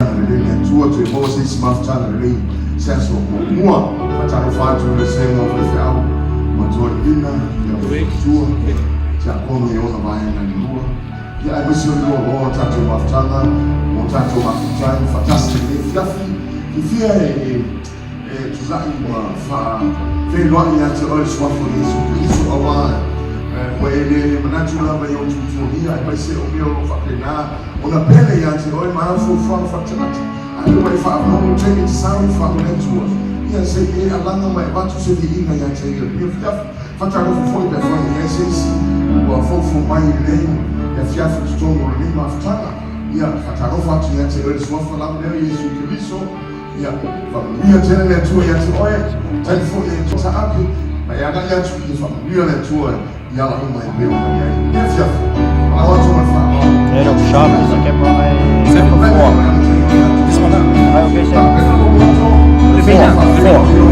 Agalelei le Atua, toe maua se isi mafutaga lelei se aso muamua. Faatalofa atu i le vasega o faifeau matua Lina, ia matua, tiakono i ona vaega e lua. Ia aemaise o le loaloa o tatou mafutaga, o tatou mafuta ai faatasi i lenei afiafi. Fiafia e tulai ma faafeiloai ia te oe le suafa o Iesu Keriso, aua ua e le manatu lava i ou tuatuagia, aemaise o mea o lo o faapena ona pele ia te oe ma au fuafuaga faaletagata. A lea ua e faalogo taimi e te sau i fale o le Atua, ia se i e alaga ma e avatu se viiga ia te ia i lenei afiafi. Faatalofa foi pe afai e i ai se isi ua foufou mai i lenei afiafi i totonu o lenei mafutaga. Ia, faatalofa atu ia te oe i le suafa lava lea o Iesu Keriso. Ia, faamanuia tele le Atua ia te oe, taimi foi e taape ma e agai atu, ia faamanuia le Atua i ala uma e pei ona i ai lenei afiafi. Malao atu ma le faaaloalo. Era o Chaves, aqui é number 4. This one now. Aí o que é? 4. 4.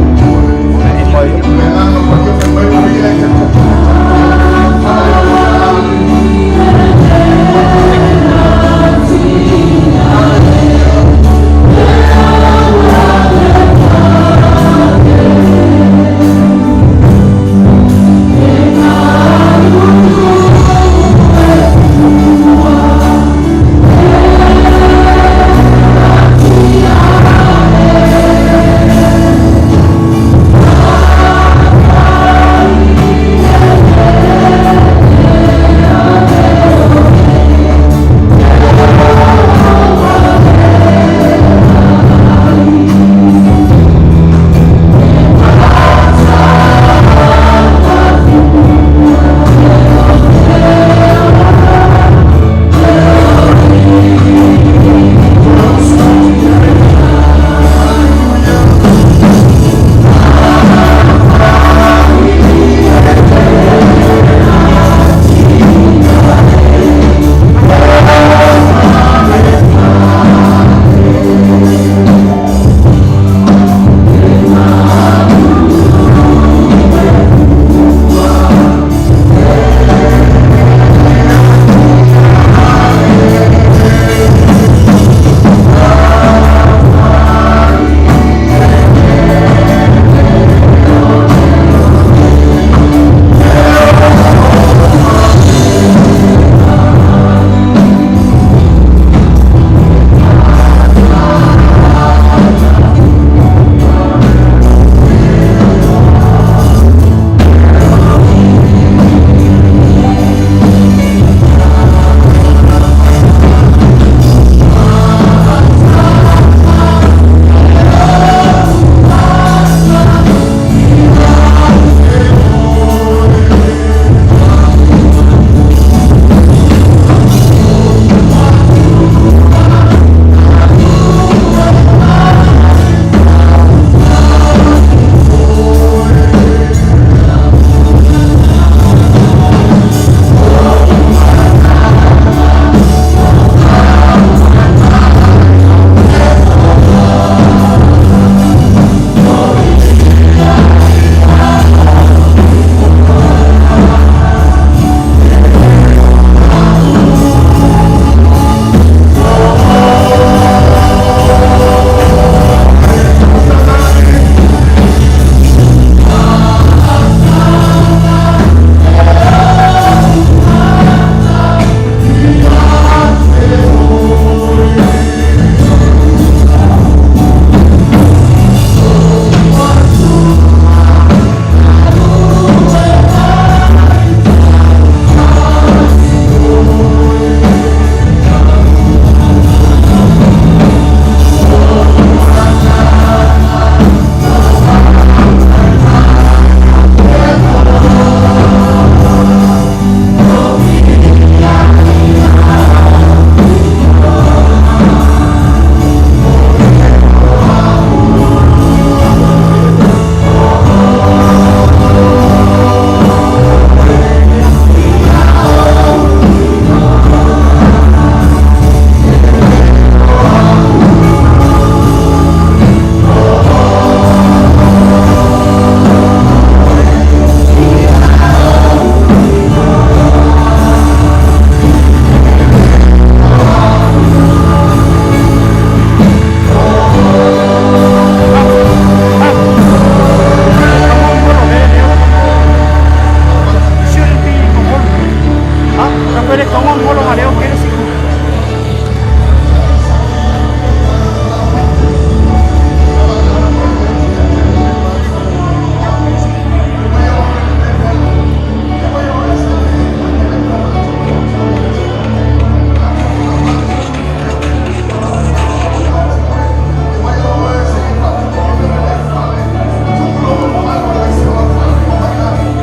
Wele kaunga ngolo nga leo kele siku.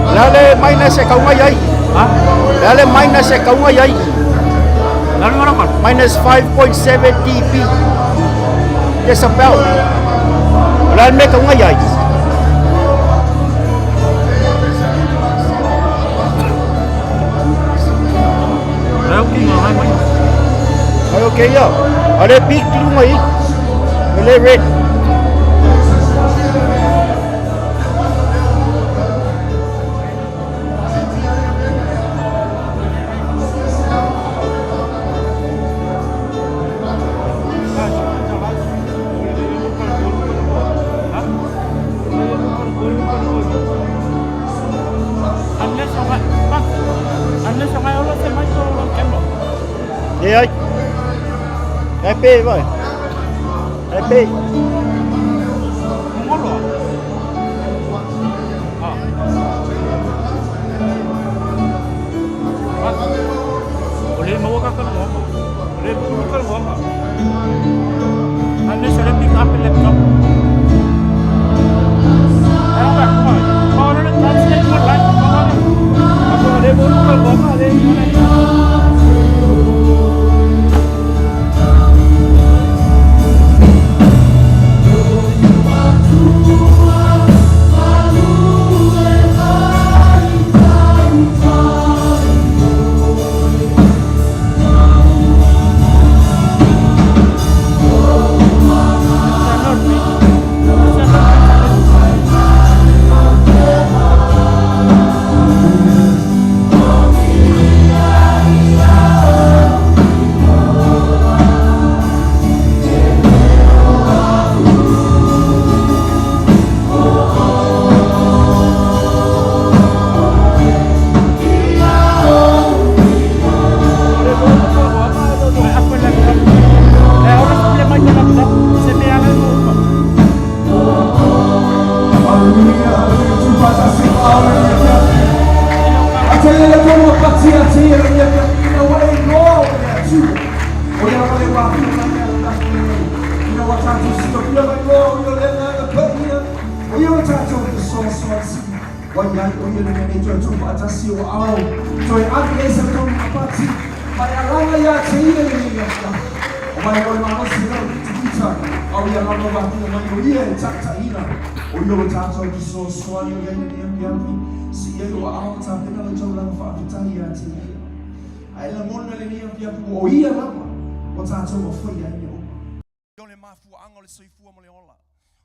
Le a le minus e kaunga iai. Ha? Le a le minus e kaunga iai. Minus 5.7 dB. Decibel. O le a le mea e kauga iai. Ai o keia. A le peak lunga i. E le red. Leai. E pe vai. E pe. O le mafuaaga o le soifua ma le ola,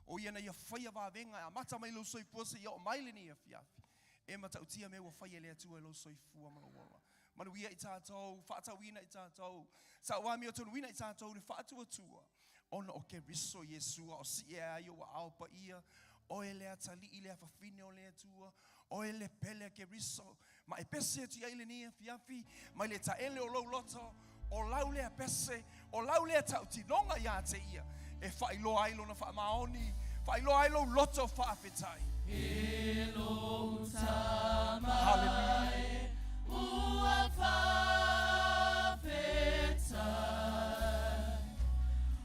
o ia na ia faia vavega e amata mai lou soifua seia oo mai lenei afiafi. E matautia mea ua faia e le Atua i lou soifua ma lou ola. Manuia i tatou, faatauina i tatou, sauamiotonuina i tatou le faatuatua, ona o Keriso Iesu a o sie ai ou aao paia, oe le atalii le afafine o le Atua, oe le pele a Keriso, ma e pese atu i ai lenei afiafi, mai le taele o lou loto, o lau lea pese, o lau lea tautinoga ia te ia, e faailoa ai lona faamaoni, faailoa ai lou loto faafetai. E lou tama Hallelujah. e ua faafetai,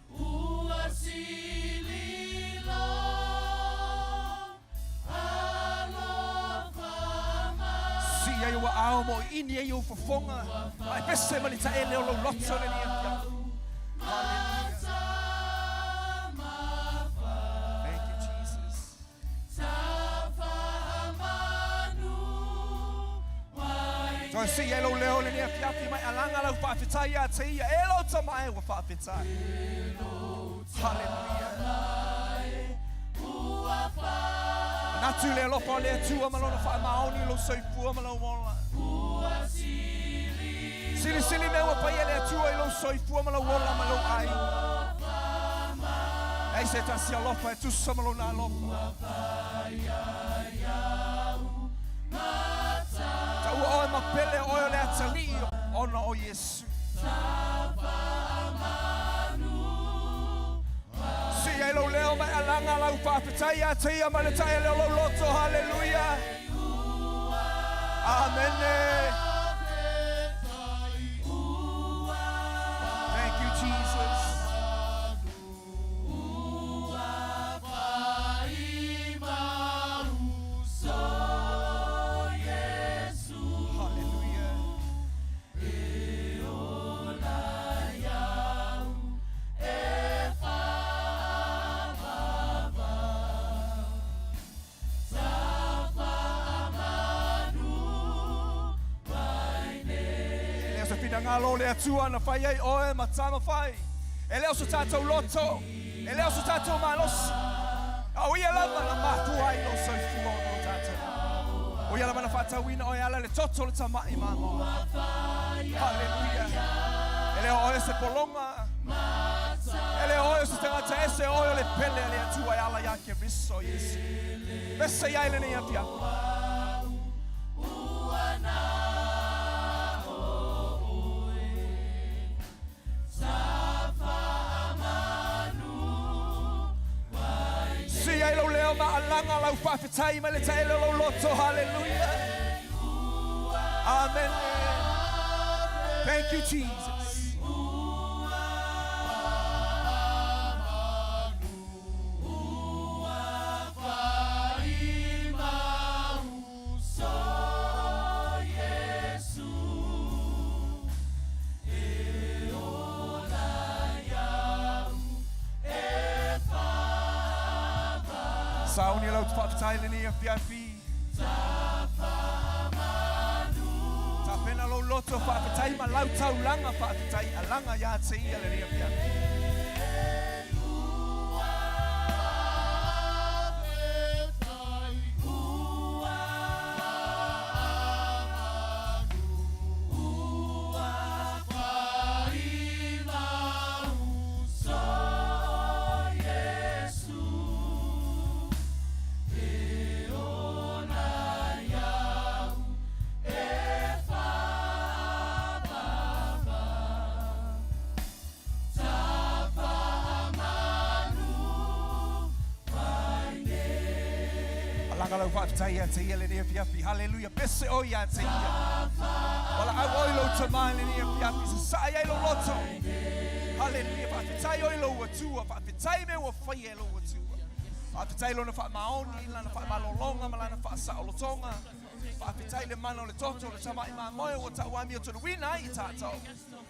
ua sili lou alofa mai. Sii ai ou aao ma oiini ai ou fofoga, ma e pese mai le taele o lou loto lenei afiafi. Hallelujah. Thank you, Jesus. Toe sii ai lou leo lenei afiafi ma e alaga lau faafetai ia te ia. E lou tama e ua faafetai. Hallelujah. Manatu i le alofa o le Atua ma Lona faamaoni i lou soifua ma lou ola. Silisili mea ua faia e le Atua i lou soifua ma lou ola ma lou aiga. Leai se tasi alofa e tusa ma Lona alofa. Taua oe ma pele, o oe o le atalii, Ona o Iesu. Sii ai lou leo ma e alaga lau faafetai ia te ia ma le taele o lou loto. Haleluia. Amene. Thank you, Jesus. Hallelujah. E le o se finagalo o le Atua na fai ai oe ma tama fai. E le o so tatou loto, e le o so tatou malosi. A o ia lava na mafua ai lou soifua ona o tatou. O ia lava na faatauina oe e ala i le toto o le tama'i mamoe. Haleluia. E le o oe o se pologa. E le o oe o se tagata ese, o oe o le pele a le Atua e ala iā Keriso Iesu. Pese i ai lenei afiafi. Sii ai lou leo ma alaga lau faafetai mai le taele o lou loto. Haleluia. Amen. Thank you, Jesus. Sauni lau faafetai lenei afiafi. Tapena lou loto faafetai ma lau taulaga faafetai alaga ia te ia lenei afiafi. Alaga lau faafetai ia te ia lenei afiafi. Haleluia. Pese oe ia te ia. Walaau oe i lou tama i lenei afiafi. Sasaa i ai lou loto. Haleluia. Faafetai oe i lou Atua. Faafetai mea ua faia e lou Atua. Faafetai lona faamaoni, lana faamalologa ma lana faasaolotoga. Faafetai le mana o le toto o le tama'i mamoe ua tauamiotonuina ai i tatou.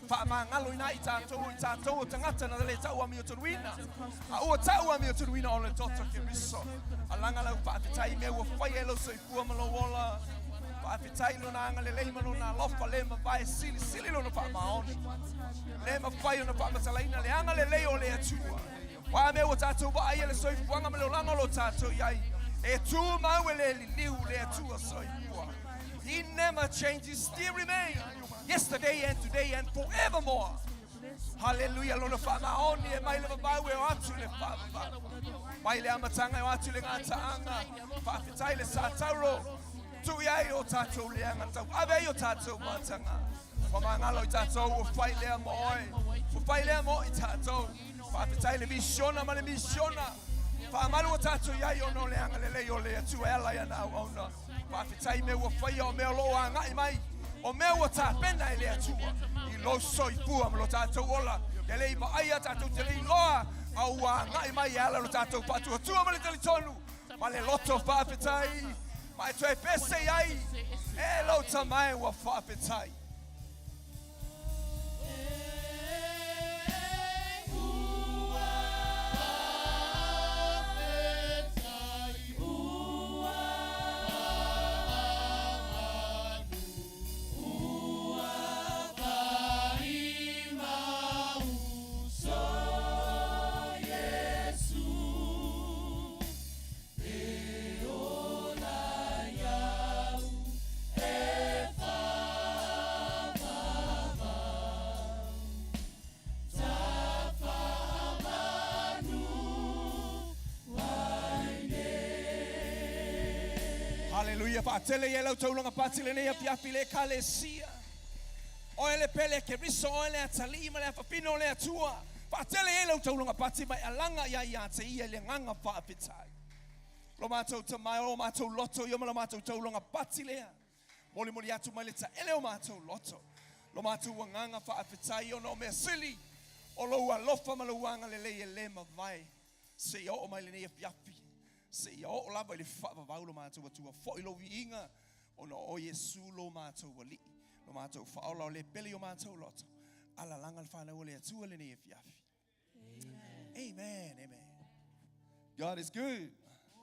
Faamagaloina ai i tatou o i tatou o tagata na le tauamiotonuina, a ua tauamiotonuina ona o le toto Keriso. Alaga lau faafetai i mea ua faia e lou soifua ma lou ola. Faafetai i lona agalelei ma lona alofa le mavae silisili lona faamaoni. Le mafai ona faamatalaina le agalelei o le Atua. O a mea ua tatou vaaia le soifuaga ma le olaga o lo tatou i ai, e tumau e le liliu le Atua soifua. He never changes, still remain yesterday and today and forevermore. Haleluia, lona faamaoni e mai le vavau e o atu i le faavavau. Mai le amataga e o atu i le gataaga. Faafetai le sa tauro. Tuu i ai o tatou leaga, tauave ai o tatou mataga. Ua magalo i tatou, ua fai lea mo oe. Ua fai lea mo i tatou. Faafetai le misiona ma le misiona. Faamalu o tatou i ai ona o le agalelei o le Atua e ala i ana auauna. Faafetai mea ua faia o mea o lo o agai mai, o mea ua tapena e le Atua i lou soifua ma lo tatou ola. E le i vaaia tatou te le iloa, a ua agai mai e ala lo tatou faatuatua ma le talitonu ma le loto faafetai. Ma e toe pese i ai e lou tama e ua faafetai. Haleluia, faatele i ai lau taulaga pati lenei afiafi i le Ekalesia. Oe le pele e Keriso, oe le atalii ma le afafine o le Atua. Faatele ai lau taulaga pati ma e alaga i ai ia te ia i le agaga faafetai. Lo matou tama e, o lo matou loto ia ma lo matou taulaga pati lea. Molimoli atu mai le taele o matou loto. Lo matou agaga faafetai ona o mea sili o lou alofa ma lou agalelei e le mavae. Seia oo mai lenei afiafi, seia oo lava i le faavavau lo matou Atua. Foi lou viiga ona o Iesu lo matou Alii, lo matou Faaola o le pele i o matou loto. Alalaga le fanau o le Atua lenei afiafi. Amen. Amen. God is good.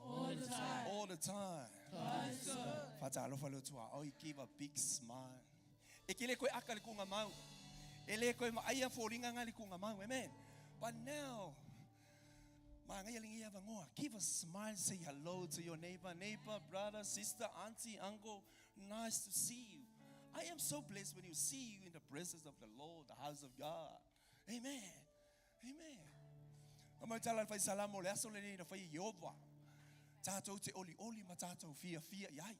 All the time. All the time. God is good. Fatalofa le Atua. Oi, give a big smile. E ke le koe aka le kunga mau. E le koe maaia fōringa ngā le kunga mau. Amen. But now, maangaia lenei avanoa. Give a smile, say hello to your neighbor, neighbor, brother, sister, auntie, uncle. Nice to see you. I am so blessed when you see you in the presence of the Lord, the house of God. Amen. Amen. Mai tala le fai salamo le aso lenei na fai e Ieova. Tātou te olioli ma tātou fiafia i ai.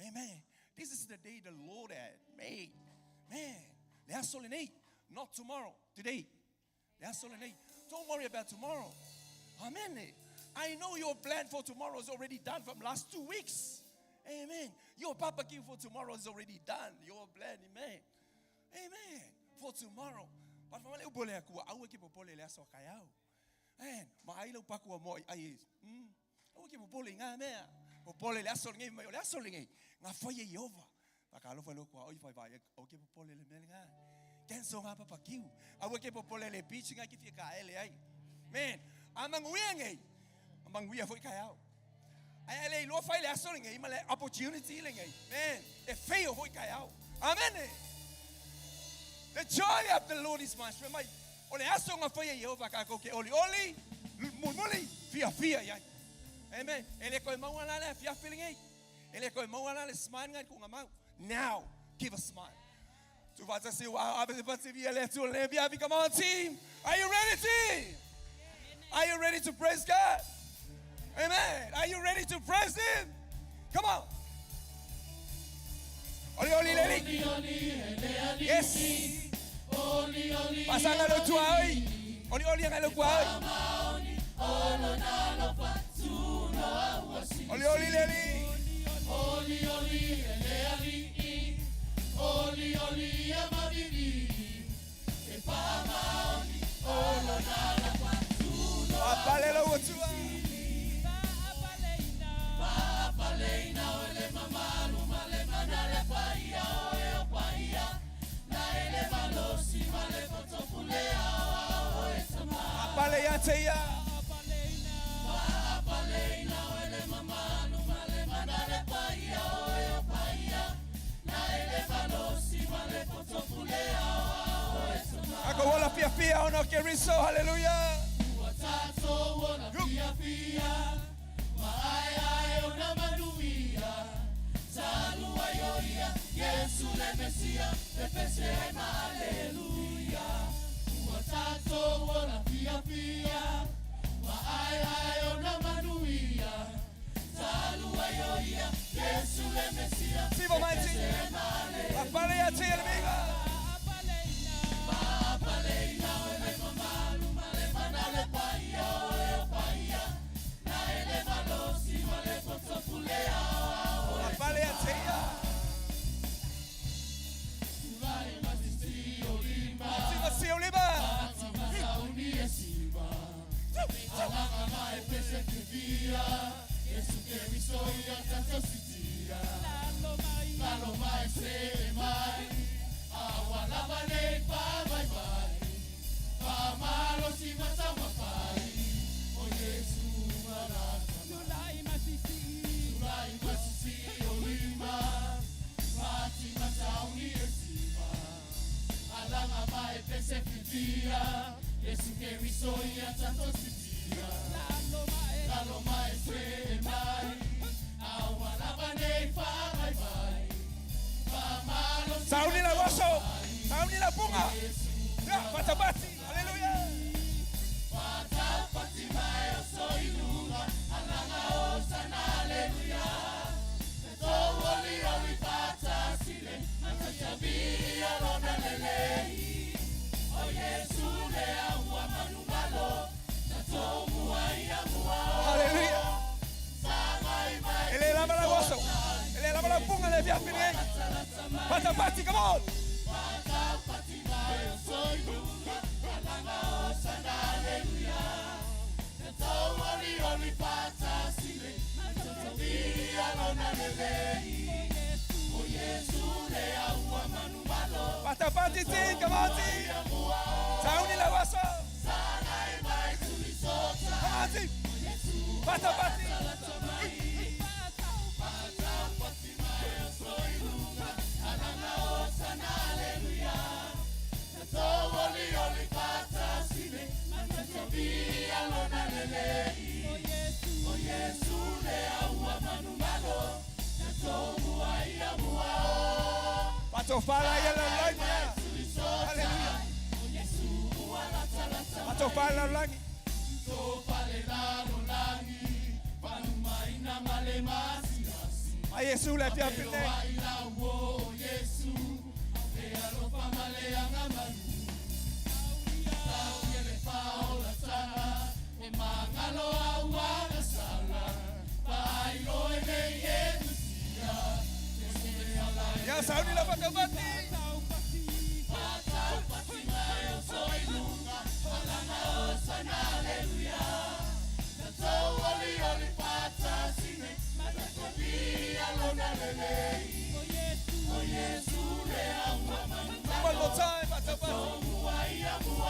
Amen. This is the day the Lord had made. Man, le aso lenei. Not tomorrow, today. Le aso lenei. Don't worry about tomorrow. Amen. I know your plan for tomorrow is already done from last 2 weeks. Amen. Your barbecue for tomorrow is already done. Your plan, amen. Amen. For tomorrow. But for le upole aku, au ke popole le aso kai au. Man, ma ai lau paku a moi ai. Au ke popole ngā mea. Popole le aso lenei mai o le aso lenei. Ngā whai e Iova. Whakalofa lo kua oi whai whai au ke popole le mea ngā. Cancel ngā papakiu. Au ke popole le beach ngā ki whia ka ele ai. Man, a manguia ngei. A manguia foi kai au. Ai ele iloa fai le aso lenei ma le opportunity lenei. Man, e fail foi kai au. Amen. The joy of the Lord is my strength. Mai, o le aso ngā whai e Iova ka ko ke oli oli, mulmuli, fia fia iai. Amen. E le koe maua la le fia feeling ei. E le koe maua la le smile ngai ku ngā mau. Now, give a smile. Tu vas te wa ave pati via le tu le via. Come on, team. Are you ready, team? Are you ready to praise God? Amen. Are you ready to praise Him? Come on. Oli oli leli. Yes. Pasanga lo tua oi. Oli oli nga lo kua oi. Oli oli leli. Oli oli ele ali. Oli oli amavivi. E pa maoni olo na lo fatu no. Apale lo tua. Paleina ole mamalu male manale paia oe o paia na ele malosi male potopule ao oe sama. Apale ya te ya. Paleina ole mamalu male manale paia oe o paia na ele malosi male potopule ao oe sama. Ako wala fia fia ono ke riso. Hallelujah. Ua tato ona fia fia. Ma'ai ai o na manuia. Talua ioia, Yesu le Mesia, le pese ai ma aleluia. Ua tato ona fia fia. Ma'ai ai o na manuia. Talua ioia, Yesu le Mesia, Sivo le mai pese ti. ai ma aleluia. Apale ya te le miga. Pa'apaleina o le mamalu male manale paia o e o paia. Na ele malosi male potopule ao ao e Apale ya te ya. Tulai masisi olima. Sivo si olima. Ati masauni e siva. Alanga ma e pese fivia. Yesu Keriso ia tato sitia. Lalo mai se mai. Awa lava nei pa mai mai. Pa malo si mata mafai. O Yesu marata. Tulai masisi olima. Ati masauni e siva. Alanga mai pese fivia. Yesu Keriso ia tato sitia. Lalo mai se mai. Awa lava nei pa mai mai. Pa malo si Sauni la waso. Sauni la bunga. Ya, fatabati. Hallelujah. Fatapati mai o soiluga. Alanga o sana aleluya. To oli oli pata sile. Matatabia lona le Patapati ti, kamati. Sauni la wasa. Kamati. Patapati. Patofala ya la langi. Hallelujah. Patofala langi. A Yesu le fia pine. Ya sauni la patapati. One more time, patapati.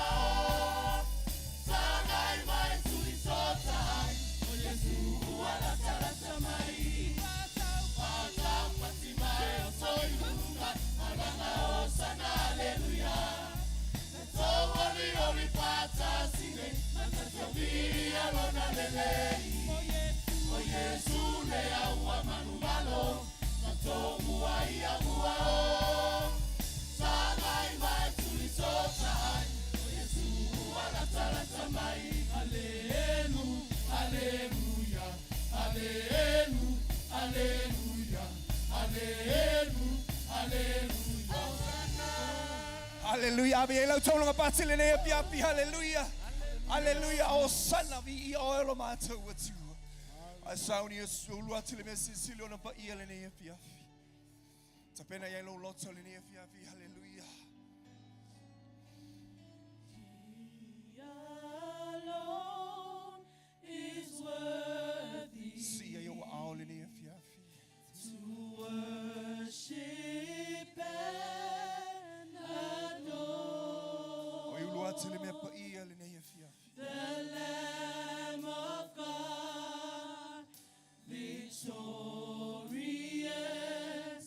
Hallelujah. Ave e lau taulanga pātele nei api api. Hallelujah. Hallelujah. O sana vi i o elo mātou atu. Ai sauni e sulu atu le mea sisili ona pa ia le nei api api. Tapena ia lau loto le nei api api. Hallelujah. Alone is worthy Sia ia ua ao le nei api api. to worship and adore O i ulu atu le mea pa ia le nei api api. the Lamb of God, victorious,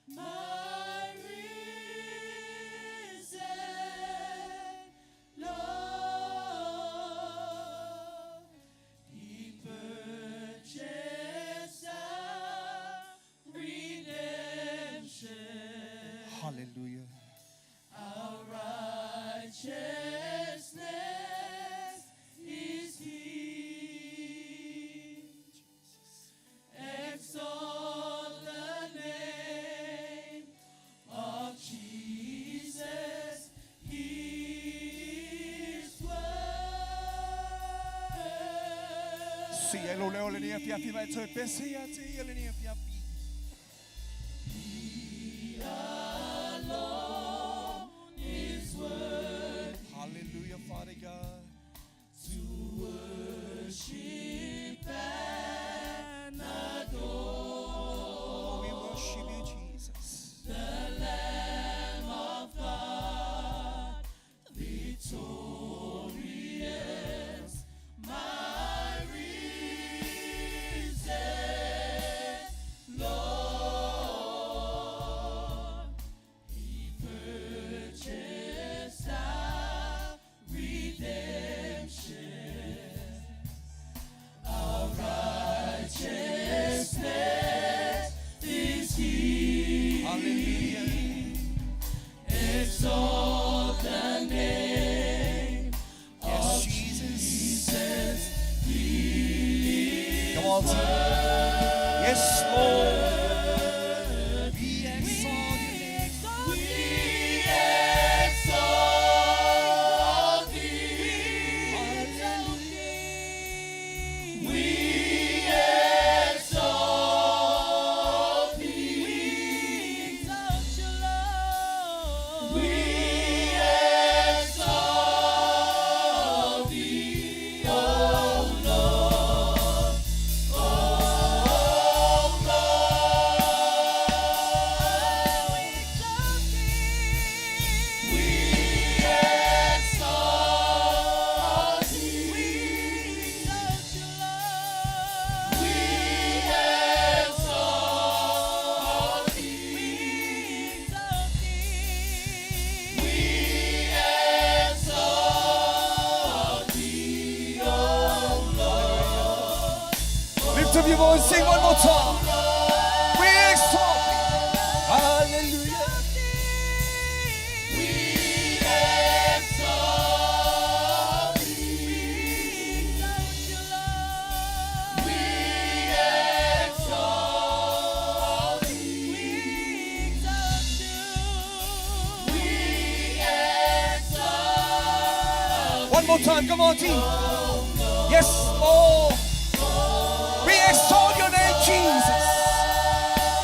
my risen Lord. He purchased our redemption. Hallelujah. Our righteousness is He. Exalt the name of Jesus. He is worthy. Sia e lo leo le nei api api mai toi pese ia te ia le nei api api. Alone is worthy Hallelujah, Father God. to worship and adore Oh, we worship you, Jesus. the Lamb of God, victorious, my risen Lord. He purchased our redemption, our righteousness is He. Hallelujah. Exalt the name Yes, of Jesus. Jesus. He Come on, team. Yes, Lord. We exalt your name. We exalt thee. We exalt thee. We exalt thee, O Lord, O your voice, sing one more time. We exalt thee. Hallelujah. We exalt thee. We exalt thee. We exalt One more time, come on, team. Yes, Lord. We exalt your name, Jesus.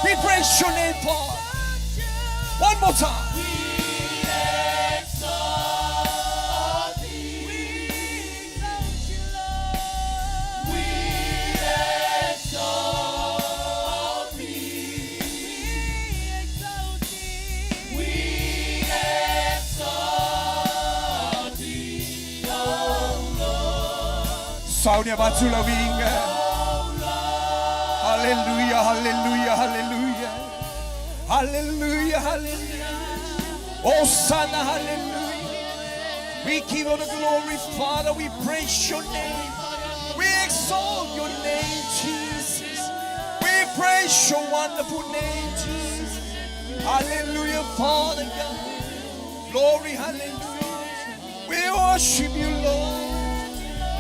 We praise your name, Father. One more time. We exalt thee. We exalt thee. We exalt thee, O Lord. Sauni avatu le viiga. Hallelujah, hallelujah, hallelujah. Hallelujah, hallelujah. Hosanna, hallelujah. We give you the glory, Father. We praise your name. We exalt your name, Jesus. We praise your wonderful name, Jesus. Hallelujah, Father God. Glory, hallelujah. We worship you, Lord.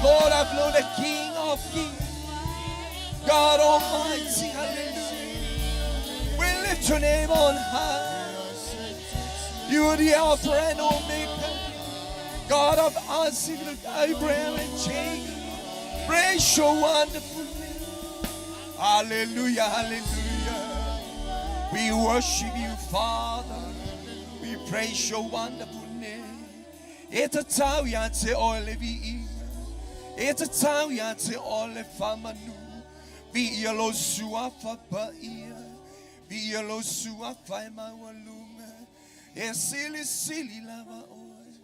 Lord of Lord, the King of Kings. God Almighty, hallelujah. We lift your name on high. You are the Alpha and Omega. God of Isaac, Abraham, and Jacob. Praise your wonderful name. Hallelujah, hallelujah. We worship you, Father. We praise your wonderful name. E tatau ia te oe le viiga. E tatau ia te oe le faamanu. Viia lou suafa paia. Viia lou suafa e maualuga. E silisili lava oe.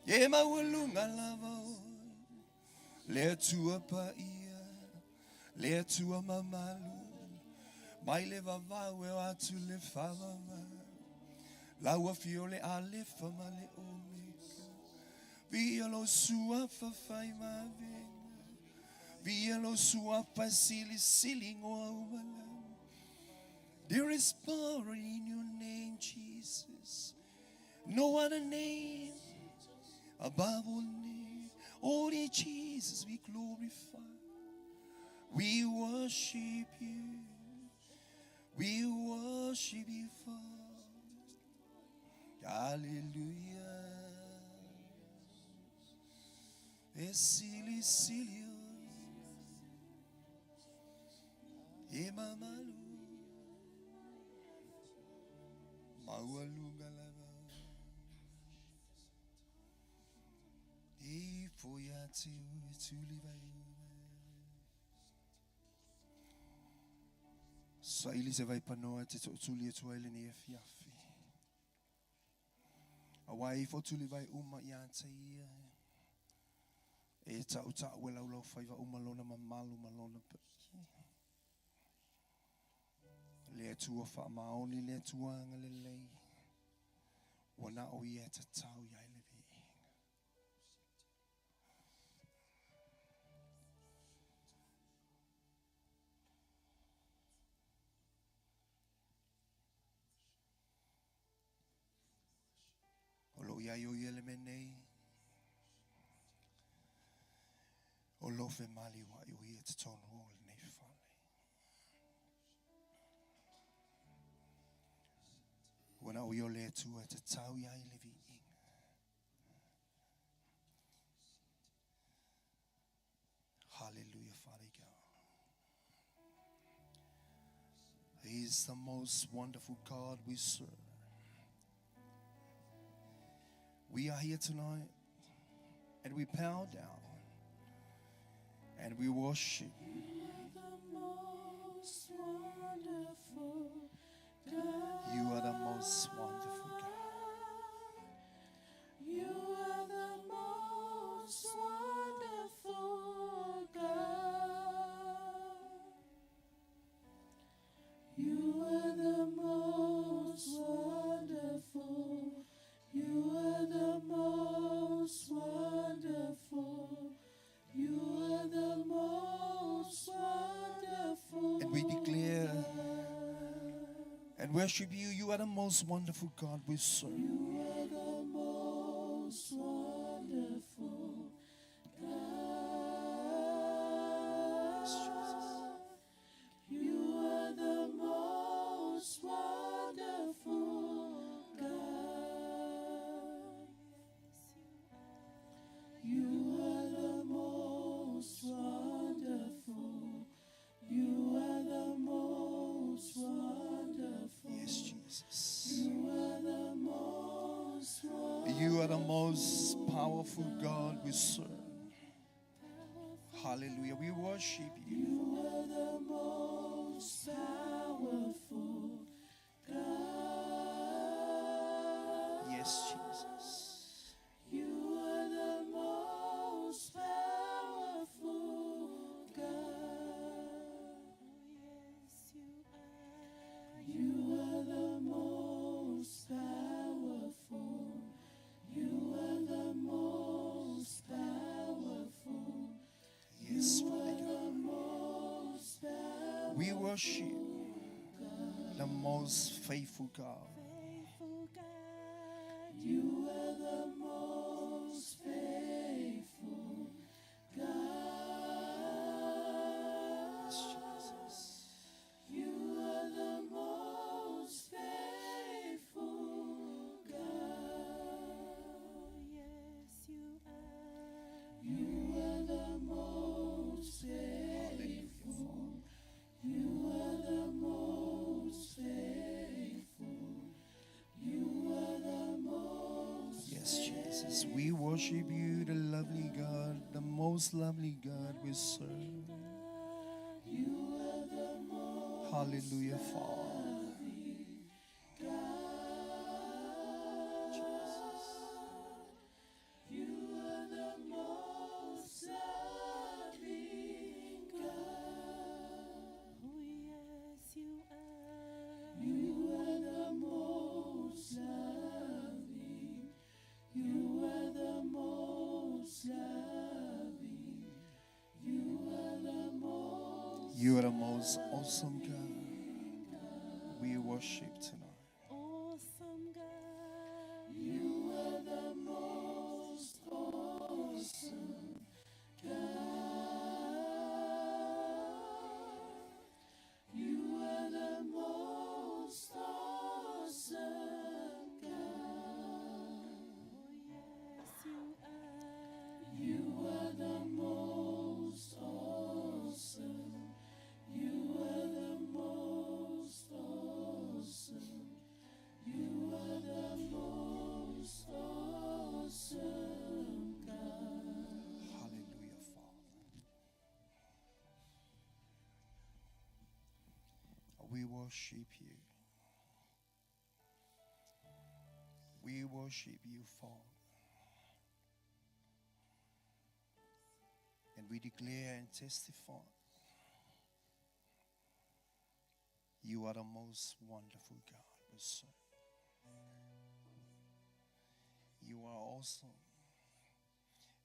E maualuga lava oe. Le Atua paia. Le Atua mamalu. Mai le vavau e oo atu i le faavavau. Lau afio le Alefa ma le Omeka. Viia lou suafa fai vavega. Viia lou suafa silisili igoa uma lava. There is power in your name, Jesus. No other name above all name. Only Jesus we glorify. We worship you. We worship you, Father. Hallelujah. E silisili oe. E mamalu. Maualuga lava. E ifo ia te oe tuli vai uma. Saili se vaipanoa e te tootuli atu ai lenei afiafi. Auā e ifo tulivae uma ia te ia. E tautau e laulaufaiva uma lona mamalu ma lona paia. Le Atua faamaoni, le Atua agalelei. Ua na o ia e tatau i ai le viiga. O loo i ai o ia i le mea nei. O loo femaliuai o ia i totonu o lenei fale. Ua na o ia o le Atua e tatau i ai le viiga. Hallelujah, Father God. He is the most wonderful God we serve. We are here tonight and we bow down and we worship. You are the most wonderful God. You are the most wonderful God. You are the most wonderful. You are the most wonderful. You are the most wonderful. worship you. You are the most wonderful God we serve. You are the most wonderful God. Yes, Jesus. You are the most wonderful God. You are the most wonderful. You are the most wonderful. Yes, Jesus. You are the most wonderful. You are the most powerful God we serve. Hallelujah. We worship you. You are the most powerful God. Yes, Jesus. You are the most powerful God. Yes, you are. You are the most powerful. You are the most powerful. Yes, Father The God. most powerful. We worship the most faithful God. Faithful God. You are the most faithful God. Yes, Jesus. You are the most faithful God. Yes, you are. You are the most Hallelujah, faithful. Father. You are the most faithful. You are the most Yes, Jesus. We worship you, the lovely God, the most lovely God we serve. God. You are the most Hallelujah, Father. God. Jesus. You are the most loving God. Oh, yes, you are. You are the most loving. You are the most loving. You are the most You are the most awesome God we worship tonight. Awesome God. You are the most awesome God. You are the most awesome God. Oh, yes, you are. You are the most awesome. You are the most awesome. You are the most awesome God. Hallelujah, Father. We worship you. We worship you, Father. And we declare and testify you are the most wonderful God we serve. You are awesome.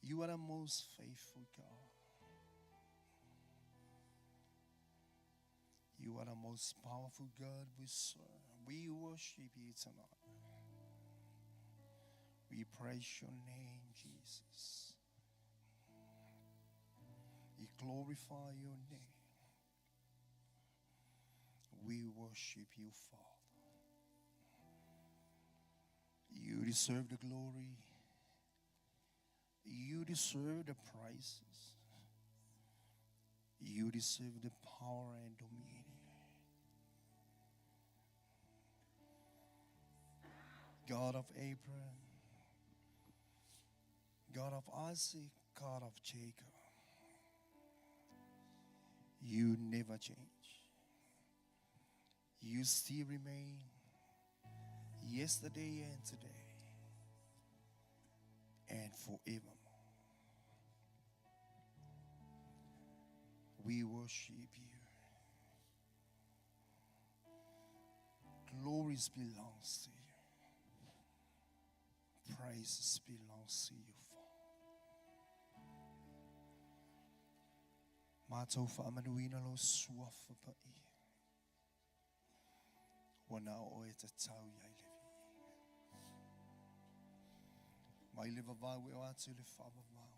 You are the most faithful God. You are the most powerful God we serve. We worship you tonight. We praise your name, Jesus. We glorify your name. We worship you, Father. You deserve the glory. You deserve the praises. You deserve the power and dominion. God of Abraham, God of Isaac, God of Jacob, you never change. You still remain yesterday and today and forevermore. We worship you. Glories belongs to you. Praises belongs to you, Father. Matou faamanuina lou suafa paia. Ua na o oe e tatau i ai le viiga. Mai le vavau e o atu i le faavavau.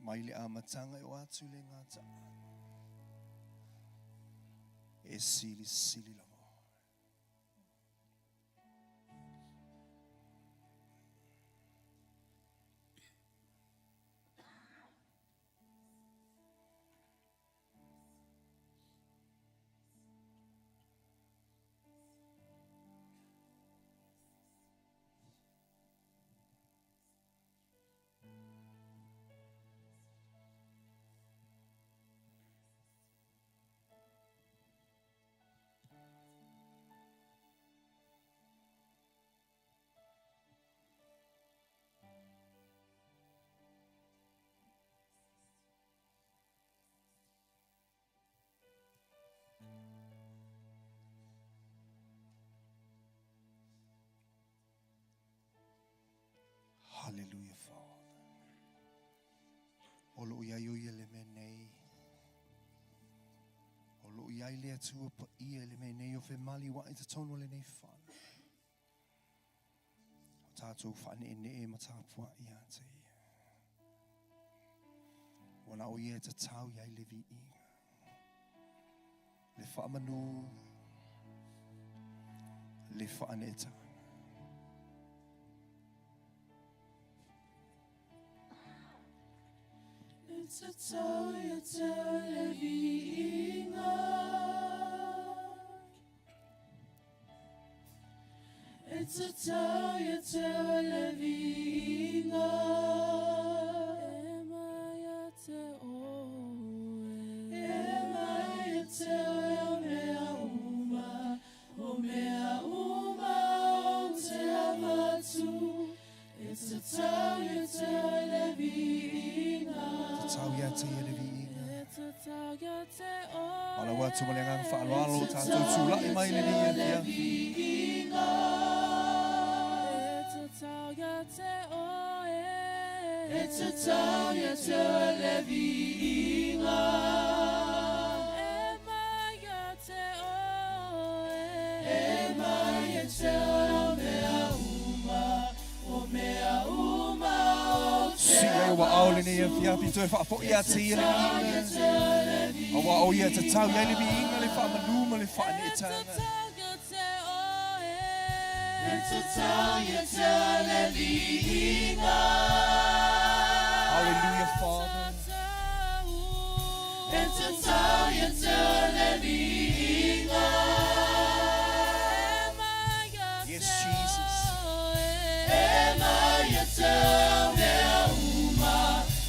Mai le amataga e o atu i le gataaga. E silisili lava oe. Hallelujah, Father. O loo i ai o ia i le mea nei. O loo i ai le Atua paia i le mea nei o femaliuai i totonu o lenei fale. O tatou faaneenee ma tapuai ia te ia. Ua na o ia e tatau i ai le viiga, le faamanu, le faaneetaga. E tatau ia te oe le viiga. E tatau ia te oe le viiga. E mai ia te oe. E mai ia te oe o mea uma, o mea uma ou te avatu. E tatau ia te oe le viiga. Tatau ia te ia le viiga. E tatau ia te oe. Malau atu ma le agaga faaaloalo o tatou tulai mai i lenei afiafi. E tatau ia te oe. E tatau ia te oe le viiga. E mai ia te oe. E mai ia te oe o mea uma, o mea uma ou te Sii ai ua ao lenei afiafi toe faafoi ia te ia le viiga. Aua o ia e tatau i ai le viiga, le faamanu ma le E faaneetaga. tatau ia te oe. E tatau ia te oe le viiga. Hallelujah, Father. E tatau ia te oe le viiga. E mai ia Yes, te Jesus. oe. E mai ia te oe o mea uma,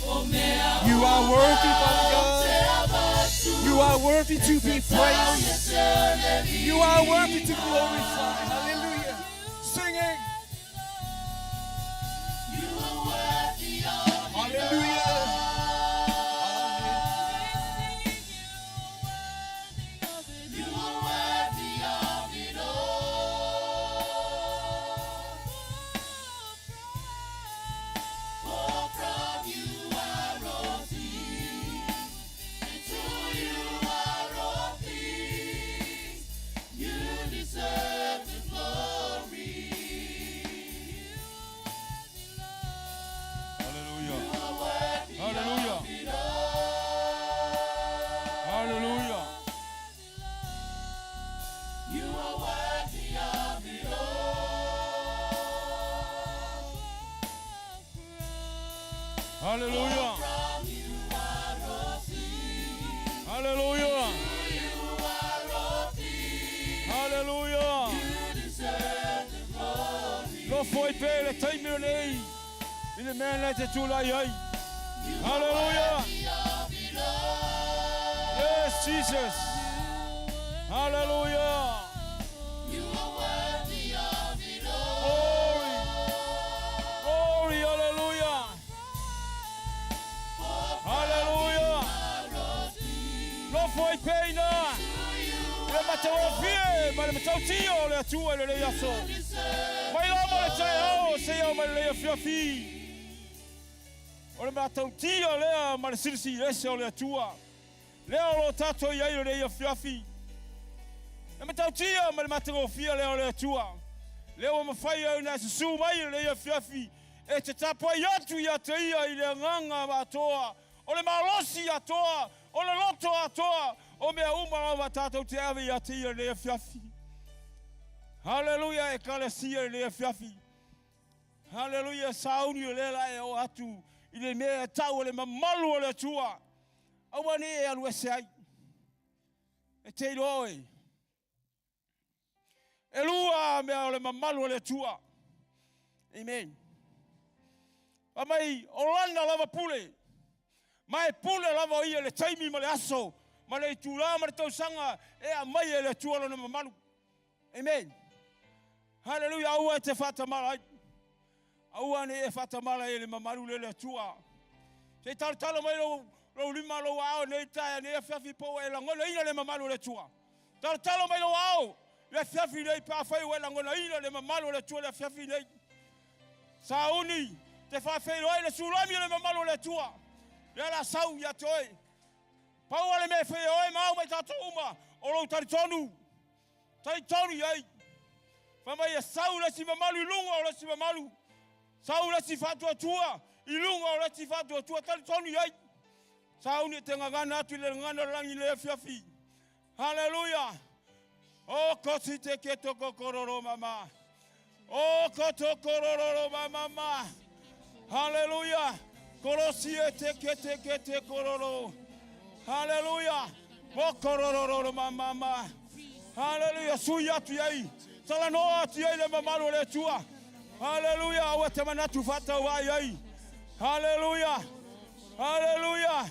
o mea You are worthy, Father ou te God. avatu. You are worthy to be praised. You are worthy to glorify. Hallelujah. Singing. You are worthy of Hallelujah. You are worthy of it all. For from you are all things, and to you are all things. You deserve the glory. Hallelujah. You are worthy Hallelujah. of it all. Hallelujah. You are worthy of it all. Hallelujah. From you are all things. Hallelujah. To you are all things. Hallelujah. You deserve the glory. Nofo ai pea i le taimi lenei. I le mea lena e te tulai ai. You are Hallelujah. worthy of it all. Yes, Jesus. Hallelujah. You are worthy of it all. Glory. Glory. Hallelujah. Hallelujah. Nofo ai pea i ina. Le matagofie ma le matautia o le Atua i lenei aso. Mai lava le taeao seia oo mai lenei afiafi. O le matautia lea ma le silisili ese o le Atua. Lea o lo tatou i ai i lenei afiafi. Le matautia ma le matagofie lea o le Atua. Lea ua mafai ai ona e susū mai i lenei afiafi e te tapuai atu ia te Ia i le agaga atoa, o le malosi atoa, o le loto atoa, o mea uma lava tatou te ave ia te Ia i lenei afiafi. Haleluia, Ekalesia i lenei afiafi. Haleluia, sauni o lea la e oo atu i le mea e tau o le mamalu o le Atua. Aua ne i e alu ese ai. E te iloa oe. E lua mea o le mamalu o le Atua. Amen. Fai mai, o lana lava pule. Ma e pule lava o ia i le taimi ma le aso, ma le itulā ma le tausaga e aumai e le Atua lona mamalu. Amen. Haleluia, aua e te faatamala ai. Aua ne i e faatamala ai i le mamalu lea o le Atua. Se i talotalo mai lou, lou lima, lou aao nei taea, nei afiafi po ua e lagonaina le mamalu o le Atua. Talotalo mai lou aao le afiafi nei pe afai ua e lagonaina le mamalu o le Atua le afiafi nei. Sauni, te faafeiloai le sulami o le mamalu o le Atua. Lea la sau ia te oe. Pau lava le mea e fai e oe ma au ma i tatou uma, o lou talitonu. Talitonu i ai. Fai mai e sau le isi mamalu i luga o le isi mamalu. Sau le isi faatuatua i luga o le isi faatuatua. Talitonu i ai. Sauni e te gagana atu i le gagana o le lagi i le afiafi. Haleluia. O kosi te ke toko kororo mama. O koto kororo mama ma. Haleluia. Korosi e te ke te ke te kororo. Haleluia. Mo kororo mama ma. Haleluia. Sui atu i ai. Talanoa atu i ai le mamalu o le Atua. Haleluia. Aua te manatu faatauvaai ai. Haleluia. Haleluia.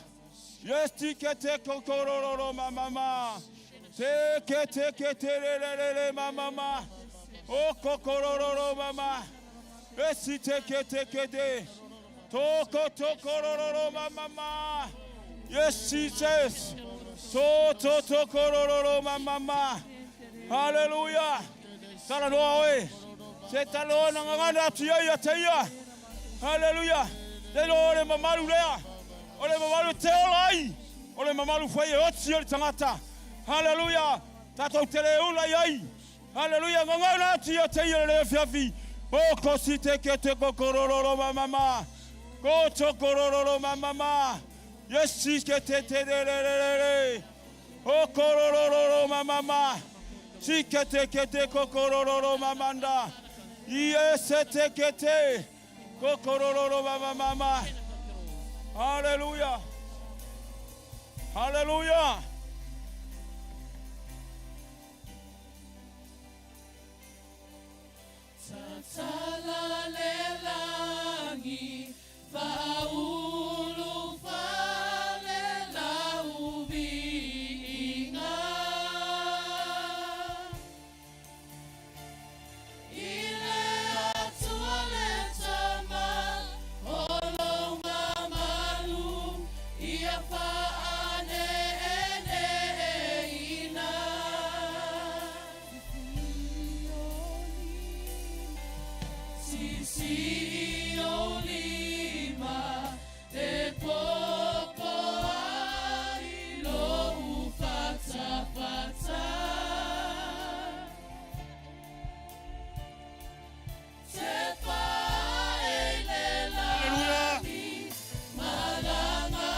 Yes, ti ke te kokororo ma mama. Te ke te ke te re re re re ma mama. O kokororo mama. Esi te ke te ke te. Toko tokororo ma mama. Yes, Jesus. To to tokororo ma mama. Hallelujah. Talanoa oe. Se talanoa na gagana atu ia ia te ia. Hallelujah. Te loa o le mamalu lea. O le mamalu e te ola ai. O le mamalu fai e oti o le tangata. Hallelujah. Tatou te le ula i ai. Hallelujah. Gagana atu ia te ia le afiafi. O kosi te ke te kokorororo ma mama. Ko tokorororo ma mama. Yes, ke te te re re re re re. O kororororo ma mama. Si ke te ke te kokorororo ma manda. Yes, te ke te. Kokorororo ma mama. Hallelujah. Hallelujah. Tatala le lagi, faaulu fale lau viiga. I le Atua le Tama, o lou mamalu, ia faaneeneeina. Sisii ou lima, te popo ai lou fatafata. Te pae le lagi, malaga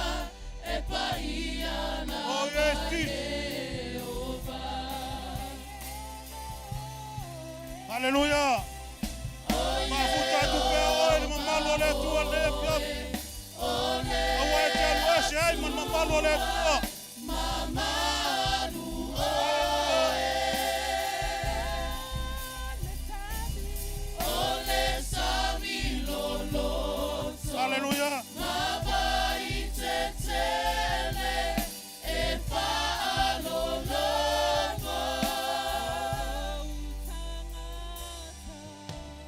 e paia Oh, lava yes, Jesus. Ieova. Hallelujah. Mafuta atu pea oe le mamalu o le Atua le afiafi. Aua e te alu ese ai ma le mamalu o le Atua. Mamalu oe, o le sami loloto. Hallelujah. Ma vai tetele e faalologo.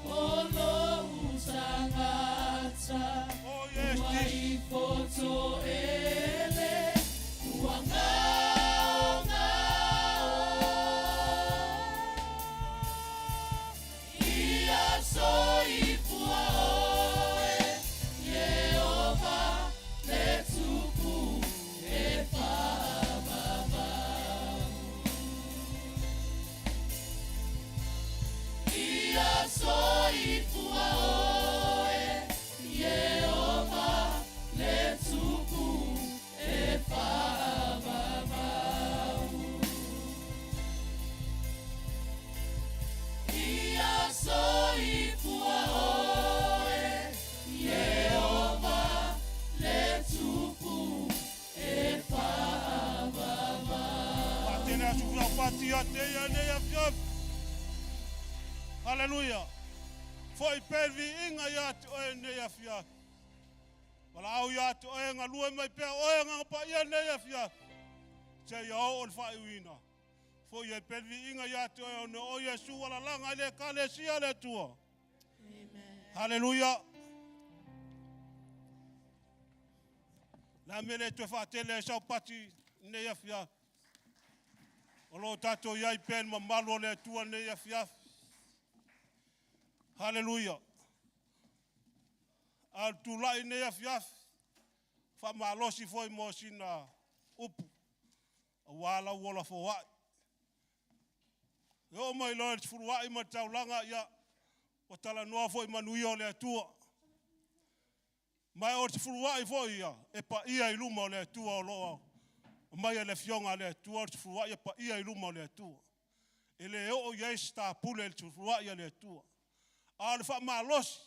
O lou tagata Oh, yes, ua Jesus. i foto ele ua ia te ia nei afiafi. Haleluia. Fo'i pea le viiga ia te oe nei afiafi. Valaau ia te oe galue mai pea oe Agaga Paia nei afiafi. Seia oo le faaiuina. Fo'i ai pea le viiga ia te oe ona o Iesu ua lalaga i le Ekalesia a le Atua. Haleluia. Le a mea le toe faatele ai sau pati nei afiafi. O lo o tatou i ai pea i le mamalu o le Atua nei afiafi. Haleluia. A o le tulai nei afiafi, faamalosi foi mo sina upu, aua lau ola foai. E oo mai loa i le sefuluai ma le taulaga, ia, ua talanoa foi i manuia o le Atua. Ma o le sefuluai foi ia, e paia i luma o le Atua o lo o aumai e le Afioga a le Atua, o le sefuluai e paia i luma o le Atua. E le oo i ai se tapule i le sefuluai a le Atua. A o le faamalosi,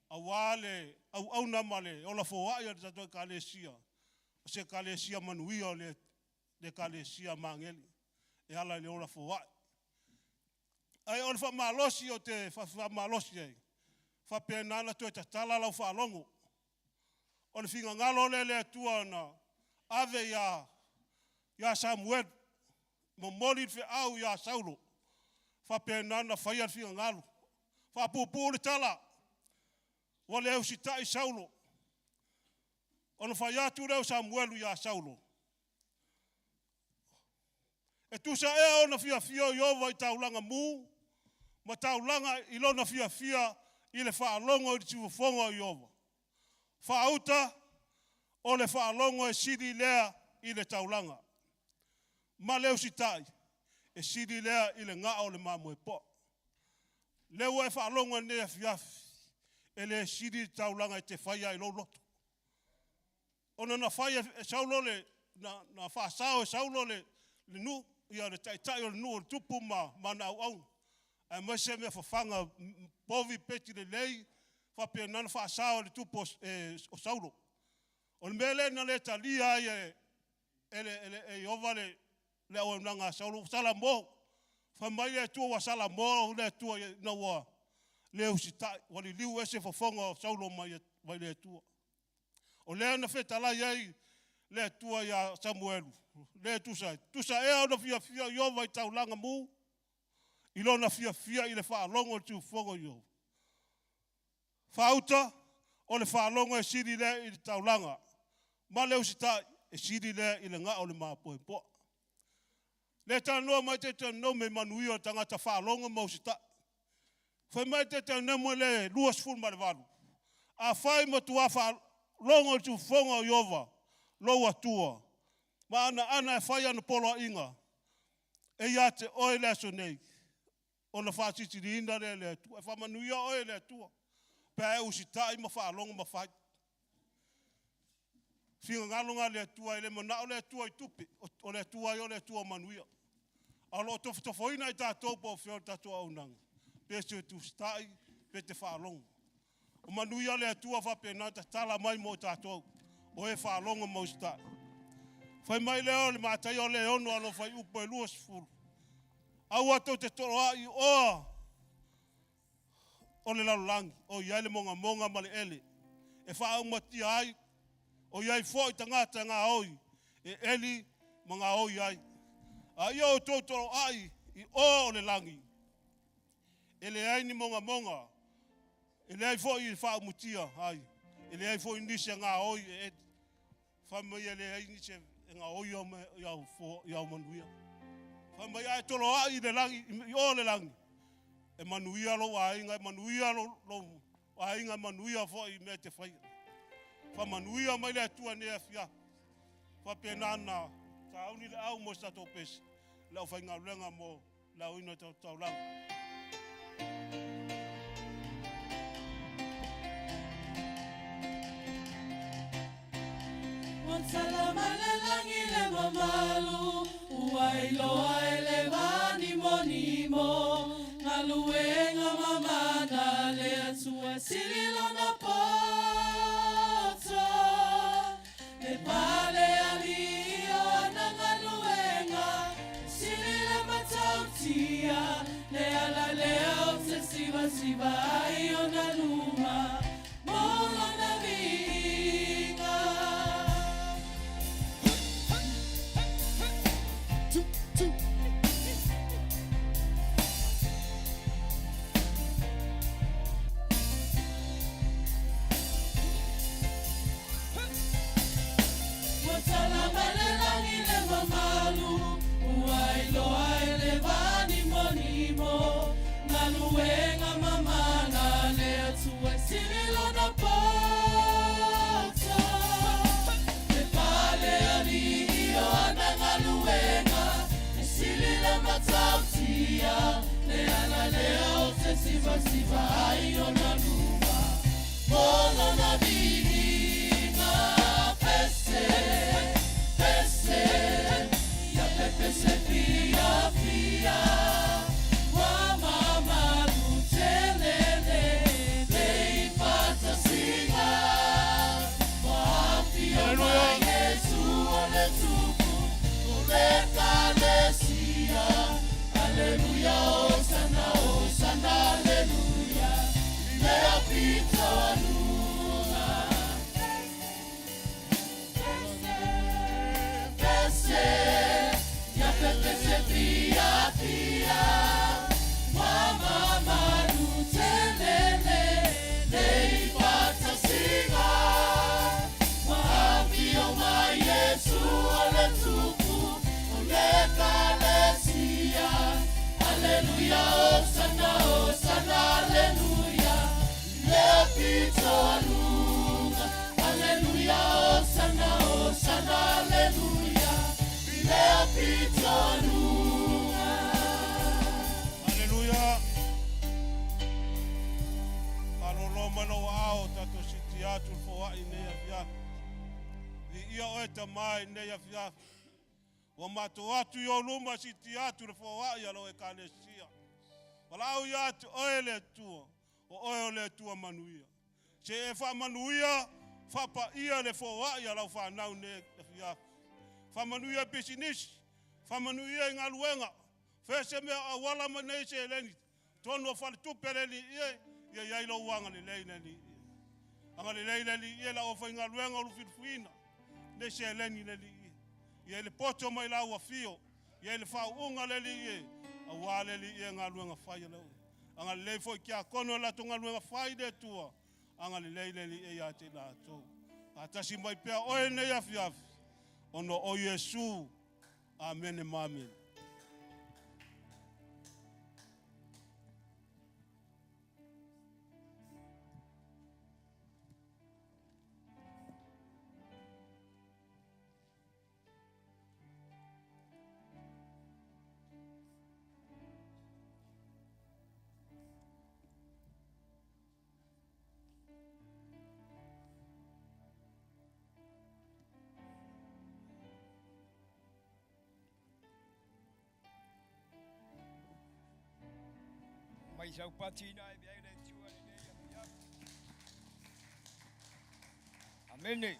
aua le auauna ma le ola foai a le tatou Ekalesia, o se Ekalesia manuia o le Ekalesia Magele e ala i le ola foai. Ae o le faamalosi ou te faamalosi ai, faapena ona toe tatala lau faalogo. O le finagalo lea o le Atua na ave ia Samuelu, momoli le feau ia Saulo, faapena ona faia le finagalo. Faapuupuu le tala, ua le usitai Saulo. Ona fai atu lea o Samuelu ia Saulo, e tusa ea ona fiafia o Ieova i taulaga mu ma taulaga i lona fiafia i le faalogo i le siufofoga o Ieova? Faauta, o le faalogo e sili lea i le taulaga, ma le usitai e sili lea i le gao o le mamoe poa. Lea ua e faalogo i lenei afiafi, e le sili le taulaga e te faia i lou loto. Ona na fai e Saulo le, na, na faasao e Saulo le, le nuu, ia le taitai o le nuu o le tupu ma, ma ana auauna, aemaise mea fafaga, povi peti lelei, faapena ona faasao e le tupu o, e, o Saulo. O le mea lea na le talia ai e, e, le, e, le, e Ieova le, le auaunaga a Saulo, ua salamo. Fai mai le Atua ua salamo le Atua ina ua le usitai, ua liliu ese fofoga o Saulo mai, mai le Atua. O lea na fetalai ai le Atua ia Samuelu, le tusa ai. Tusa ea ona fiafia o Ieova i taulaga mu, i lona fiafia i le faalogo i le siufofoga o Ieova. Faauta, o le faalogo e sili lea i le taulaga, ma le usitai e sili lea i le gao o le mapoepoa. Le talanoa mai Deuteronome i manuia o tagata faalogo ma usitai. Fai mai Deuteronome le 28, afai matua faalogo i le siufofoga o Ieova, lou Atua, ma anaana e fai ana poloaiga, e ia te oe le aso nei, ona faasilisiliina lea e le Atua. E faamanuia oe e le Atua pe a e usitai ma faalogo ma fai. Finagalo na le Atua, e le manao le Atua i tupe, o le Atua ia o le Atua o manuia. A o lo o tofotofoina i tatou po o fea o le tatou auaunaga, pe te usitai, pe te faalogo. O manuia le Atua faapena tatala mai mo tatou, o e faalogo ma usitai. Fai mai lea o le Mataia o le 6 alo fuaiupu e 20. Aua tou te toloai oa o le lalolagi, o i ai le mogamoga ma le ele, e faaumatia ai, o i ai foi tagata e gaoi, e eli ma gaoi ai. A ia outou toloai i oa o le lagi, e leai ni mogamoga, e leai foi i faaumutia ai, e leai foi nisi e gaoi e eli. Fai mai e leai nisi e gaoi i au manuia. Fai mai a e toloai i le lagi, i o le lagi, e manuia lou aiga, e manuia lou, lou aiga, e manuia foi i mea e te faia. Faamanuia mai le Atua nei afiafi. Faapena na sauni le au mo se tatou pese, le aufaigaluega mo le aoina o tatou taulaga. Ua tala mai le lagi le mamalu, ua iloa e le vanimonimo, galuega mamana le Atua sili lona poto. Le pale alii o ana galuega, sili le matautia. siva ai ona luma mo lona viiga. Ua tala mai le lagi le mamalu, ua iloa e le vanimonimo, galuega mamana a le Atua e sili lona poto. Le pale alii o ana galuega, e sili le matautia, le ala lea ou te sivasiva ai ona luma, mo lona viiga. Pese, pese, ia pepese fiafia, ua mamalu tele lenei faatasiga. Ua afio mai Iesu o le Tupu o l'Ekalesia. Aleluia, hosana, hosana, aleluia, i le aupito a luga. Pese, ia pepese fiafia, ua mamalu tele lenei faatasiga. Ua afio mai Iesu o le Tupu o l'Ekalesia. Aleluia, hosana, hosana, aleluia, i le aupito a luga. Aleluia, hosana, hosana, aleluia, i le aupito a luga. Aleluia. Malolo mai lou aao tatou siti atu le foai nei afiafi. Viia oe Tamā i nei afiafi. Ua matou atu i ou luma siti atu le foai a lau Ekalesia. Valaau ia te oe le Atua, o oe o le Atua manuia. Se e faamanuia, faapaia le foai a lau fanau nei afiafi. Faamanuia pisinisi, faamanuia i galuega. Fea se mea auala mai nei seleni. Tonu o faletupe le Alii e, ia iai lou agalelei le Alii e. Agalelei le Alii e lau aufaigaluega o lufilufiina. Nei seleni le Alii e. Ia i le poto mai lau afio, ia i le faauuga le Alii e, auā le Alii e galuega fai a le Agalelei foi tiakono e latou galuega fai le Atua, agalelei le Alii e ia te i latou. Faatasi mai pea oe nei afiafi, ona o Iesu. Amene ma amene. Mai saupati na e vea le Atua lenei afiafi. Amene.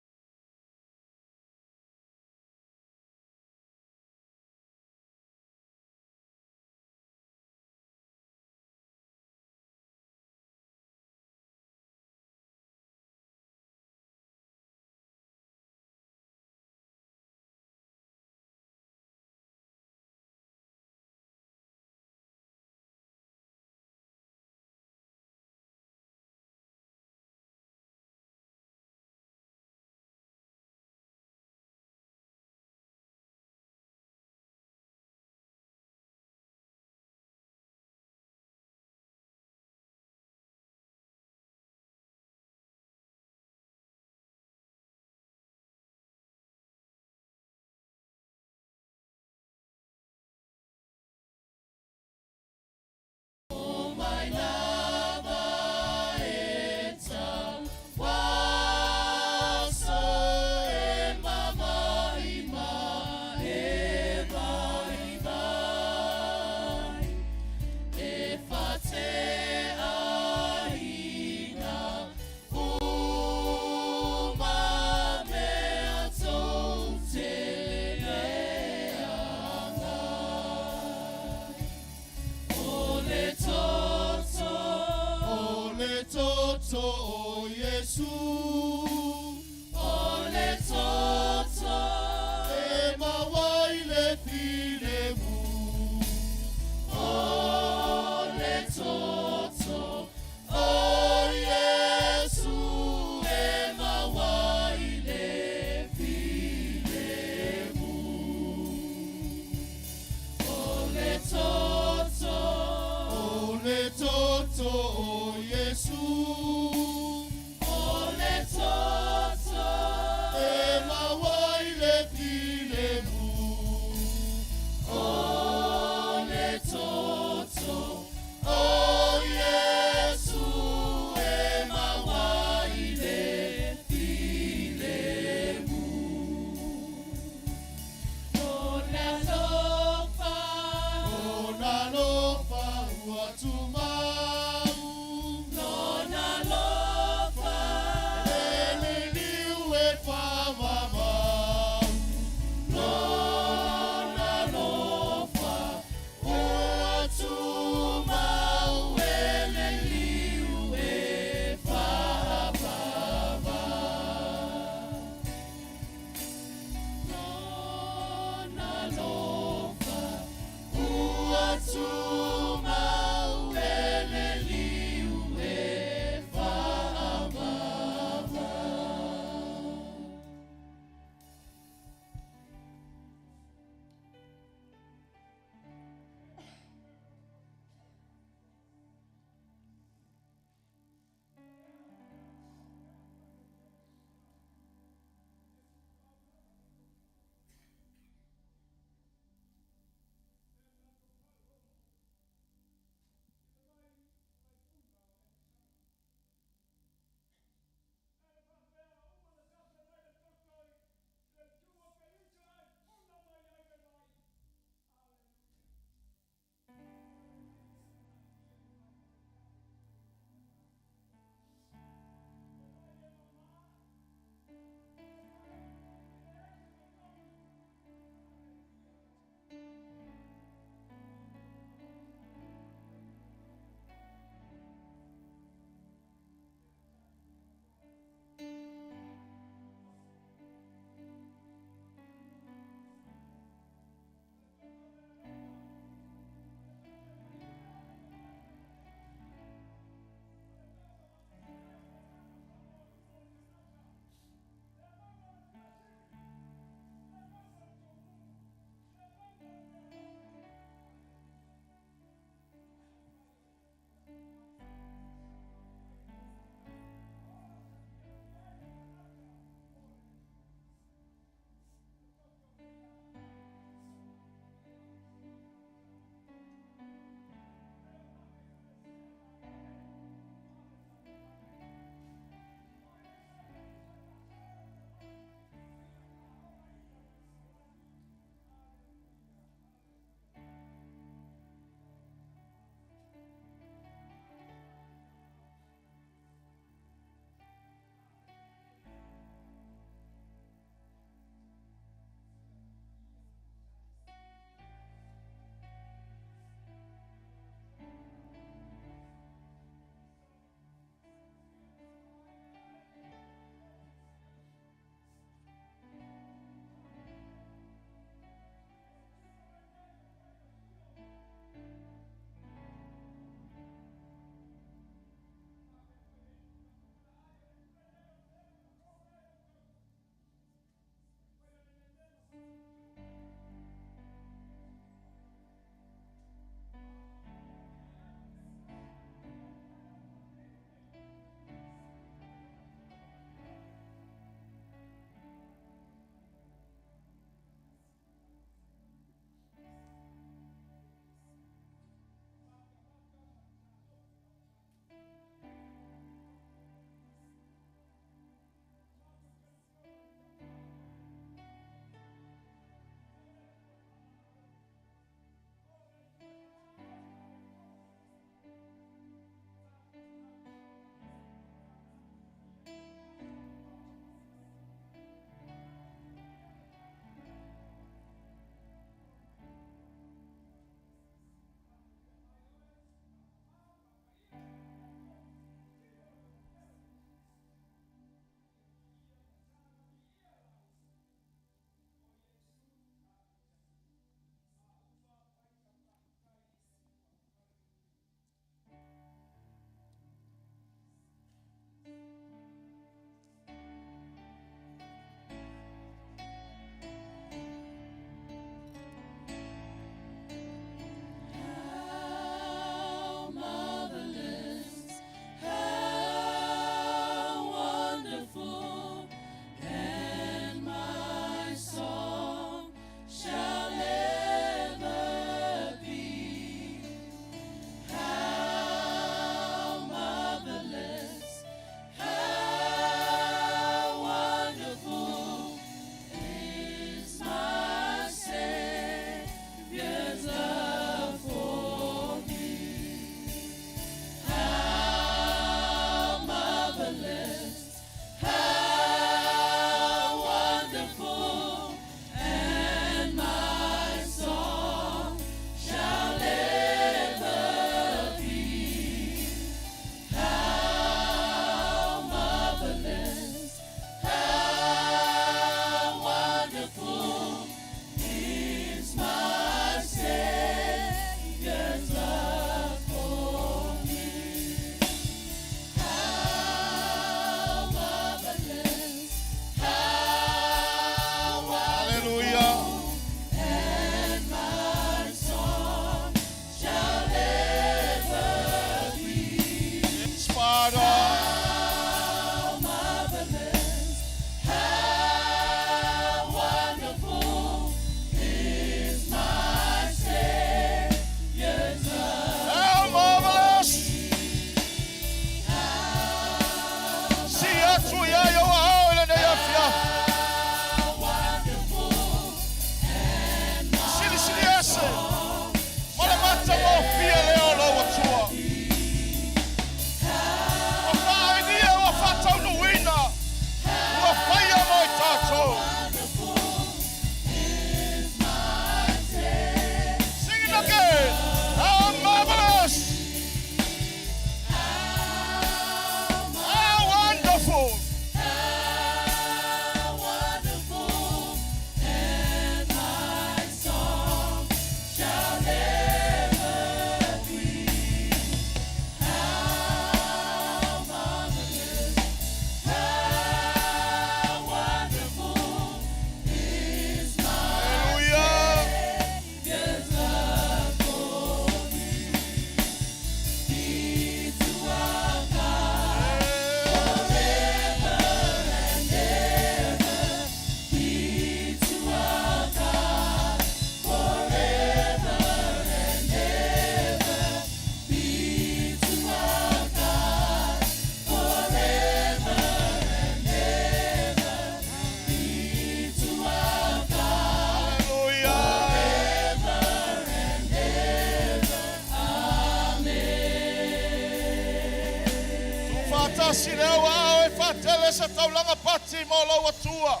Faatele se taulaga pati mo lou Atua.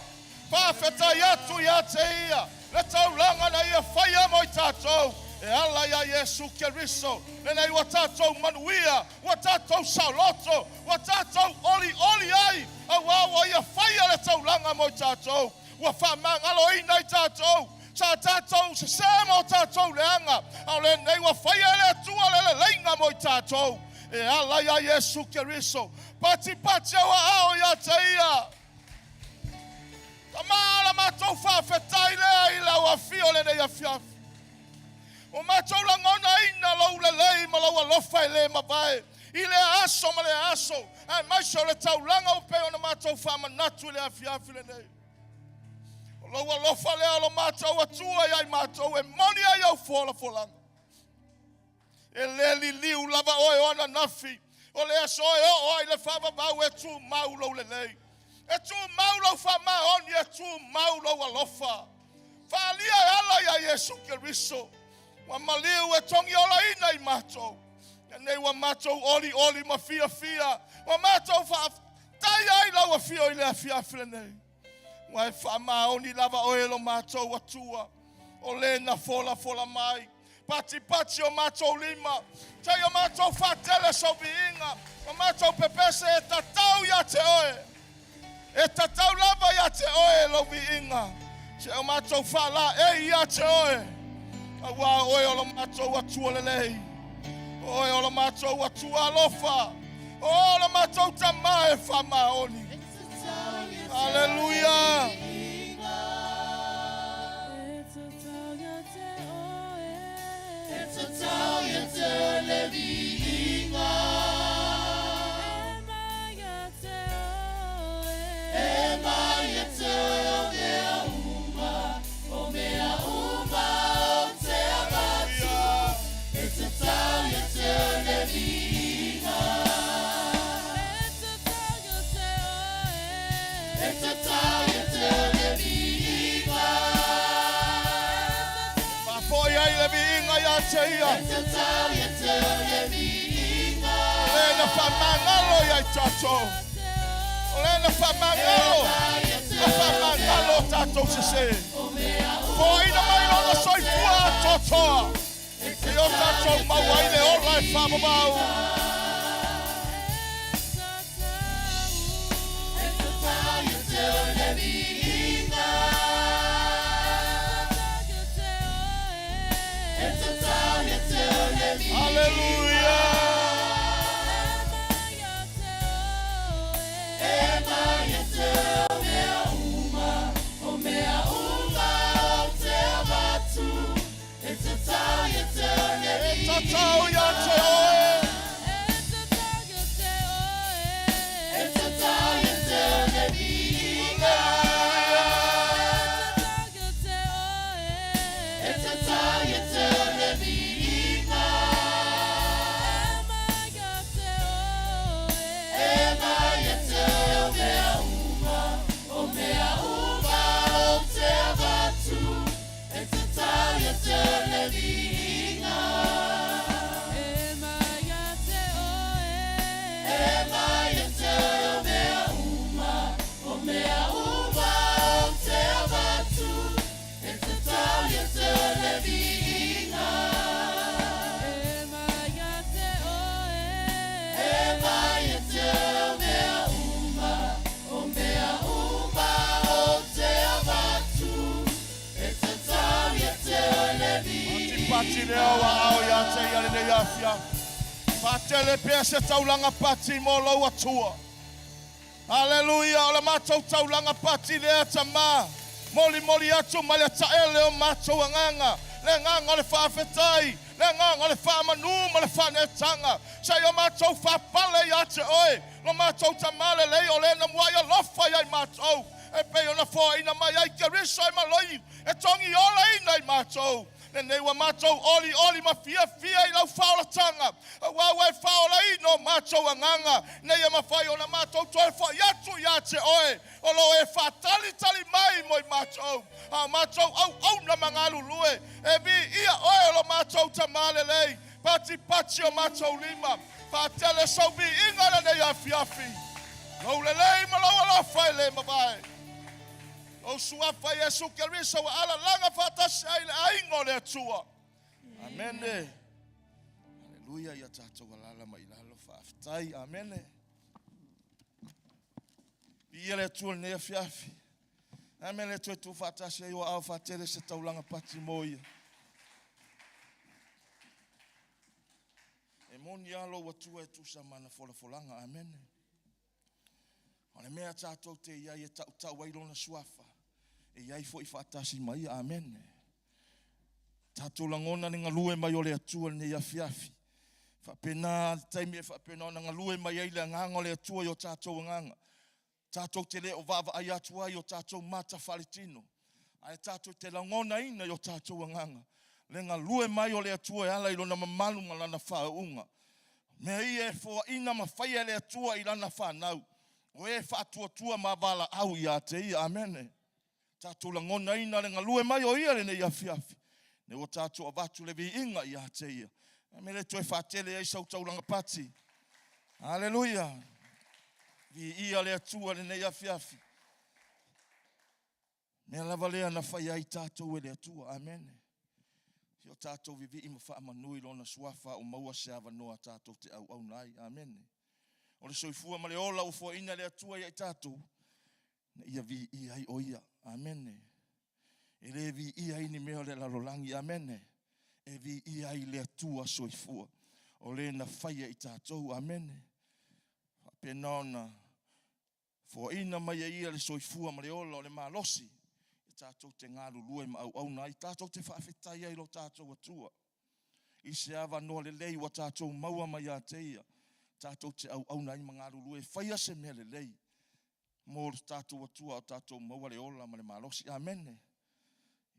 Faafetai atu ia te ia le taulaga na ia faia mo i tatou e ala iā Iesu Keriso, lenei ua tatou manuia, ua tatou saoloto, ua tatou olioli ai, auā ua ia faia le taulaga mo i tatou, ua faamagaloina i tatou. Sa tatou sesē ma o tatou leaga, a o lenei ua faia e le Atua le leleiga mo i tatou e ala iā Iesu Keriso. Patipati ou aao ia te ia. Tama, o la matou faafetai lea i lau afio i lenei afiafi. Ua matou lagonaina lou lelei ma lou alofa e le mavae i lea aso ma lea aso, aemaise o le taulaga ua pei ona matou faamanatu i le afiafi lenei. O lou alofa lea o lo matou Atua ia i matou e moni ai au folafolaga. E le liliu lava oe o ananafi, o le aso e oo ai le faavavau e tumau lou lelei, e tumau lou faamaoni, e tumau lou alofa. Faaalia e ala iā Iesu Keriso, ua maliu e togiolaina i matou. Lenei ua matou olioli ma fiafia, ua matou faafetai ai lau afio i le afiafi lenei. Ua e faamaoni lava oe e lo matou Atua, o le na folafola mai. Patipati o matou lima, seia matou faatele sou viiga, ma matou pepese e tatau ia te oe. E tatau lava ia te oe lou viiga, seia matou faalaei ia te oe. Auā o oe o lo matou Atua lelei, o oe o lo matou Atua alofa, o oe o lo matou Tama e faamaoni. Aleluia! Faafoi ai le viiga ia te ia. O le na faamagalo ia i tatou. O le na faamagalo, na faamagalo o tatou sesē. Foaiina mai lona soifua atoatoa. E o tatou maua ai le ola e faavavau. Aleluia! E tatau ia te oe. Patipati lea o aao ia te ia lenei afiafi. Faatele pea se taulaga pati mo lou Atua. Aleluia, o le matou taulaga pati lea Tama. Molimoli atu mai le taele o matou agaga, le agaga o le faafetai, le agaga o le faamanu ma le faaneetaga. Seia matou faapale ia te oe, lo matou Tama lelei o le na muai alofa ia i matou, e pei ona foaiina mai ai Keriso e maloi e togiolaina i matou. Lenei ua matou olioli ma fiafia i lau faaolataga, auā ua e faaolaina o matou agaga, ina ia mafai ona matou toe foi atu ia te oe, o lo o e faatalitali mai mo i matou, a o matou auauna ma galulue, e viia oe o lo matou Tama lelei, patipati o matou lima, faatele sou viiga lenei afiafi. Lou lelei ma lou alofa e le mavae. Lou suafa Iesu Keriso ua alalaga faatasi ai le aiga o le Atua. Amene. Aleluia ia tatou alala mai lalo faafetai. Amene. Viia le Atua i lenei afiafi. Amene le Atua e tu faatasi ai o aao faatele se taulaga pati mo ia. E moni lava lou Atua e tusa ma ana folafolaga. Amene. O le mea tatou te i ai e tautau ai lona suafa, e i ai foi faatasi ma ia. Amene. Tatou lagona le galue mai o le Atua i lenei afiafi. Faapena le taimi e faapena ona galue mai ai le agaga o le Atua i o tatou agaga. Tatou te le o vaavaai atu ai i o tatou mata faaletino, ae tatou te lagonaina i o tatou agaga le galue mai o le Atua e ala i lona mamalu ma lana faauuga. Mea ia e foaina ma faia e le Atua i lana fanau, o e faatuatua ma valaau ia te ia. Amene. Tatou lagonaina le galue mai o ia lenei afiafi, ne ua tatou avatu le viiga ia te ia. A mea le toe faatele ai sau taulaga pati. Aleluia. Viia le Atua lenei afiafi. Mea lava lea na fai ai tatou e le Atua. Amene. Si o tatou vivii ma faamanu i lona suafa o maua se avanoa tatou te auauna ai. Amene. O le soifua ma le ola ua foaina le Atua ia i tatou, na ia viia ai o ia. Amene. E le viia ai ni mea o le lalolagi. Amene. E viia ai le Atua soifua. O le na faia i tatou. Amene. Faapena ona foaina mai e ia le soifua ma le ola o le malosi, e tatou te galulue ma auauna ai, tatou te faafetai ai lo tatou Atua. I se avanoa lelei ua tatou maua mai ia te ia, tatou te auauna ai ma galulue, faia se mea lelei mo le tatou Atua o tatou maua le ola ma le malosi. Amene.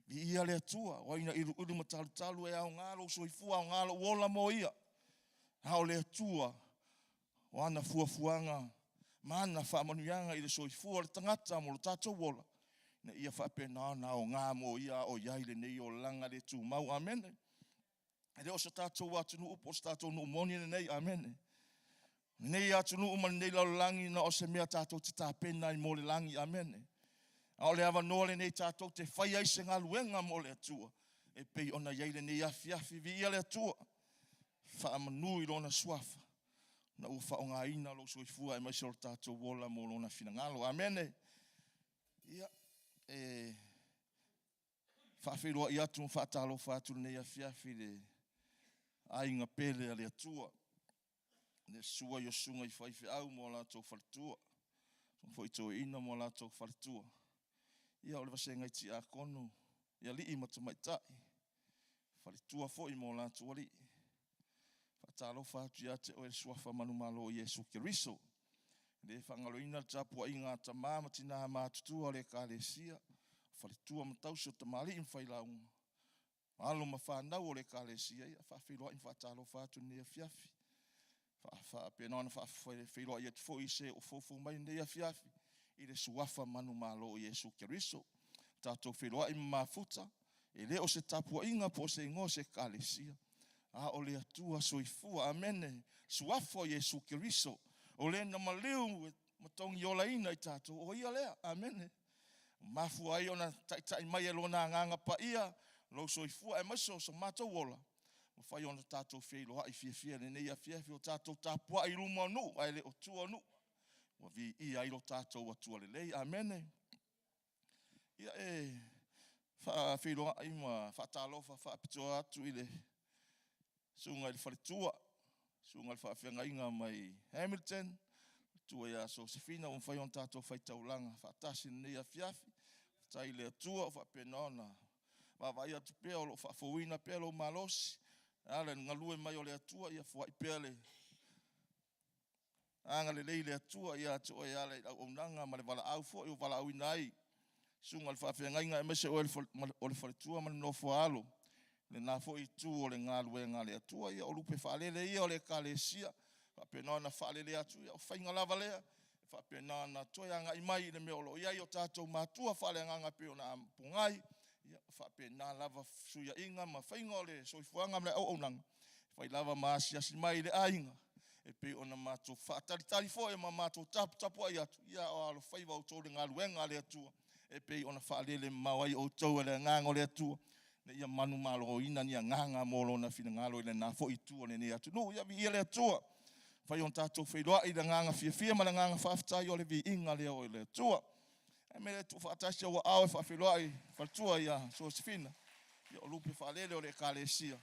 Viia le Atua, o ai na iluilu ma talutalu e aoga lou soifua, aoga lou ola mo ia. A o le Atua, o ana fuafuaga ma ana faamanuiaga i le soifua o le tagata mo lo tatou ola, na ia faapena ona aoga mo ia o iai lenei olaga le tumau. Amene. E le o se tatou atunuu po o se tatou nuu moni lenei. Amene. Lenei atunuu ma lenei lalolagi na o se mea tatou te tapena ai mo le lagi. Amene. A o le avanoa lenei tatou te fai ai se galuega mo le Atua, e pei ona iai lenei afiafi. Viia le Atua, faamanu i lona suafa, na ua faaaogaina lou soifua aemaise o le tatou ola mo lona finagalo. Amene. Ia, e faafeiloai atu ma faatalofa atu lenei afiafi le aiga pele a le Atua, le sua i o susuga i faifeau mo latou faletua, foi toeaina mo latou faletua. Ia o le vasegai tiakono i alii ma tamaitai, faletua foi mo latou alii. Faatalofa atu ia te oe le suafa manumalo o Iesu Keriso. Le faagaloina le tapuaiga a tama ma tina matutua o le Ekalesia, faletua ma tausi o tamalii ma failauga, alo ma fanau o le Ekalesia. Ia faafeiloai ma faatalofa atu lenei afiafi. Faapena ona faafeiloai atu foi se o foufou mai lenei afiafi i le suafa manumalo o Iesu Keriso. Tatou feiloai ma mafuta, e le o se tapuaiga po o se igoa o se Ekalesia, a o le Atua soifua. Amene. Suafa o Iesu Keriso, o le na maliu ma togi olaina i tatou, o ia lea. Amene. Mafua ai ona taitai mai e lona agaga paia lou soifua aemaise o so matou ola, mafai ona tatou feiloai fiafia lenei afiafi, o tatou tapuai i luma o nuu ae le o tua o nuu, ua viia ai lo tatou Atua lelei. Amene. Ia e faafeiloai ma faatalofa faapitoa atu i le susuga i le faletua, susuga i le faafeagaiga mai Hamilton, tua ia Sosefina, ua mafai ona tatou faitaulaga faatasi lenei afiafi. Faafetai i le Atua o faapena ona vaavaai atu pea o lo o faafouina pea lou malosi, ala i le galue mai o le Atua. Ia foai pea le agalelei le Atua ia te oe ala i le auaunaga ma le valaau foi o valaauina ai susuga i le faafeagaiga aemaise oe o le faletua ma le nofoaalo, lena foi itu o le galuega a le Atua. Ia o lupe faalele ia o le Ekalesia, faapena ona faalele atu, ia o faiga lava lea, faapena ona toe agai mai i le mea o lo o i ai o tatou matua faaleagaga pei ona apogai. Ia faapena lava fesuiaiga ma faiga o le soifuaga ma le auaunaga, fai lava ma asiasi mai i le aiga. E pei ona matou faatalitali foi ma matou taputapuai atu, ia a o alofaiva outou i le galuega a le Atua e pei ona faalele mamao ai outou e le agaga o le Atua ina ia manumaloina ni agaga mo lona finagalo i lena foi itu o lenei atunuu. Ia viia le Atua. Mafai ona tatou feiloai i le agaga fiafia ma le agaga faafetai, o le viiga lea o le Atua. Ae mea lea tuufaatasi ou aao e faafeiloai le faletua ia Sosefina, ia o lupe faalele o le Ekalesia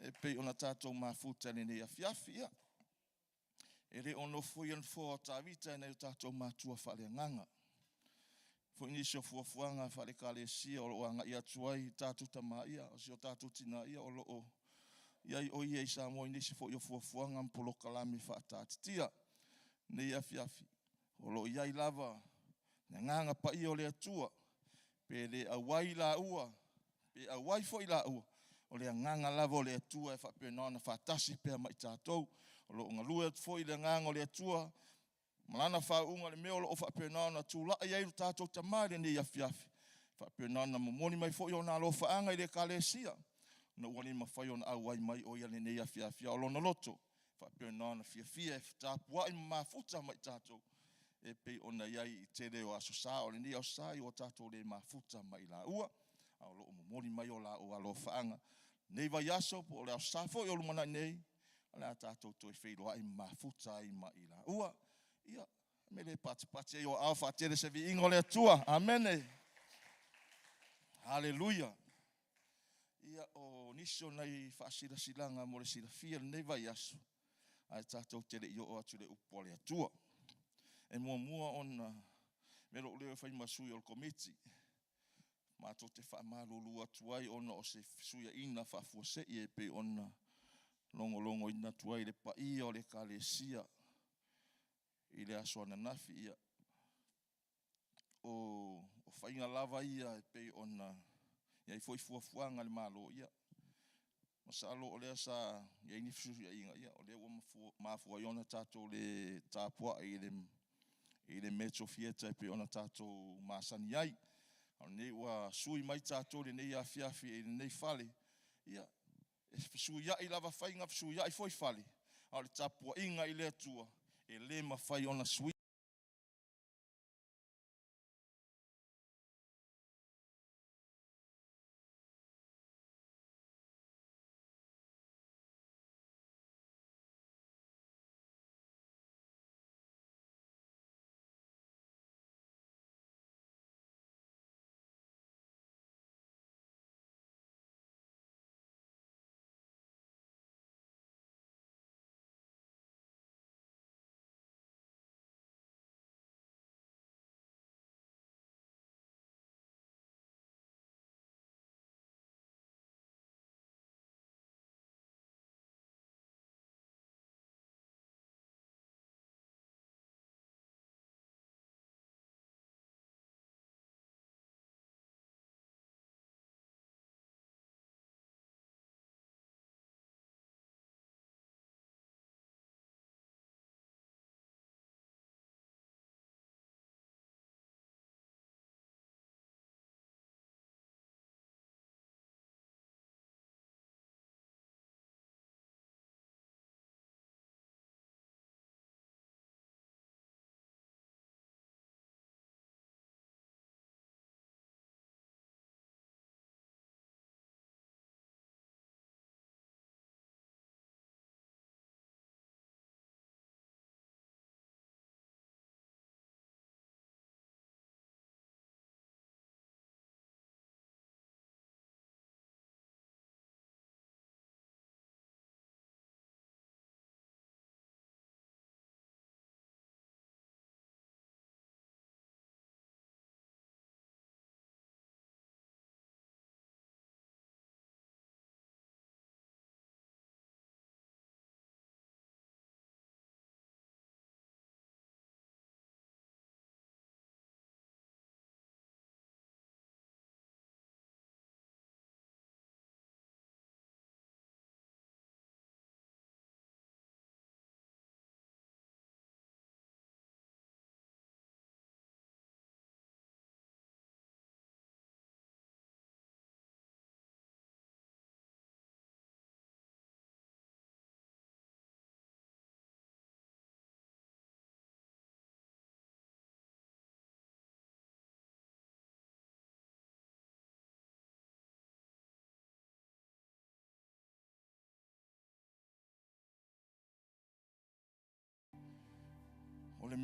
e pei ona tatou mafuta i lenei afiafi. Ia, e le o nofoia le nofoa o Tavita e nai o tatou matua faaleagaga. Foi nisi o fuafuaga faale-Ekalesia o lo o agai atu ai tatou tama, ia, o si o tatou tina, ia, o lo o i ai o ia i Samoa i nisi foi o fuafuaga ma polokalame faataatitia. Lenei afiafi, o lo o i ai lava le agaga paia o le Atua, pe le auai laua, pe auai foi laua, o le agaga lava o le Atua e faapena ona faatasi pea ma i tatou. O lo o galue atu foi le agaga o le Atua ma lana faauuga i le mea o lo o faapena ona tulai ai lo tatou tama i lenei afiafi, faapena ona momoli mai foi ona alofaaga i le Ekalesia, ona ua le mafai ona auai mai o ia i lenei afiafi, a o lona loto e faapena ona fiafia e tapuai ma mafuta ma i tatou e pei ona i ai i le tele o Aso Sa. O lenei Aso Sa ua tatou le mafuta ma i laua, a o lo o momoli mai o laua alofaaga i lenei vaiaso po o le Aso Sa foi o lumanai nei, o le a tatou toe feiloai ma mafuta ai ma i laua. Ia, o le mea lea e patipati ai ou aao e faatele se viiga o le Atua. Amene. Haleluia. Ia, o nisi o nai faasilasilaga mo le silafia i lenei vaiaso, ae tatou te le i oo atu i le upu a le Atua. E muamua ona avea lou leo e fai ma sui o le Komiti, matou te faamalulu atu ai ona o se fesuiaiga faafuasei e pei ona logologoina atu ai i le paia o le Ekalesia i le aso ananafi. Ia, o faiga lava ia e pei ona i ai foi fuafuaga a le Malo, ia masalo o lea sa i ai ni fesuiaiga, ia o lea ua mafua ai ona tatou le tapuai i le Metro Theatre e pei ona tatou masani ai. A o lenei ua sui mai tatou i lenei afiafi i lenei fale, ia, e fesuiai lava faiga, fesuiai foi fale, a o le tapuaiga i le Atua e le mafai ona suia.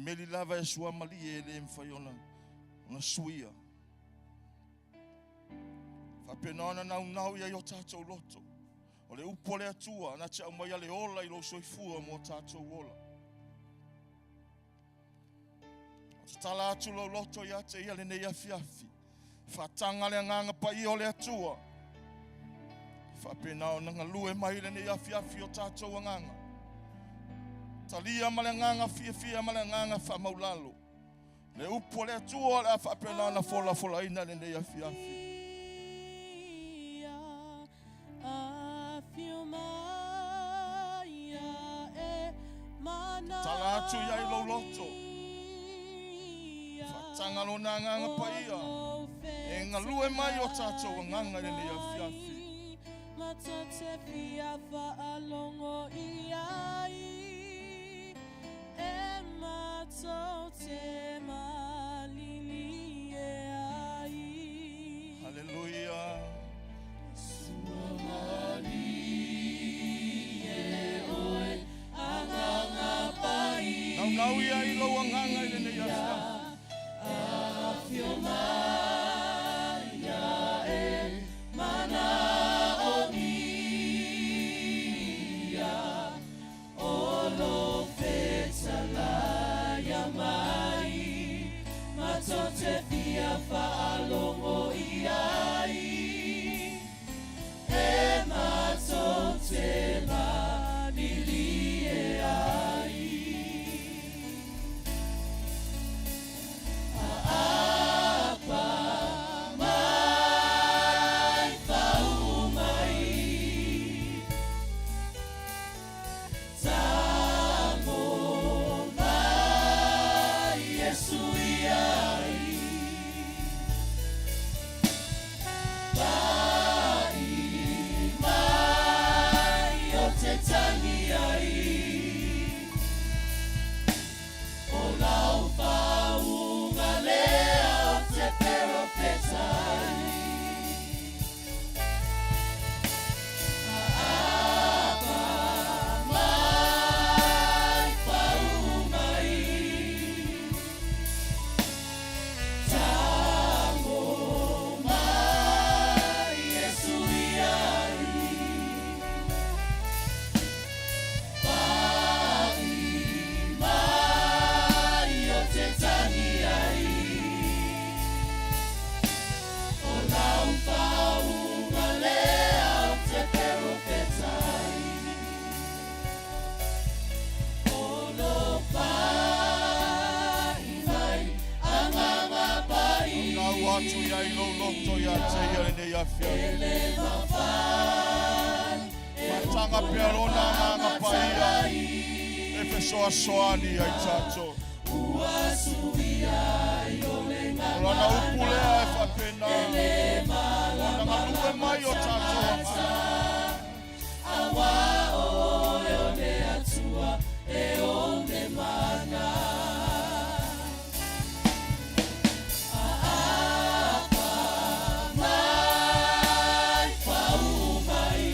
meli lava e suamalie e le mafai ona ona suia. Faapena ona naunau ia i o tatou loto. O le upu a le Atua na te aumaia le ola i lou soifua mo tatou ola. O tatala atu lou loto ia te ia lenei afiafi. Faataga le agaga paia o le Atua. Faapena ona galue mai lenei afiafi o tatou agaga. Talia ma le agaga fiafia ma le agaga faamaulalo. Le upu a le Atua o le a faapena ona folafolaina lenei afiafi. Tala atu ia i lou loto. Faataga lona agaga paia. E galue mai o tatou agaga i lenei afiafi. Matou te fia faalogo i ai e matou te malilie ai. Haleluia. Naunau ia i lou agaga i lenei afiafi. Afio mai e manaomia o lou fetalaia mai matou te fia faalogo i ai e matou te malilie ai. Aapa mai fau mai Tago mai Iesu iai Pai mai o te tangi ai O lau faauuga lea o te perofetai. Aapa mai fau mai Tago mai Iesu iai Pai mai o te tangi ai O lau faauuga lea o te perofetai. O lo pai mai agaga pai Naunau atu ia i lou loto ia te ia lenei afiafi. E le mafai Faataga pea lona agaga paia e fesoasoani ai tatou. Ua suia ai o le O lana upu gagana lea e faapena E le ona galue mai o tatou agaga. Aua o oe o le Atua e ou le mana. Aapa mai fau mai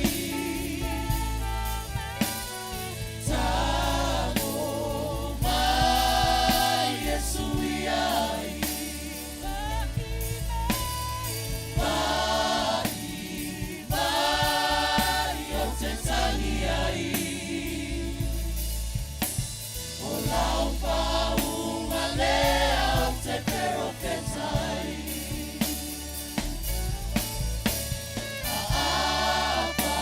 Tago mai Iesu iai Pai mai o te tangi ai O lau faauuga lea o te perofetai. Aapa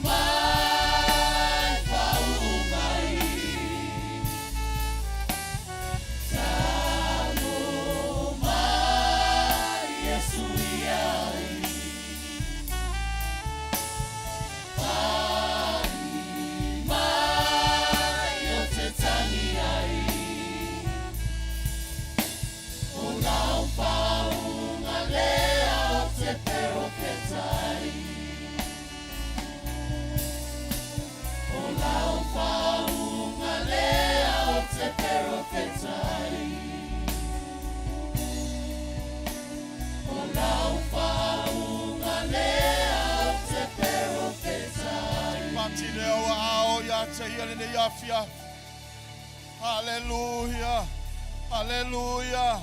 mai fau mai Tago mai Iesu iai Pai mai o te tangi ai O lau faauuga lea o te perofetai. O lau faauuga lea o te perofetai. O lau faauuga lea o te perofetai. Pati lea ua ao ia te ia lenei afiafi. Hallelujah. Hallelujah.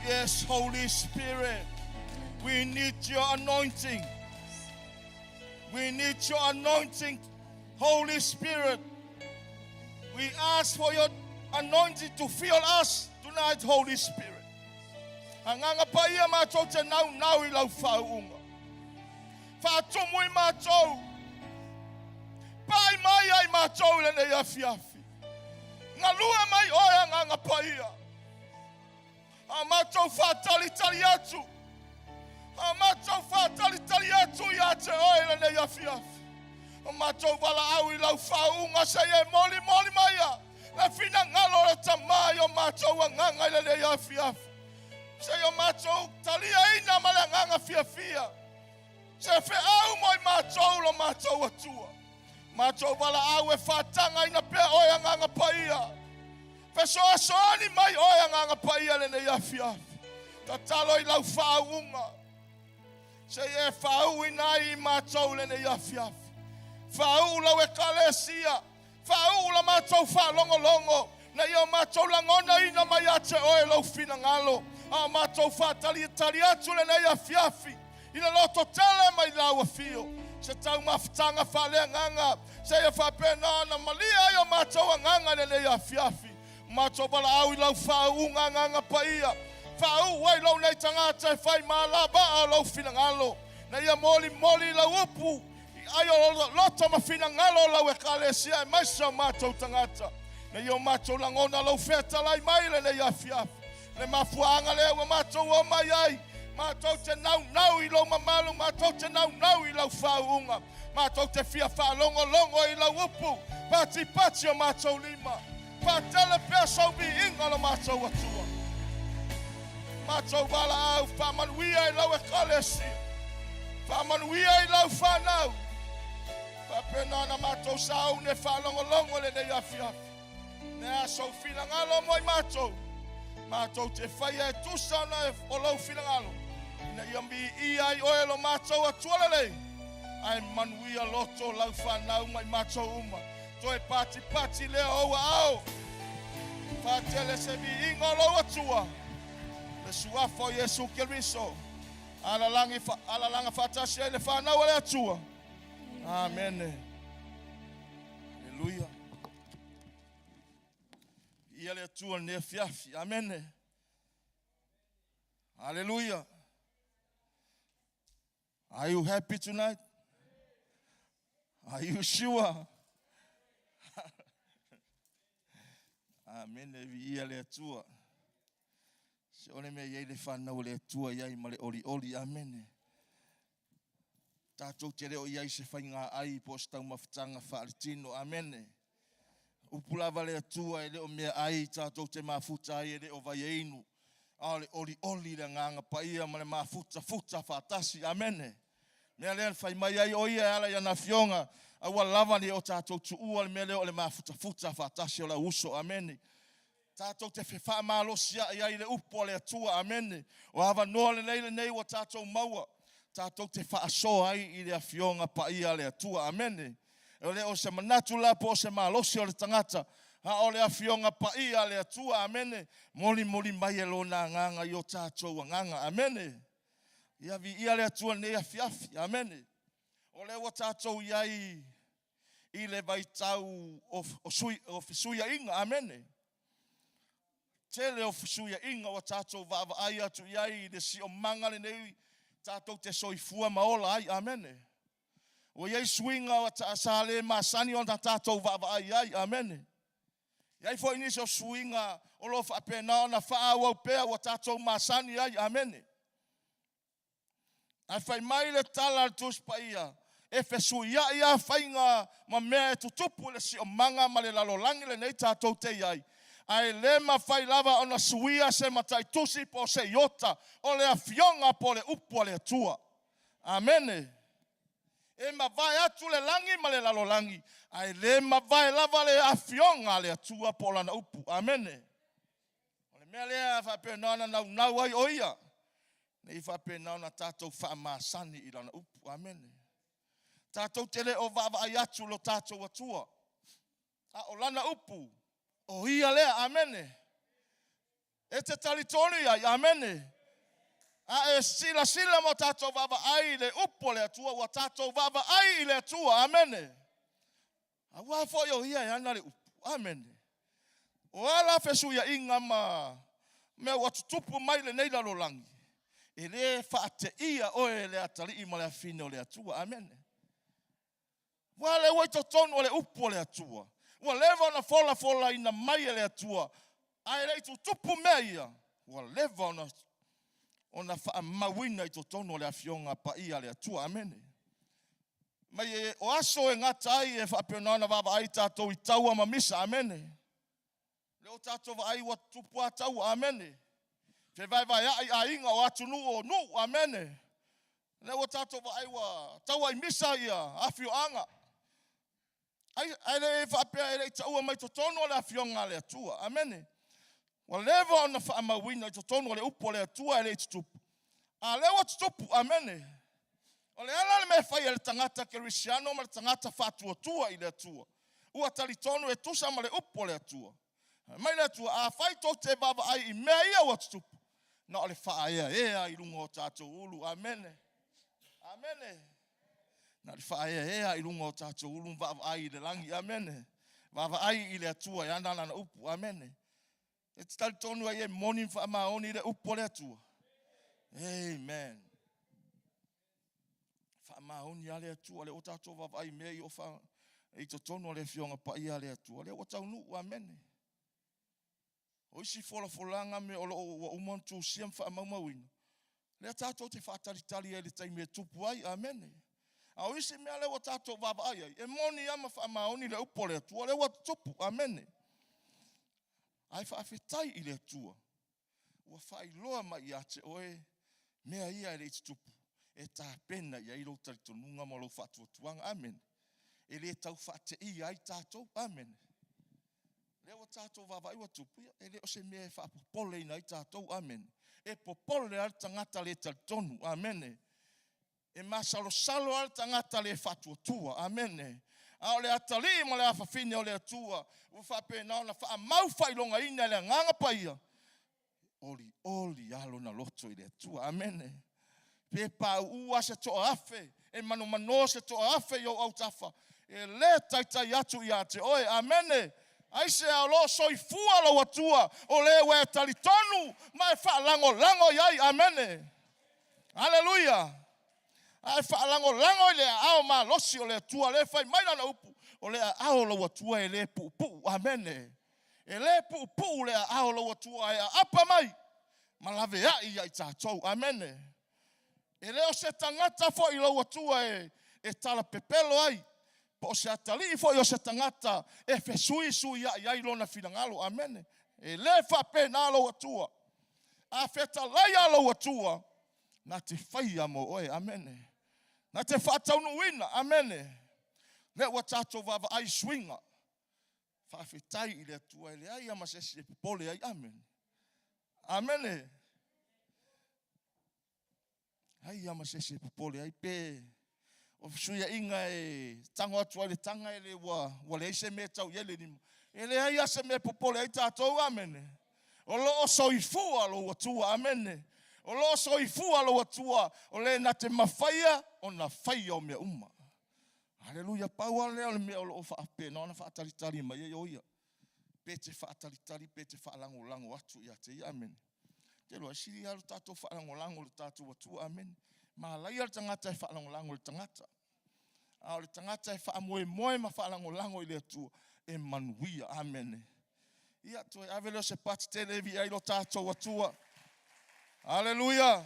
Yes, Holy Spirit. We need your anointing. We need your anointing, Holy Spirit. We ask for your anointing to fill us tonight, Holy Spirit. Agaga Paia matou te naunau i lau faauuga. Faatumu i matou. Pai mai ai matou i lenei afiafi. Galue mai oe Agaga Paia. A matou faatalitali atu. A matou faatalitali atu ia te oe i lenei afiafi. O matou valaau i lau faauuga seia e molimoli maia le finagalo o le Tama i o matou agaga i lenei afiafi. Seia o matou taliaina ma le agaga fiafia. Se feau mo i matou lo matou Atua. Matou valaau e faatagaina pea oe Agaga Paia. Fesoasoani mai oe Agaga Paia i lenei afiafi. Tatalo i lau faauuga. Seia e faauuina ai i matou i lenei afiafi. Faauu lau Ekalesia. Faauu la matou faalogologo, na ia o matou lagonaina mai ia te oe lou finagalo, a o matou faatalitali atu lenei afiafi i le lototele mai lau afio. Se taumafataga faaleagaga, seia faapena ona malie ai o matou agaga i lenei afiafi. O matou valaau i lau faauuga Agaga Paia, faauu ai lou nei tagata e fai malavaa o lou finagalo, na ia molimoli i lau upu, I ai o loto ma finagalo o lau Ekalesia aemaise o matou tagata, ina ia o matou lagona lou fetalai mai i lenei afiafi. Le mafuaaga lea ua matou o mai ai, matou te naunau i lou mamalu, matou te naunau i lau faauuga, matou te fia faalogologo i lau upu, patipati o matou lima, faatele pea sou viiga lo matou Atua. Matou valaau faamanuia i lau Ekalesia, faamanuia i lau fanau, faapena ona matou sauni e faalogologo i lenei afiafi. Le a sou finagalo mo i matou, matou te faia e tusa ona o lou finagalo, ina ia miia ai oe lo matou Atua lelei, ae manuia loto lau fanau ma i matou uma. Toe patipati lea o ou aao. Faatele se viiga o lou Atua, le suafa o Iesu Keriso. Alalagi, alalaga faatasi ai le fanau a le Atua. Amene. Aleluia. Viia le Atua i lenei afiafi. Amene. Aleluia. Are you happy tonight? Are you sure? Amene, viia le Atua. Se ole mea i ai le fanau o le Atua i ai ma le olioli. Amene. Tatou te le o i ai se faiga ai po o se taumafataga faaletino. Amene. Upu lava le Atua e le o mea ai tatou te mafuta ai e le o vai e inu. A o le olioli le agaga paia ma le mafutafuta faatasi. Amene. Mea lea na fai mai ai o ia e ala i ana afioga, aua lava ne i o tatou tuua le mea lea o le mafutafuta faatasi o le au uso. Amene. Tatou te fefaamalosi ai i le upu a le Atua. Amene. O avanoa lelei lenei ua tatou maua, tatou te faasoa ai i le afioga paia a le Atua. Amene. E le o se manatu la po o se malosi o le tagata, a o le afioga paia a le Atua. Amene. Molimoli mai e lona agaga i o tatou agaga. Amene. Ia viia le Atua i lenei afiafi. Amene. O lea ua tatou i ai i le vaitau o, o, sui, o fesuiaiga. Amene. Tele o fesuiaiga ua tatou vaavaai atu i ai i le siomaga lenei tatou te soifua ma ola ai. Amene. Ua i ai suiga ua ta, sa le masani ona tatou vaavaai i ai. Amene. E i ai foi nisi o suiga o lo o faapena ona faaauau pea ua tatou masani ai. Amene. Ae fai mai le tala a le Tusi Paia, e fesuiai lava faiga ma mea e tutupu i le siomaga ma le lalolagi lenei tatou te i ai, ae le mafai lava ona suia se mataitusi po o se iota o le Afioga po o le Upu a le Atua. Amene. E mavae atu le lagi ma le lalolagi, ae le mavae lava le Afioga a le Atua po o Lana Upu. Amene. O le mea lea e faapena ona naunau ai o ia, ne i faapena ona tatou faamasani i lana upu. Amene. Tatou te le o vaavaai atu lo tatou Atua, a o lana upu. O ia lea, amene. E te talitonu i ai, amene. A e silasila ma o tatou vaavaai i le upu a le Atua, ua tatou vaavaai i le Atua, amene. Aua foi o ia e ana le upu, amene. O a la fesuiaiga ma mea ua tutupu mai lenei lalolagi, e le faateia oe e le atalii ma le afafine o le Atua, amene. Aua o lea ua i totonu o le upu a le Atua, ua leva ona folafolaina mai e le Atua, ae le i tutupu mea ia, ua leva ona ona faamauina i totonu o le Afioga Paia a le Atua. Amene. Mai e, o aso e gata ai e faapena ona vaavaai tatou i taua ma misa. Amene. Lea ua tatou vaai ua tutupu lava taua. Amene. Fevaevaea'i aiga o atunuu o nuu. Amene. Lea ua tatou vaai ua taua i misa ia afioaga. Ai, ae le faapea e le i taua mai totonu o le afioga a le Atua. Amene. Ua leva ona faamauina i totonu o le upu a le Atua e le i tutupu. A lea ua tutupu. Amene. O le ala le mea e fai e le tagata kerisiano ma le tagata faatuatua i le Atua. Ua talitonu e tusa ma le upu a le Atua. Mai le Atua, afai tou te vaavaai i mea ia ua tutupu, na o le faaeaea i luga o tatou ulu. Amene. Amene. Na o le faaeaea i luga o tatou ulu ma vaavaai i le lagi. Amene. Vaavaai i le Atua e ana lana upu. Amene. E te talitonu ai e moni ma faamaoni le upu a le Atua. Amen. Faamaoni lava le Atua. Lea ua tatou vaavaai i mea i o fa i totonu o le Afioga Paia a le Atua. Lea ua taunuu. Amene. O isi folafolaga me o lo o ua uma ona tusia ma faamaumauina, lea tatou te faatalitali ai i le taimi e tupu ai. Amene. A o isi mea lea ua tatou vaavaai ai, e moni lava ma faamaoni le upu a le Atua, lea ua tutupu. Amene. Ae faafetai i le Atua ua faailoa mai ia te oe mea ia e le i tutupu, e tapena i ai lou talitonuga ma lou faatuatuaga. Amene. E le tau faateia ai tatou. Amene. Lea ua tatou vaavaai ua tupu, ia, e le o se mea e faapopoleina ai tatou. Amene. E popole lava le tagata le talitonu. Amene. E masalosalo lava le tagata le faatuatua. Amene. A o le atalii ma le afafine o le Atua ua faapena ona faamau faailogaina e le Agaga Paia, olioli lava lona loto i le Atua. Amene. Pe pauu lava se toaafe, e manomano se toaafe i ou autafa, e le taitai atu ia te oe. Amene. Aisea o lo o soifua lou Atua, o le ua e talitonu ma e faalagolago i ai. Amene. Aleluia. A e faalagolago i le aao malosi o le Atua, lea e fai mai lana upu, o le aao o lou Atua e le puupuu. Amene. E le puupuu le aao o lou Atua e aapa mai ma laveai ia i tatou. Amene. E le o se tagata foi lou Atua e, e talapepelo ai, po o se atalii foi o se tagata e fesuisuiai ai lona finagalo. Amene. E le faapena lou Atua. A fetalai lou Atua, na te faia mo oe. Amene. Na te faataunuuina. Amene. Lea ua tatou vaavaai i suiga. Faafetai i le Atua e leai lava ma se isi e popole ai. Amene. Amene. Leai lava ma se isi e popole ai pe o fesuiaiga e tago atu ai le taga e le ua, ua leai se mea e tau i ai le lima. E leai lava se mea e popole ai tatou. Amene. O lo o soifua lou Atua. Amene. O lo o soifua lou Atua, o le na te mafaia ona faia o mea uma. Aleluia. Pau lava lea o le mea o lo o faapena ona faatalitali mai ai o ia. Pe te faatalitali, pe te faalagolago atu ia te ia. Amene. Te iloa, e sili lava lo tatou faalagolago i le tatou Atua. Amene. Malaia le tagata e faalagolago i le tagata. A o le tagata e faamoemoe ma faalagolago i le Atua, e manuia. Amene. Ia, toe ave lea o se pati tele e viia ai lo tatou Atua. Aleluia.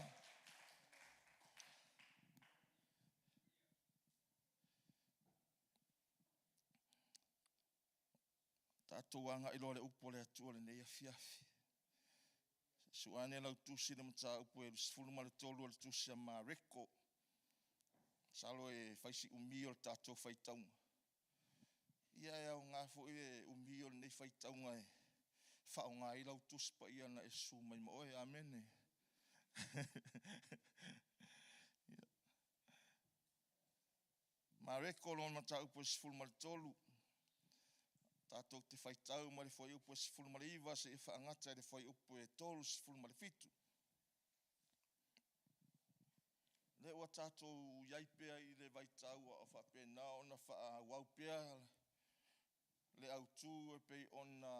Tatou agai loa le upu a le Atua lenei afiafi. Sue ane lau tusi le mataupu e 23 o le tusi a Mareko. Masalo e fai si umi o le tatou faitauga. Ia e aoga foi le umi o lenei faitauga e faaaoga ai lau tusi paia na e susu mai ma oe. Amene. Mareko lona mataupu e 13. Tatou te faitau mai le fuaiupu e 19 seia faagata i le fuaiupu e 37. Lea ua tatou i ai pea i le vaitau a o faapena ona faaauau pea le autu e pei ona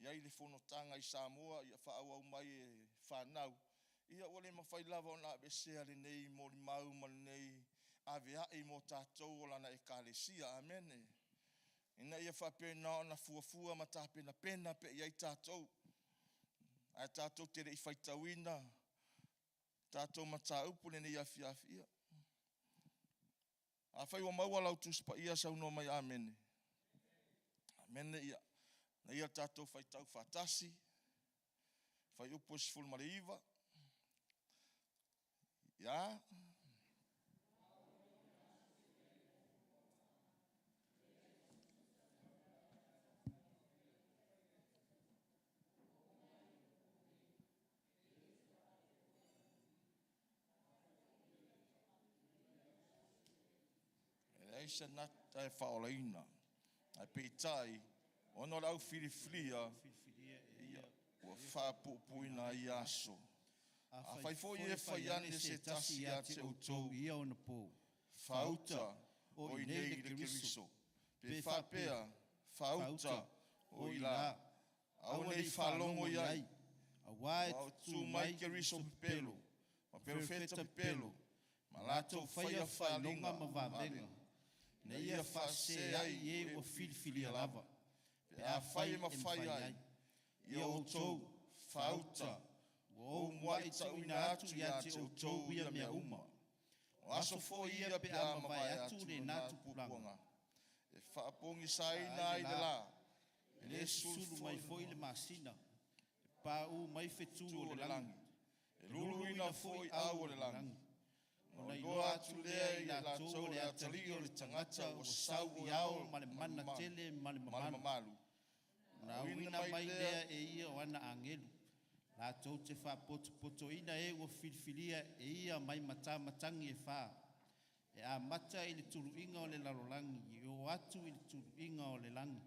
i ai le fonotaga i Samoa ia faaauau mai e fanau, ia ua le mafai lava ona aveesea lenei molimau ma lenei avea'i mo tatou o lana Ekalesia. Amene. Ina ia faapena ona fuafua ma tapenapena pea i ai tatou, ae tatou te le i faitauina tatou mataupu lenei afiafi. Ia, afai ua maua lau Tusi Paia, saunoa mai, “Amene.” Amene. Ia, na ia tatou faitau faatasi, fuaiupu e 19. Ia. E leai se gata e faaolaina, ae peitai, ona o le au filifilia filifilia e ia ua faapuupuuina ai ia aso. Afai Afai foi foi e e fai fai ane ane se se tasi tasi ia ia te te outou, outou i ia ona po, “Faauta, faauta, o o i i inei nei le le Keriso,” Keriso, pe pe faapea, faapea, “Faauta, faauta, o o i i la,” la, aua aua ne ne i i faalogo faalogo i i ai. ai, auā e Ua tutū tu mai mai Keriso Keriso pepelo pepelo, ma ma perofeta perofeta pepelo pepelo, ma ma latou latou faia faia faaaliga faailoga ma ma vavega, vavega, ina ina ia ia faasese faasese ai ai e e ua ua filifilia filifilia lava, lava, pe pe afai afai e e mafai mafai ai, ai. Ia Ia outou outou faauta, faauta, ua ua ou ou muai muai tauina tauina atu atu ia ia te te outou outou ia ia mea mea uma. uma. O O aso aso foi foi ia ia pe pe a a mavae mavae atu atu lena lena puapuaga, tupulaga, e faapogisaina ai ai le le la, la, e e le le susulu susulu foi mai foi le masina, e paū mai fetū tu o o le le lagi, lagi, e e luluina luluina foi foi au au o o le le lagi. lagi. Ona Ona iloa iloa atu atu lea lea e e i i latou latou o o le le atalii atalii o o le le tagata tagata ua ua sau sau i i ao ao ma le ma mana tele ma le le mamalu. mamalu. Ona Auina auina mai mai lea lea e ia o ana agelu, latou te faapotopotoina e ua filifilia e ia mai matamatagi e fā, e amata i le tuluiga o le lalolagi e oo atu i le tuluiga o le lagi.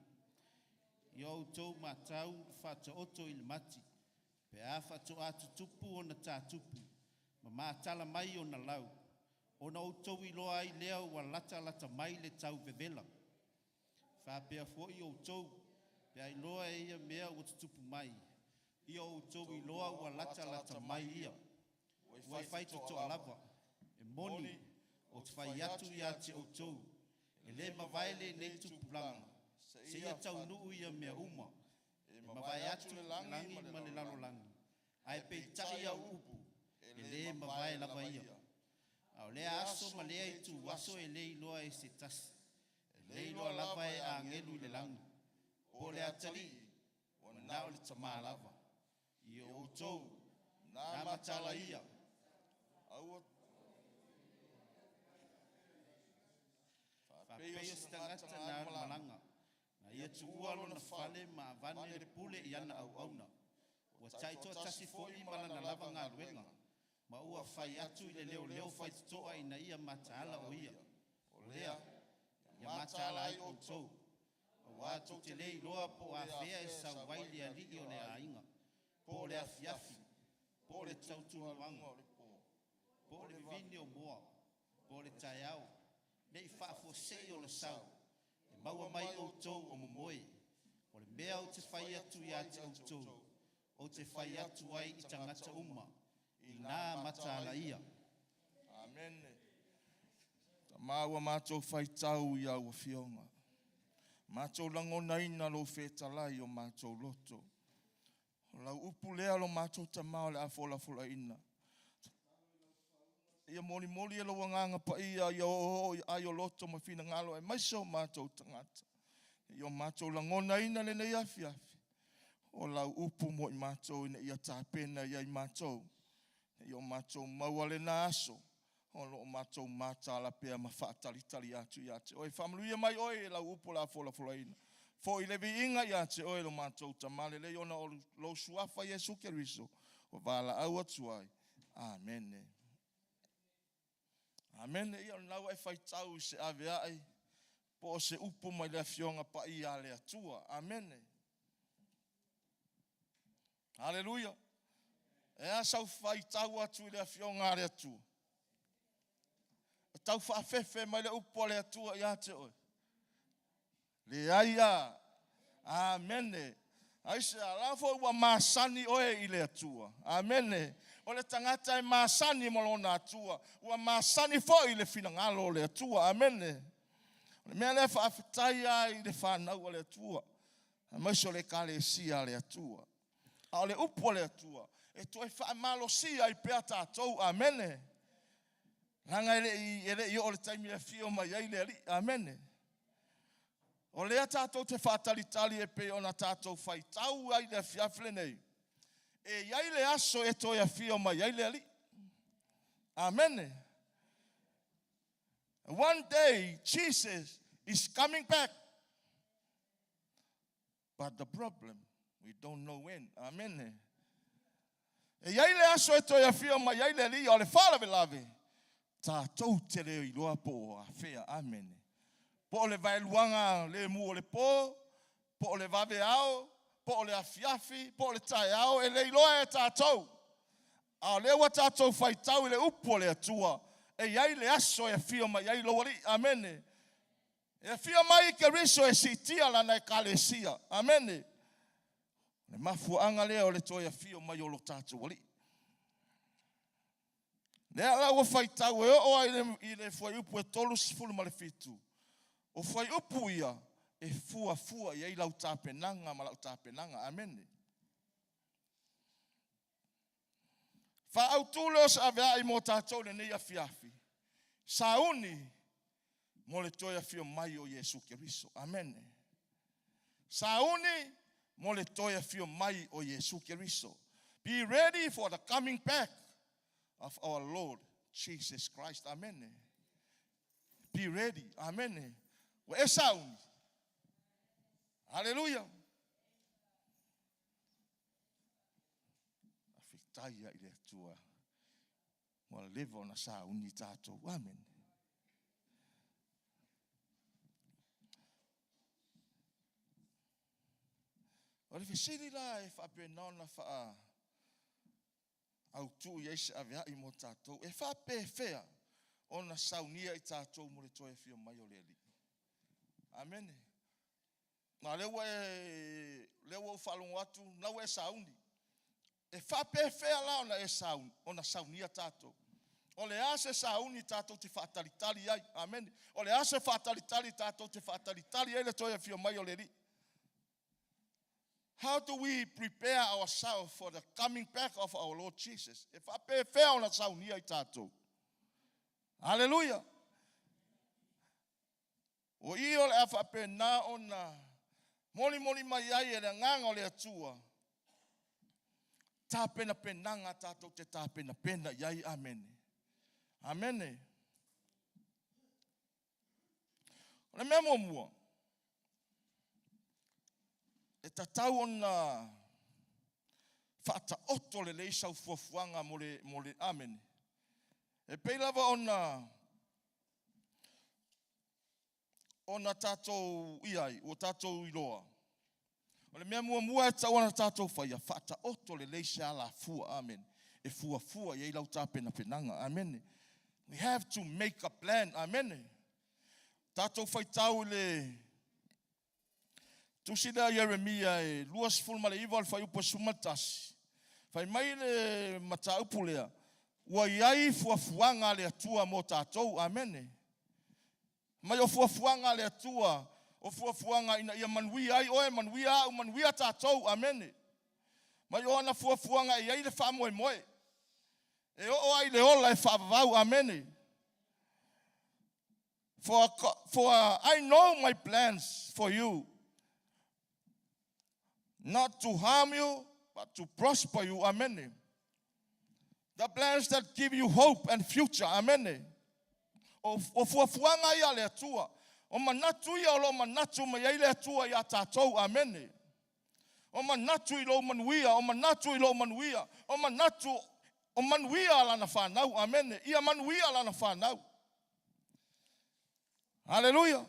Ia outou matau le faataoto i le mati, pe a faatoa tutupu ona tātupu, ma matala mai ona lau, ona outou iloa ai lea ua latalata mai le tau vevela. Faapea foi outou, pe a iloa e ia mea ua tutupu mai, ia outou outou iloa iloa ua ua latalata latalata mai mai ia, ia. ua Ua i e faitotoa faitotoa lava. lava. E Moni, moni, ou ou te te fai fai atu atu ia ia te te outou, outou, e e le lē mavae mavae lenei lenei tupulaga, tupulaga, seia seia taunuu ia mea mea uma. uma. E E mavae mavae atu atu le le lagi lagi ma le ma le lalolagi, lalolagi, ae ae peitai peitai au au upu, upu, e e le lē mavae mavae lava lava ia. ia. A O o lea lea aso aso ma ma lea lea ituaso ituaso, e le iloa e se tasi, e e le le iloa iloa lava lava e e agelu agelu i i le le lagi, lagi, po po o o le le atalii, atalii, ua ua na na o o le le Tamā Tamā lava. lava. Ia Ia outou, outou na na matala matala ia, ia, aua faapei o faapei o se se tagata tagata na na alu alu malaga, malaga, na na ia ia tuua tuua lona lona fale, fale ma avane avane le le pule pule i i ana ana auauna. auauna. Ua Ua taitoatasi taitoatasi foi foi ma ma lana lana lava lava galuega, galuega, ma ma ua ua fai fai atu atu i i le le leoleo leoleo faitotoa faitotoa ina ina ia ia mataala mataala o o ia. ia. O O lea, lea, ia ia mataala mataala ai ai outou, outou, auā auā tou tou te te le le iloa iloa po po o o le afea afea e e sau sau ai ai le le alii alii o o le le aiga, aiga, po po o o le le afiafi, afiafi, po po o o le le tuatualuga tautualuaga, o le po, po po o o le le vivini o moa, po o le vave taeao, nei faafuasei ona ona sau, sau, e e maua maua mai mai outou outou o o momoe. momoe. O le O le mea mea ou ou te te fai fai atu atu ai ia ia te te outou, outou, ou ou te te fai fai atu atu ai ai i i tagata tagata uma, uma, ina ina mataala mataala ia. ia. Amene. Tama ua matou faitau i au afioga. Matou lagonaina lou fetalai o matou loto. O lau upu lea lo matou Tama o le a felafolaina. Ia molimoli e lou agaga paia ia oooo i ai o loto ma finagalo aemaise o matou tagata. Ia o matou lagonaina lenei afiafi, o lau upu mo i matou ina ia tapena i ai matou, ina ia o matou maua lena aso o lo o matou mataala pea ma faatalitali atu ia te Oe. Faamanuia mai Oe i lau upu o le a felafolaina. Foi le viiga ia te Oe lo matou Tama lelei ona o lou Suafa Iesu Keriso ua valaau atu ai. Amene. Amene. Ia o lena ua e faitau i se avea'i Po o se upu mai le Afioga Paia a le Atua. Amene. Aleluia. E a sau faitau atu i le Afioga a le Atua? E tau faafefe mai le upu a le Atua ia te oe. Leai a. Amene. Aisea, la foi ua masani oe i le Atua. Amene. O le tagata e masani ma lona Atua, ua masani foi i le finagalo o le Atua. Amene. O le mea lea faafetai ai i le fanau a le Atua, aemaise o le Ekalesia a le Atua. A o le upu a le Atua, e toe faamalosia ai pea tatou. Amene. Leaga e le i oo le taimi e afio mai ai le Alii. Amene. O lea tatou te faatalitali e pei ona tatou faitau ai le afiafi lenei. E i ai le aso e toe afio mai ai le Alii. Amene. One day Jesus is coming back. But the problem, we don't know when. Amene. E i ai le aso e toe afio mai ai le Alii, o le faalavelave, tatou te le iloa po o afea. Amene. Po o le vaeluaga le mu o le po, po o le vaveao, po o le afiafi, po o le taeao, e le iloa e tatou. A o lea ua tatou faitau i le upu o le Atua, e i ai le aso e afio mai ai lou Alii. Amene. E afio mai Keriso e siitia lana Ekalesia. Amene. Le mafuaaga lea o le toe afio mai o lo tatou Alii. Lea la ua faitau e oo ai i le fuaiupu e 37, o fuaiupu ia e fuafua i ai lau tapenaga ma lau tapenaga. Amene. Faaautu lea o se aveai mo tatou lenei afiafi. Sauni mo le toe afio mai o Iesu Keriso. Amene. Sauni mo le toe afio mai o Iesu Keriso. Be ready for the coming back of our Lord Jesus Christ. Amen. Be ready. Amen. Ua e sauni. Hallelujah. Faafetai i le Atua. Ua leva ona sauni tatou. Amen. O le fesili la e faapena ona faa autuu i ai se aveai mo tatou, e faapefea ona saunia i tatou mo le toe afio mai o le Alii. Amene. Na lea ua e lea ua ou faalogo atu, na ua e sauni. E faapefea la ona e sauni, ona saunia tatou. O le a se sauni tatou te faatalitali ai. Amene. O le a se faatalitali tatou te faatalitali ai le toe afio mai o le Alii. How do we prepare ourselves for the coming back of our Lord Jesus? E faapefea ona saunia i tatou. Hallelujah. O i o le a faapena ona molimoli mai ai e le agaga o le Atua tapenapenaga tatou te tapenapena i ai. Amene. Amene. O le mea muamua, e tatau ona faataoto lelei sau fuafuaga mo le amene. E pei lava ona tatou iai, ua tatou iloa. O le mea muamua e tatau ona tatou faia, faataoto lelei se alafua. Amene. E fuafua i ai lau tapenapenaga. Amene. We have to make a plan. Amene. Tatou faitau i le tusi lea Ieremia e 29 o le fuaiupu e 11. Fai mai le mataupu lea, ua i ai fuafuaga a le Atua mo tatou. Amene. Mai o fuafuaga a le Atua, o fuafuaga ina ia manuia ai oe, manuia au, manuia tatou. Amene. Mai o ana fuafuaga e i ai le faamoemoe. E oo ai le ola e faavavau. Amene. For I know my plans for you, not to harm you, but to prosper you. Amen. The plans that give you hope and future. Amen. O fuafuaga ia le Atua. O manatu ia o lo manatu mai ai le Atua ia tatou. Amene. O manatu i lou manuia, o manatu i lou manuia, o manatu o manuia lana whanau. Amene. Ia manuia lana whanau. Hallelujah.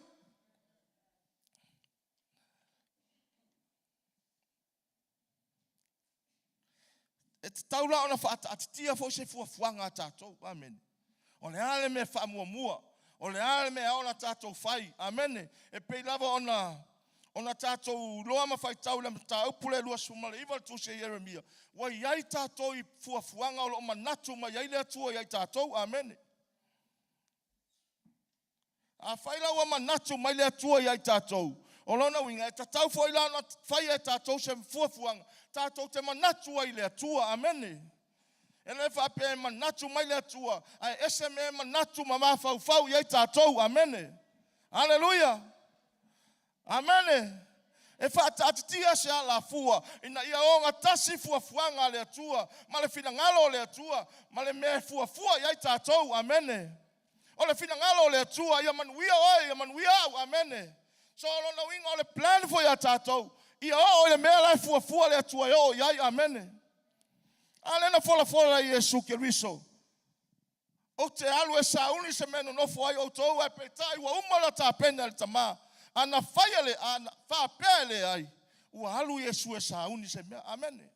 E tatau la ona faataatitia foi se fuafuaga a tatou. Amene. O le a le mea faamuamua? O le a le mea e ao ona tatou fai? Amene. E pei lava ona ona tatou iloa ma faitau i le mataupu lea 29 o le tusi a Ieremia, ua i ai tatou i fuafuaga o lo o manatu mai ai le Atua ia i tatou. Amene. Afai la ua manatu mai le Atua ia i tatou, o lona uiga e tatau foi la ona faia e tatou se fuafuaga tatou te manatu ai i le Atua. Amene. E le faapea e manatu mai le Atua ae ese mea e manatu ma mafaufau i ai tatou. Amene. Aleluia. Amene. E faataatitia se alafua ina ia ogatasi fuafuaga a le Atua ma le finagalo o le Atua ma le mea e fuafua i ai tatou. Amene. O le finagalo o le Atua ia manuia oe, ia manuia au. Amene. So o lona uiga o le plan foi a tatou ia oo i le mea la e fuafua le Atua e oo i ai. Amene. A lea na folafola e Iesu Keriso, Ou te alu e sauni se mea e nonofo ai outou, ae peitai ua uma ona tapena e le Tama. A na faia le, a na faapea e leai, ua alu Iesu e sauni se mea. Amene.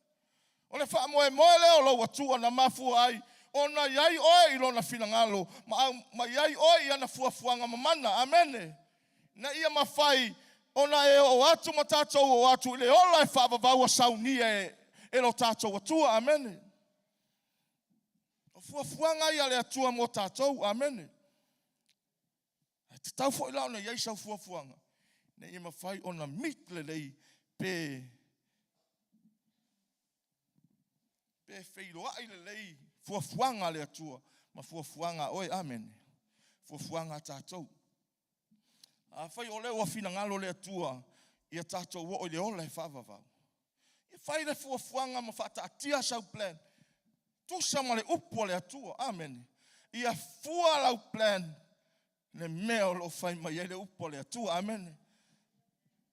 O le faamoemoe lea o lou Atua na mafua ai ona i ai oe i Lona finagalo ma, ma i ai oe i ana fuafuaga mamana. Amene. Ina ia mafai ona e oo atu ma tatou oo atu i le ola e faavavau ua saunia e, e lo tatou Atua. Amene. O fuafuaga ia a le Atua mo tatou. Amene. Ae tatau foi la ona i ai sau fuafuaga ina ia mafai ona meet lelei pe pe feiloai lelei fuafuaga a le Atua ma fuafuaga a oe. Amene. Fuafuaga a tatou. Afai o lea ua finagalo le Atua ia tatou oo i le ola e faavavau, ia fai le fuafuaga ma faataatia sau plan tusa ma le upu a le Atua. Amene. Ia fua lau plan le mea o lo o fai mai ai le upu a le Atua. Amene.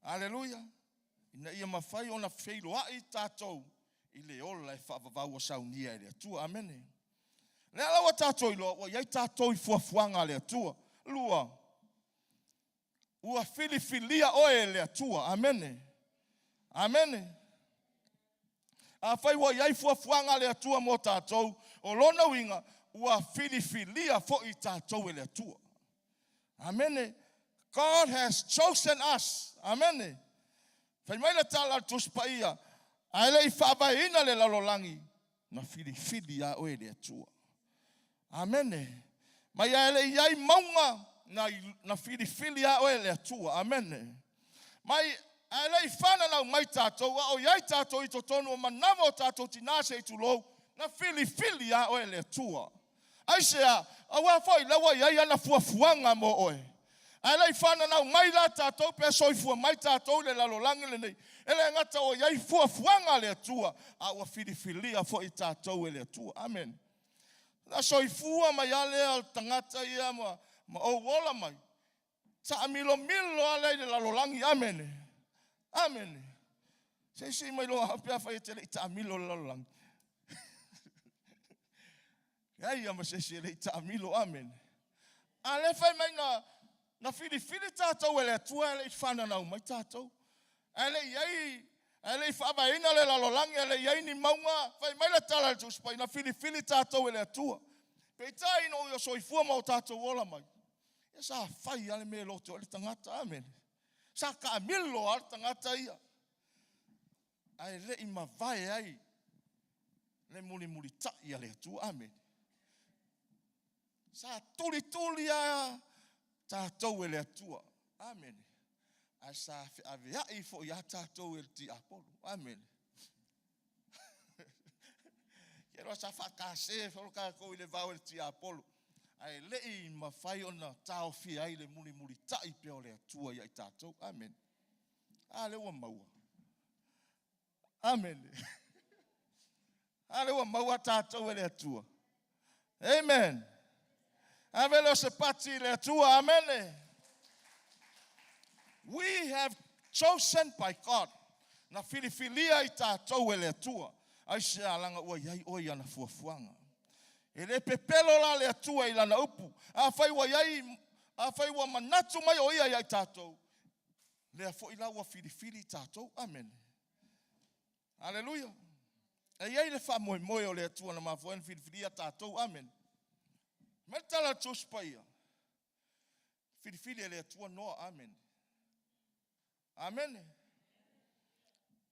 Aleluia. Ina ia mafai ona feiloai tatou i le ola e faavavau ua saunia e le Atua. Amene. Lea la ua tatou iloa ua i ai tatou i fuafuaga a le Atua. Lua, ua filifilia oe e le Atua. Amene. Amene. Afai ua i ai fuafuaga a le Atua mo tatou, o lona uiga ua filifilia foi tatou e le Atua. Amene. God has chosen us. Amene. Fai mai le tala a le Tusi Paia, ae le i faavaeina le lalolagi, na filifili a oe e le Atua. Amene. Mai ae le i ai mauga na, na filifili a oe e le Atua. Amene. Mai ae le i fananau mai tatou, a o i ai tatou i totonu o manava o tatou tinā se i tulou, na filifili a oe e le Atua. Aisea? Aua foi lea ua i ai ana fuafuaga mo oe. Ae le i fananau mai la tatou pe soifua mai tatou i le lalolagi lenei, e le gata ua i ai fuafuaga a le Atua, a ua filifilia foi tatou e le Atua. Amene. Na soifua mai lava lea o le tagata ia ma, ma ou ola mai, taamilomilo lava lea i le lalolagi. Amene. Amene. Se i sii mai loa pe afai e te le i taamilo i le lalolagi. Leai lava ma se isi e le i taamilo. Amene. A lea fai mai na, na filifili tatou e le Atua e le i fananau mai tatou. Ae le i i ai, ae le i faavaeina le lalolagi, ae le i i ai ni mauga, fai mai le tala a le Tusi Paia, na filifili tatou e le Atua. Peitai ina ua soifua ma o tatou ola mai, ia sa fai lava le mea e loto ai le tagata. Amene. Sa taamilo lava le tagata ia, ae le i mavae ai le mulimulitai a le Atua. Amene. Sa tulituli lava tatou e le Atua. Amene. Ae sa feaveai foi lava tatou e le tiapolo. Amene. Ke loa sa faatase foi tatou i le vao e le tiapolo. Ae le i mafai ona taofia ai le mulimulitai pea o le Atua ia i tatou. Amene. A lea ua maua. Amene. A lea ua maua tatou e le Atua. Amen. Ave lea o se pati i le Atua. Amene. We have chosen by God. Na filifilia i tatou e le Atua. Aisea leaga ua i ai oe i ana fuafuaga. E le pepelo la le Atua i lana upu. Afai ua i ai, afai ua manatu mai o ia ia i tatou, lea foi la ua filifili i tatou. Amene. Aleluia. E i ai le faamoemoe o le Atua na mafua ai ona filifilia tatou. Amene. Mai le tala a le Tusi Paia, filifili e le Atua Noa. Amene. Amene.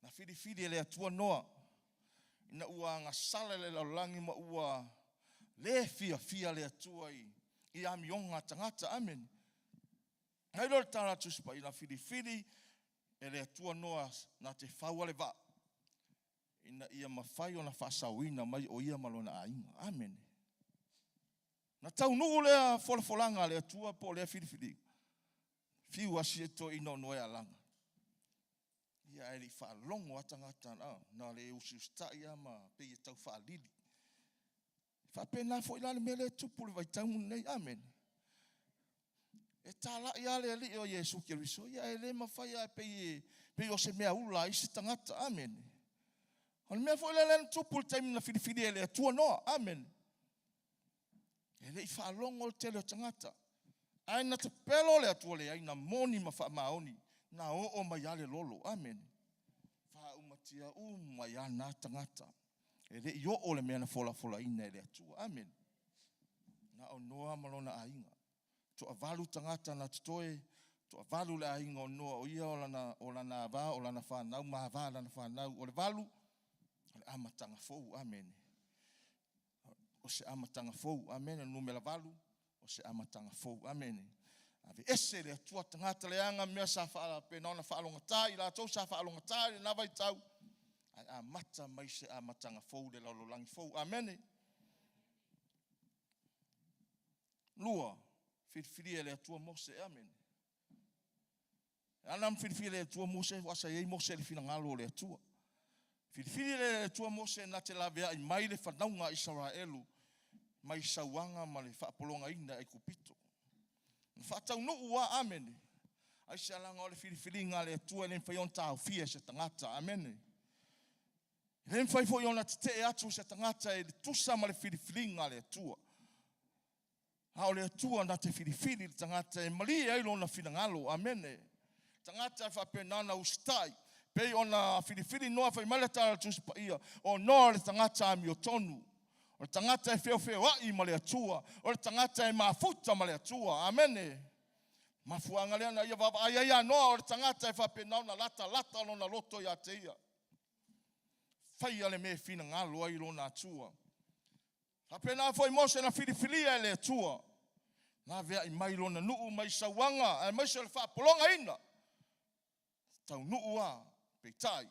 Na filifili e le Atua Noa ina ua agasala le lalolagi ma ua le fiafia le Atua i, i amioga a tagata. Amene. Nai lo le tala a Tusi Paia, na filifili e le Atua Noa na te fau le vaa ina ia mafai ona faasaoina mai o ia ma lona aiga. Amene. Na taunuu lea folafolaga a le Atua po o lea filifiliga. Fiu lava si toeaina o Noa e alaga. Ia ae le i faalogo lava tagata na le usiusitai lava ma pei e tau faalili. E faapena foi la le mea lea e tupu i le vaitaimi lenei. Amene. E talai lava le Alii o Iesu Keriso, ia e le mafai lava e pei, e pei o se mea ula a isi tagata. Amene. O le mea foi lea na tupu i le taimi na filifili e le Atua Noa. Amene. E le i faalogo le tele o tagata. Ae na tapelo le Atua leai na moni ma faamaoni na oo mai lava le lolo. Amene. Faaumatia uma ai lava na tagata. E le i oo le mea na folafolaina e le Atua. Amene. Na o Noa ma lona aiga. Toavalu tagata na totoe, toavalu le aiga o Noa o ia o lana, o lana ava, o lana fanau, ma ava lana fanau. O le valu, o le amataga fou. Amene. O se amataga fou. Amene. Numera valu, o se amataga fou. Amene. Aveese le Atua tagata leaga mea sa faapena ona faalogogata i latou sa faalogogata i lena vaitau, ae amata mai se amataga fou le lalolagi fou. Amene. Lua, filifilia e le Atua Mose. Amene. E ala ona filifilia e le Atua Mose, aua sa i ai Mose i le finagalo o le Atua. Filifili e le Atua Mose na te laveai mai le fanauga a Isaraelu mai sauaga ma le faapologaina i Aikupito. Na faataunuu lava, amene. Aisea? Leaga o le filifiliga a le Atua e le mafai ona taofia e se tagata. Amene. E le mafai foi ona tetee atu se tagata i le tusa ma le filifiliga a le Atua. A o le Atua na te filifili le tagata e malie ai lona finagalo. Amene. Tagata e faapena ona usitai, pei ona filifili Noa. Fai mai le tala a le Tusi Paia, o Noa o le tagata amiotonu, o le tagata e feofeoai ma le Atua, o le tagata e mafuta ma le Atua. Amene. Mafuaaga lea na ia vaavaai ai ia Noa o le tagata e faapena ona latalata lona loto ia te ia. Faia le mea e finagalo ai lona Atua. Faapena foi Mose na filifilia e le Atua, laveai mai lona nuu mai sauaga aemaise o le faapologaina. Taunuu lava, peitai,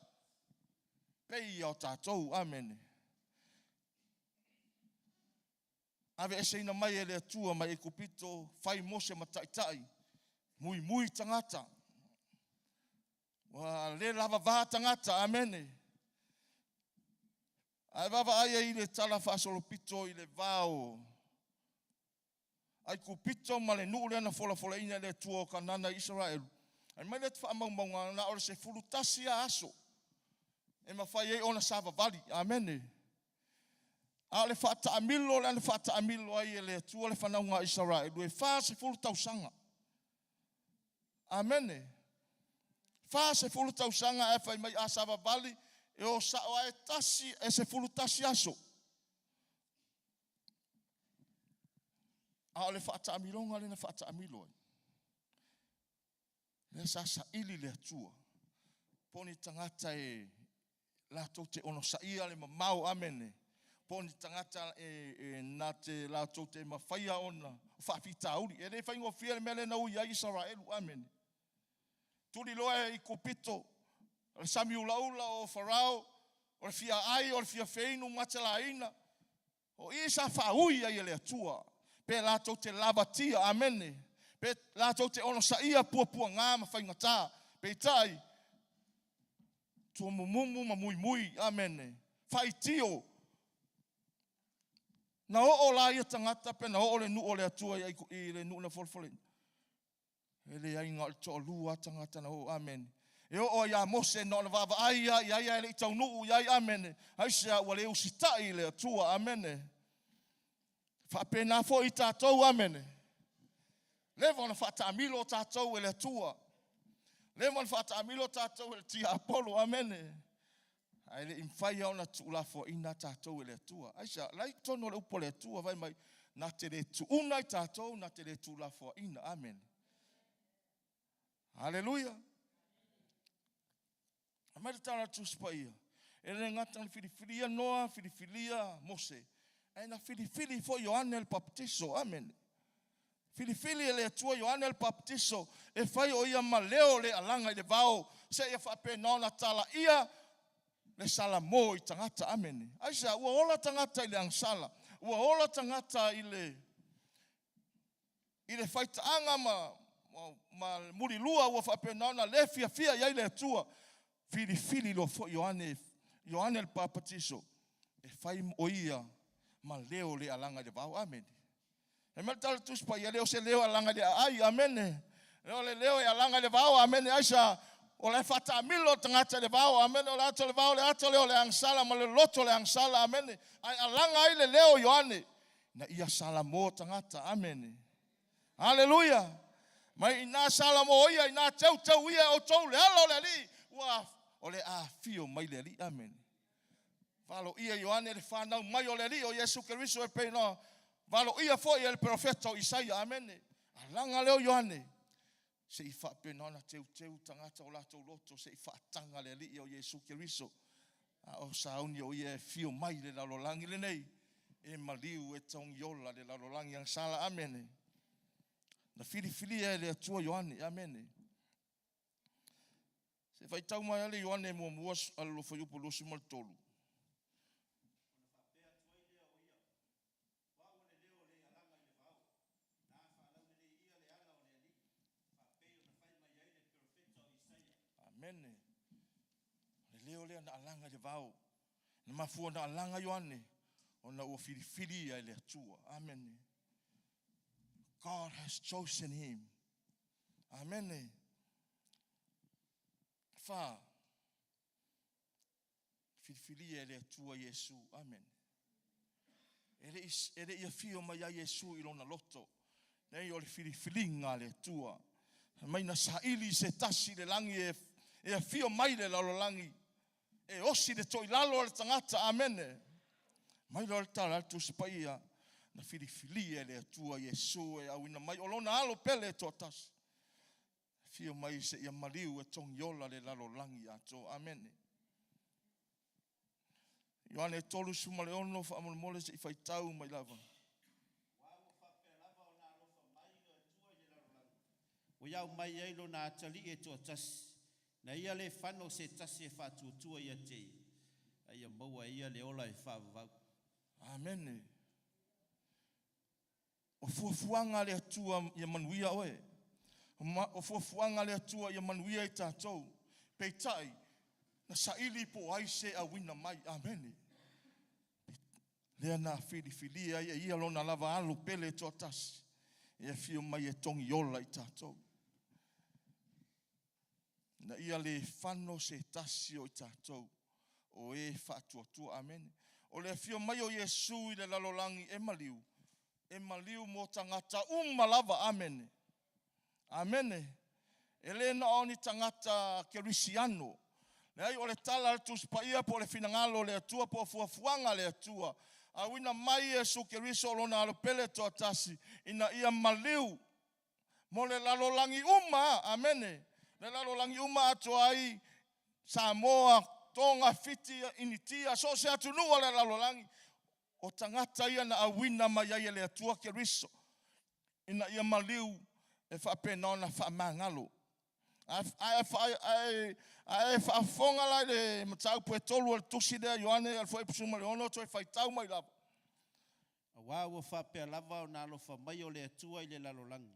pei ia o tatou. Amene. Aveeseina mai e le Atua mai Aikupito, fai Mose ma taitai, muimui tagata. Ua le lavava tagata. Amene. Ae vaavaai ai i le tala faasolopito i le va o Aikupito ma le nuu lea na folafolaina e le Atua o Kanana i Isaraelu. Ae mai le faamaumauga na o le 11 aso e mafai ai ona savavali. Amene. A o le faataamilo lea na faataamilo ai e le Atua le fanauga a Isaraelu e 40 tausaga. Amene. 40 tausaga ae fai mai a savavali e o sao ae tasi e 11 aso. A o le faataamiloga lea na faataamilo ai, lea sa saili le Atua po o ni tagata e latou te onosaia le mamao. Amene. Po o ni tagata e, e na te latou te mafaia ona faafitauli. E le faigofie le mea lea na ui ai Isaraelu. Amene. Tuliloa e Aikupito, o le sami ulaula o Farao, o le fia ai, o le fia feinu matelaina. O i sa faaui ai e le Atua, pe latou te lavatia, amene, pe latou te onosaia puapuaga ma faigata, peitai, tuamumumu ma muimui, amene, faitio. Na oo la ia tagata pe na oo le nuu o le Atua i, i le nuu na folafolaina. E leai na o le toalua lava tagata na oo. Amene. E oo ai ia Mose na ona vaavaai lava i ai ae le i taunuu i ai. Amene. Aisea? Ua le usitai i le Atua. Amene. Faapena foi i tatou. Amene. Leva ona faataamilo tatou e le Atua. Leva ona faataamilo tatou e le tiapolo. Amene. Ae le i mafai lava ona tuulafoaiina tatou e le Atua. Aisea? La e i totonu o le upu a le Atua fai mai, na te le tuuna i tatou, na te le tuulafoaiina. Amene. Haleluia. Aumai le tala a le Tusi Paia. E le gata na filifilia Noa, filifilia Mose, ae na filifili foi Ioane le Papatiso. Amene. Filifili e le Atua Ioane le Papatiso e fai o ia ma leo le alaga i le vao seia faapena ona talaia le salamo i tagata. Amene. Aisea? Ua ola tagata i le agasala, ua ola tagata i le i le faitaaga ma, ma, ma le mulilua ua faapena ona le fiafia i ai le Atua. Filifili loa foi Ioane, Ioane le Papatiso e fai o ia ma leo le alaga i le vao. Amene. E mai le tala Tusi Paia, le o se leo e alaga i le aai, amene. O le leo e alaga i le vao, amene. Aisea? O la e faataamilo le tagata i le vao, amene. O le ata o le vao, le ata lea o le agasala ma le loto o le agasala, amene. Ae alaga ai le leo o Ioane, na ia salamo tagata, amene. Aleluia! Mai ina salamo ia, ina teuteu ia e outou le ala o le Alii, ua o le afio mai le Alii, amene. Valoia Ioane le fanau mai o le Alii o Iesu Keriso e pei ona valoia foi e le perofeta o Isaia. Amene. Alaga lea o Ioane se i faapena ona teuteu tagata o latou loto se i faataga le Alii o Iesu Keriso. A o sauni o ia e afio mai le lalolagi lenei e maliu e togiola le lalolagi agasala. Amene. Na filifilia e le Atua Ioane. Amene. Se faitau mai le Ioane muamua alolo fuaiupu 23. Amene. Le leo lea na alaga i le vao. Na mafua na alaga Ioane ona ua filifili ia e le Atua. Amene. God has chosen him. Amene. Fa. Filifilia e le Atua Iesu. Amene. E le, e le i afio mai ai Iesu i lona loto. Nei o le filifiliga a le Atua. Mai na saili se tasi le lagi e, e afio mai le lalolagi. E osi le toilalo o le tagata. Amene. Mai loa le tala a le Tusi Paia, na filifilia e le Atua Iesu e auina mai o lona alo pele e toatasi. Afio mai seia maliu e togiola le lalolagi atoa. Amene. Ioane 36 faamolemole se i faitau mai lava. Ua iau mai ai lona atalii e toatasi, na ia le fano se tasi e faatuatua ia te ia, a ia maua e ia le ola e faavavau. Amene. O fuafuaga a le Atua ia manuia oe. O fuafuaga a le Atua ia manuia i tatou. Peitai, na saili po o ai se auina mai. Amene. Lea na filifilia ai e ia lona lava alo pele e toatasi e afio mai e togiola i tatou. Na ia le fano se tasi o i tatou o e faatuatua. Amene. O le afio mai o Iesu i le lalolagi e maliu, e maliu mo tagata uma lava. Amene. Amene. E le na o ni tagata kerisiano. Leai, o le tala a le Tusi Paia po o le finagalo o le Atua po o fuafuaga a le Atua. Auina mai Iesu Keriso o lona alo pele toatasi ina ia maliu mo le lalolagi uma. Amene. Le lalolagi uma atoa ai Samoa, Toga, Fiti, Initia, so o se atunuu o le lalolagi. O tagata ia na auina mai ai e le Atua Keriso ina ia maliu e faapena ona faamagalo. Ae faafofoga la i le mataupu e tolu o le tusi lea Ioane a le Fuaiupu 16 toe faitau mai lava. Auā ua faapea lava ona alofa mai o le Atua i le lalolagi,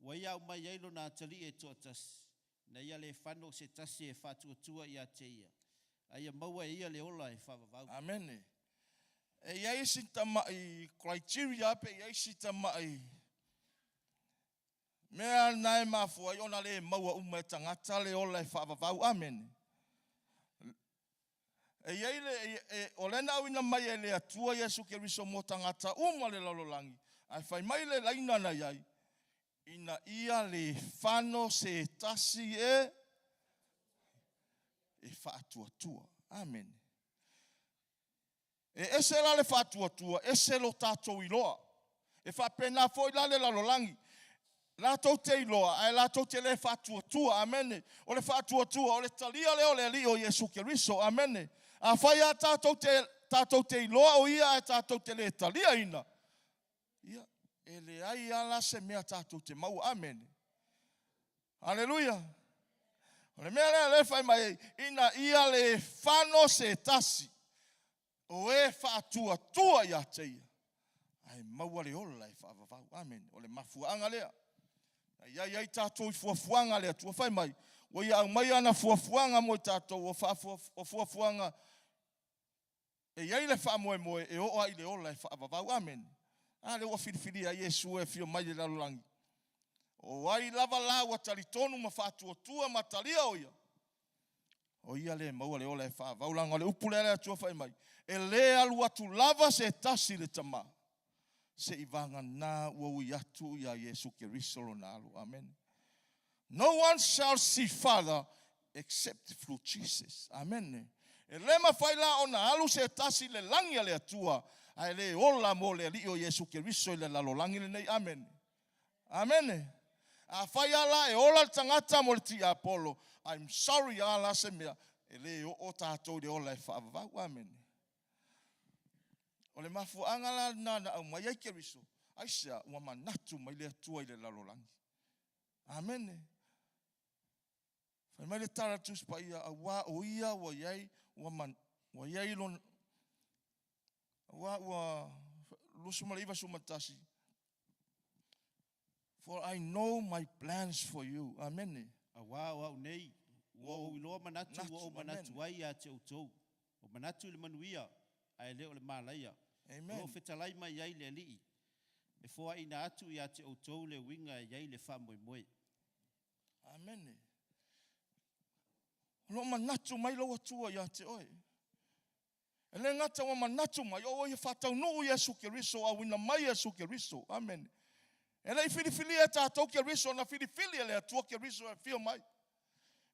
ua ia aumai ai lona atalii e toatasi, ina ia le fano se tasi e faatuatua ia te ia, a ia maua e ia le ola e faavavau. Amene. E i ai si tamai criteria pe i ai si tamai mea na e mafua ai ona le maua uma e tagata le ola e faavavau. Amene. E i ai le, e, o lea na auina mai e le Atua Iesu Keriso mo tagata uma le lalolagi, ae fai mai le laina na i ai, ina ia le fano se tasi e e faatuatua. Amene. E ese la le faatuatua, ese lo tatou iloa. E faapena foi la le lalolagi. Latou te iloa, ae latou te le faatuatua. Amene. O le faatuatua, o le talia lea o le Alii o Iesu Keriso. Amene. Afai lava tatou te, tatou te iloa o Ia ae tatou te le taliaina, ia, e leai lava la se mea tatou te maua. Amene. Aleluia. O le mea lea lea e fai mai ai, ina ia le fano se tasi o e faatuatua ia te ia, ae maua le ola e faavavau. Amene. O le mafuaaga lea. Na i ai ai tatou i fuafuaga a le Atua. Fai mai, ua ia aumaia ana fuafuaga mo i tatou, o fuafuaga E i ai le faamoemoe e oo lava i le ola e faavavau. Amene. A lea ua filifilia ai Iesu e afio mai i le lalolagi. O ai lava la ua talitonu ma faatuatua ma talia o ia, o ia lea e maua le ola e faavavau. Leaga o le upu lea a le Atua fai mai, e le alu atu lava se tasi i le Tama, seivagana ua ui atu ia Iesu Keriso lona alo. Amene. No one shall see Father except through Jesus. Amene. E le mafai la ona alu se tasi i le lagi a le Atua, ae le ola mo le Alii o Iesu Keriso i le lalolagi lenei. Amene. Amene. Afai lava la e ola le tagata mo le tiapolo, I'm sorry a la se mea, e le oo tatou i le ola e faavavau. Amene. O le mafuaaga la lena na aumai ai Keriso, aisea? Ua manatu mai le Atua i le lalolagi. Amene. Fai mai le tala a le Tusi Paia, auā o ia ua i ai, ua, man, ua i ai lona, auā ua 29, For I know my plans for you. Amene. Auā o au nei, ua ou iloa manatu ua ou manatu ai ia te outou, o manatu i le manuia, ae le o le malaia, o lo o fetalai mai ai le Alii, e foaina atu ia te outou le uiga e i ai le faamoemoe. Amene. O lo o manatu mai lou Atua ia te oe. E le gata ua manatu mai, o ua ia faataunuu Iesu Keriso, auina mai Iesu Keriso. Amene. E le i filifilia e tatou Keriso, na filifili e le Atua Keriso e afio mai.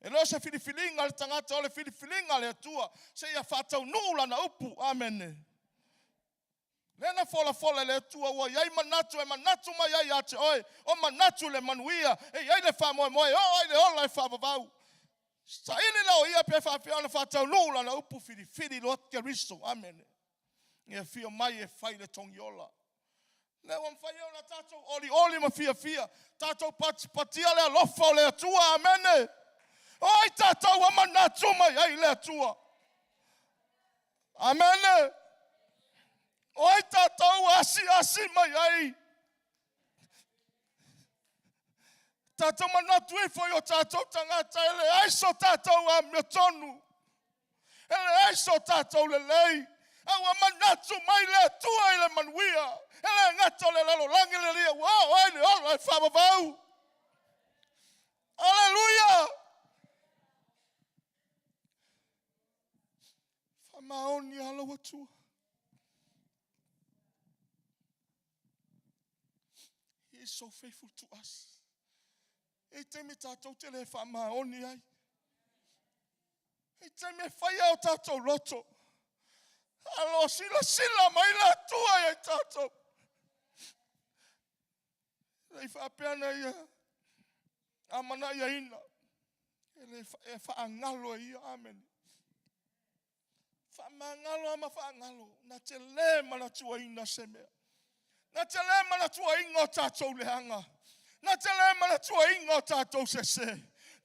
E le o se filifiliga a le tagata, o le filifiliga a le Atua, seia faataunuu lana upu. Amene. Lea na folafola e le Atua ua i ai manatu e manatu mai ai ia te oe, o manatu le manuia, e i ai le faamoemoe, e oo ai le ola e faavavau. Saili lea o ia pe faapefea ona faataunuu lana upu filifili loa Keriso. Amene. E afio mai e fai le togiola. Lea ua mafai ai ona tatou olioli ma fiafia, tatou patipatia le alofa o le Atua. Amene. O ai tatou ua manatu mai ai le Atua? Amene. O ai tatou ua asiasi mai ai? Tatou manatu ifo i o tatou tagata e leai so tatou amiotonu. E leai so tatou lelei. A ua manatu mai le Atua i le manuia. E le gata o le lalolagi le lia ua oo ai le ola e faavavau. Aleluia! Faamaoni lava lou Atua. He is so faithful to us. E i taimi tatou te le faamaoni ai. E i taimi e fai ai o tatou loto. Alo silasila mai le Atua ia i tatou. Le i faapea na ia amanaiaina. E le e faagalo e ia. Amene. Faamagalo lava ma faagalo, na te le manatuaina se mea. Na te le manatuaina o tatou leaga. Na te le manatuaina o tatou sese.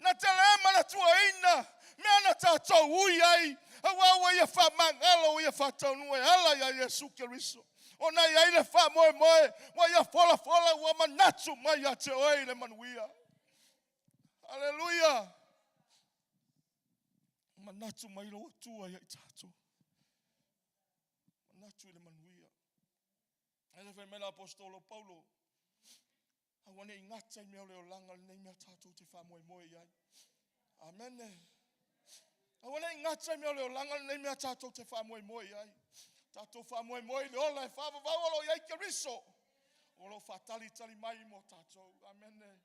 Na te le manatuaina mea na tatou ui ai, aua ua ia faamagalo, ua ia faataunuu e ala ia Iesu Keriso. Ona e i ai le faamoemoe, ua ia folafola, ua manatu mai ia te oe i le manuia. Aleluia! Manatu mai lou Atua ia i tatou. Manatu i le manuia. Ae le fai mai le apostolo Paulo, aua ne i gata i mea o le olaga lenei mea tatou te faamoemoe i ai. Amene. Aua ne i gata i mea o le olaga lenei mea tatou te faamoemoe i ai. Tatou faamoemoe i le ola e faavavau o lo o i ai Keriso. O lo o faatalitali mai mo tatou. Amene.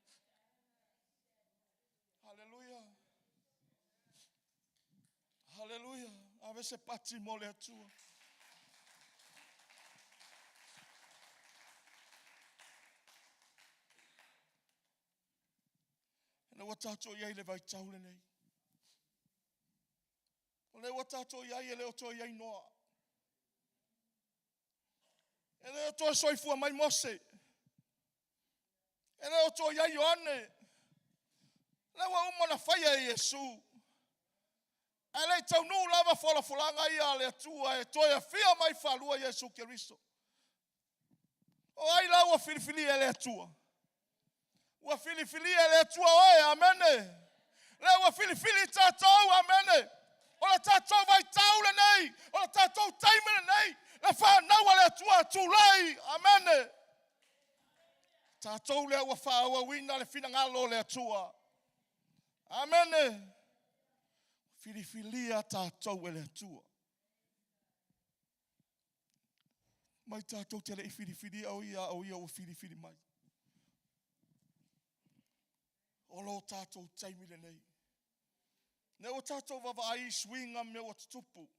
Haleluia. Haleluia. Ave se pati mo le Atua. Ina ua tātou i ai le vaitau lenei. O lea ua tātou i ai e le o toe i ai Noa. E le o toe soifua mai Mose. E le o toe i ai Ioane. O lea ua uma ona faia e Iesu. Ae le i taunuu lava folafolaga ia a le Atua e toe afio mai faalua Iesu Keriso. O ai la ua filifilia e le Atua? Ua filifilia e le Atua oe, amene. Lea ua filifili tatou, amene. O le tatou vaitau lenei, o le tatou taimi lenei, le fanau a le Atua, tulai, amene. Tatou lea ua faaauauina le finagalo o le Atua. Amene. Filifilia tatou e le Atua. Mai tatou te le i filifilia o ia, a o ia ua filifili mai. O lo tatou taimi lenei. Lea ua tatou vaavaai i suiga ma mea ua tutupu.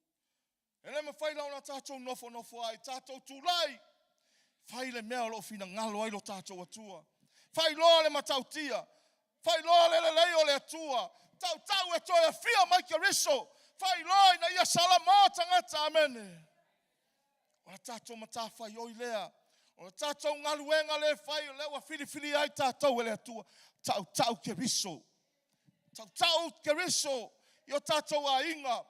E le mafai la ona tatou nofonofo ai, tatou tulai, fai le mea o lo o finagalo ai lo tatou Atua. Faailoa le matautia, faailoa le lelei o le Atua, tautau e toe afio mai Keriso, faailoa ina ia salamo tagata, amene. O le tatou matafaioi lea, o le tatou galuega lea e fai, o lea ua filifilia ai tatou e le Atua, tautau Keriso. Tautau Keriso i o tatou aiga,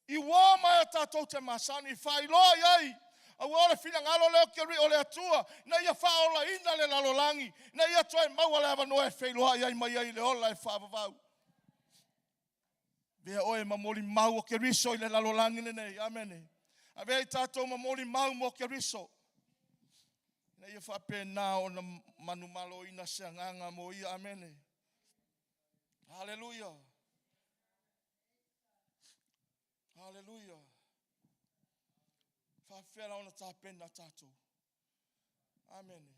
i uo ma e tatou te masani, faailoa i ai, aua o le finagalo lea o le Atua, ina ia faaolaina le lalolagi, ina ia toe maua le avanoa e feiloai ai mai ai i le ola e faavavau. Avea oe ma molimau o Keriso i le lalolagi lenei. Amene. Avea i tatou ma molimau mo Keriso, ina ia faapena ona manumaloina se agaga mo ia. Amene. Haleluia. Haleluia. Faafefea la ona tapena tatou? Amene.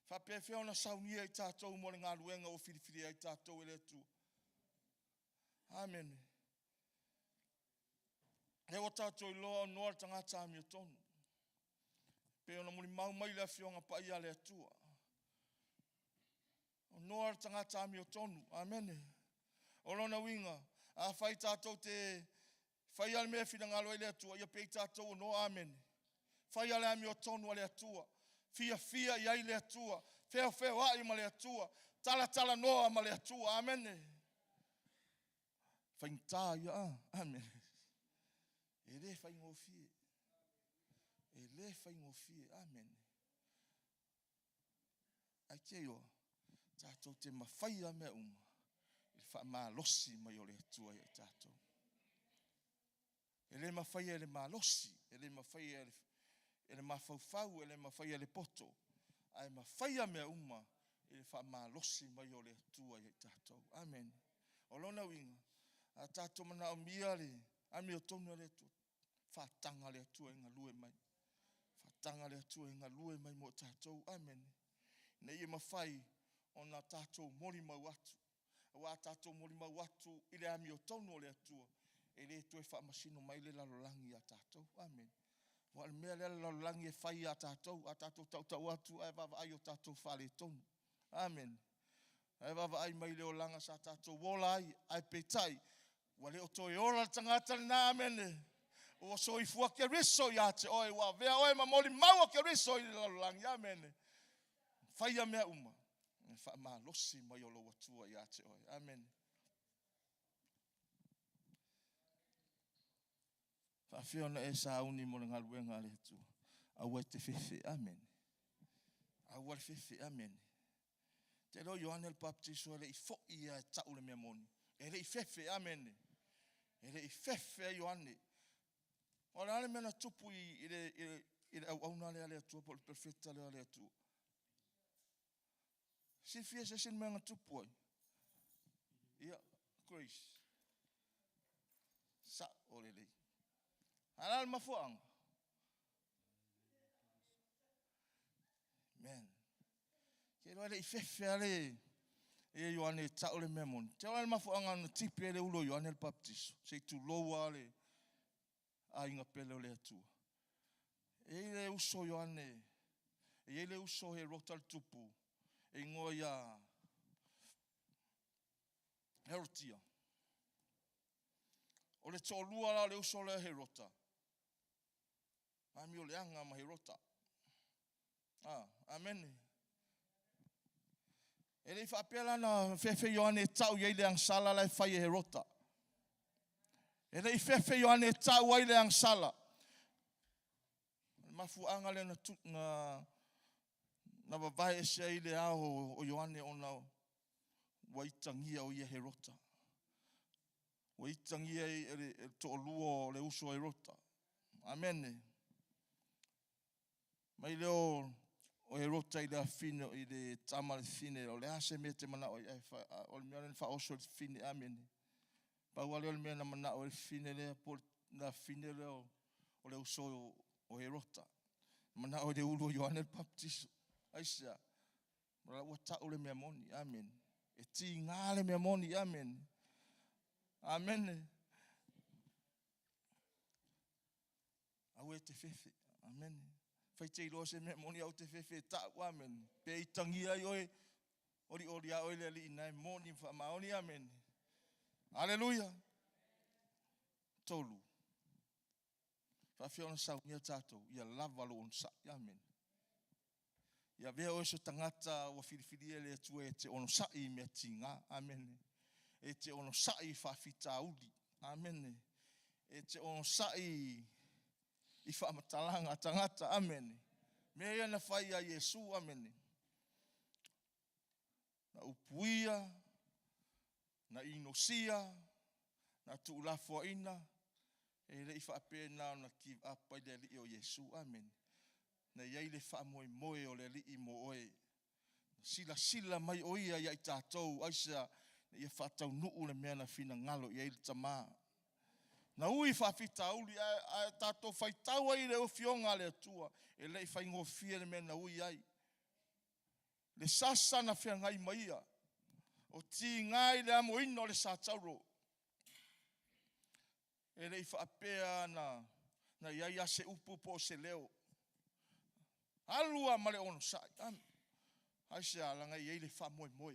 Faapefea ona saunia i tatou mo le galuega ua filifilia ai tatou e le Atua? Amene. Lea ua tatou iloa o Noa le tagata amiotonu. Pei ona molimau mai le Afioga Paia a le Atua. O Noa le tagata amiotonu. Amene. O lona uiga, afai tatou te faia le mea e finagalo ai le Atua, ia pei tatou o Noa. Amene. Faia le amiotonu a le Atua. Fiafia i ai le Atua. Feofeoai ma le Atua. Talatalanoa ma le Atua. Amene. Faigata ia, a? Amene. E le faigofie. E le faigofie. Amene. Ae te iloa, tatou te mafaia mea uma i le faamalosi mai o le Atua ia i tatou. E le mafaia e le malosi, e le mafaia e le mafaufau, e le mafaia e le poto, ae mafaia mea uma i le faamalosi mai o le Atua ia i tatou. Amene. O lona uiga, a tatou manaomia le amiotonu a le Atua, faataga le Atua e galue mai. Faataga le Atua e galue mai mo tatou. Amene. Ina ia mafai ona tatou molimau atu. Aua a tatou molimau atu i le amiotonu o le Atua, e le toe faamasino mai le lalolagi ia tatou. Amene. Aua o le mea lea le lalolagi e fai ia tatou, a tatou tautau atu ae vaavaai i o tatou faaletonu. Amene. Ae vaavaai mai le olaga sa tatou ola ai, ae peitai, ua le o toe ola le tagata lena. Amene. Ua soifua Keriso ia te oe, ua avea oe ma molimau o Keriso i le lalolagi. Amene. Faia mea uma, e faamalosi mai o lou Atua ia te oe. Amene. Faafefea ona e sauni mo le galuega a le Atua? Aua e te fefe. Amene. Aua le fefe. Amene. Te iloa Ioane le Papatiso e le i foi ia e tau le mea moni. E le i fefe. Amene. E le i fefe a Ioane. O le a le mea na tupu i le auauna lea a le Atua po o le perofeta lea a le Atua? Silafia se isi mea na tupu ai? Ia, Grace. Sa o lelei. A la le mafuaaga? Amen. Ke iloa e le i fefe a le E Ioane e ta'u le mea moni. Te ola le mafuaaga na tipi ai le ulu o Ioane le Papatiso, se i tulou lava le aiga pele o le Atua. E i ai le uso Ioane, e i ai le uso Herota le tupu, e igoa ia Herotia. O le toalua la o le uso lea Herota, amioleaga ma Herota. Ah, amene. E le i faapea la na fefe Ioane e tau i ai le agasala la e fai e Herota. E le i fefe Ioane e tau ai le agasala. O le mafuaaga lea na, tu, na, na vavae ese ai le ao o Ioane ona ua itagia o ia Herota. Ua itagia e le toalua o le uso a Herota. Amene. Mai lea o Herota i le afine i le tama a le fine, o le a se mea e te manao ai, o le mea lea na faaoso e le fine, amene. Pau lava lea o le mea na manao ai le fine lea, po o le afine lea o le uso o Herota. Manao i le ulu o Ioane le Papatiso. Aisea? Ua tau le mea moni, amene. E tiga le mea moni, amene. Amene. Aua e te fefe. Amene. Fai te iloa se mea moni, aua te fefe e ta'u. Amene. Pe itagia ai oe, olioli a oe le Alii na e moni ma faamaoni. Amene. Aleluia. Tolu. Faafefea ona saunia tatou, ia lava lou onosai. Amene. Ia avea oe se tagata ua filifilia e le Atua e te onosai i mea tiga. Amene. E te onosai i faafitauli. Amene. E te onosai i faamatalaga a tagata. Amene. Mea ia na fai ia Iesu. Amene. Na upuia, na inosia, na tuulafoaina, e le i faapena ona give up ai le Alii o Iesu. Amene. Na i ai le faamoemoe o le Alii mo oe. Silasila mai o ia ia i tatou, aisea, ia faataunuu le mea na finagalo i ai le Tama. Na ui faafitauli ae tatou faitau ai i le afioga a le Atua, e le i faigofie le mea na ui ai. Le sasa na feagai ma ia, o tiga i le amoina o le satauro. E le i faapea na i ai lava se upu po o se leo. Alu lava ma le onosai. Aisea? Leaga e i ai le faamoemoe.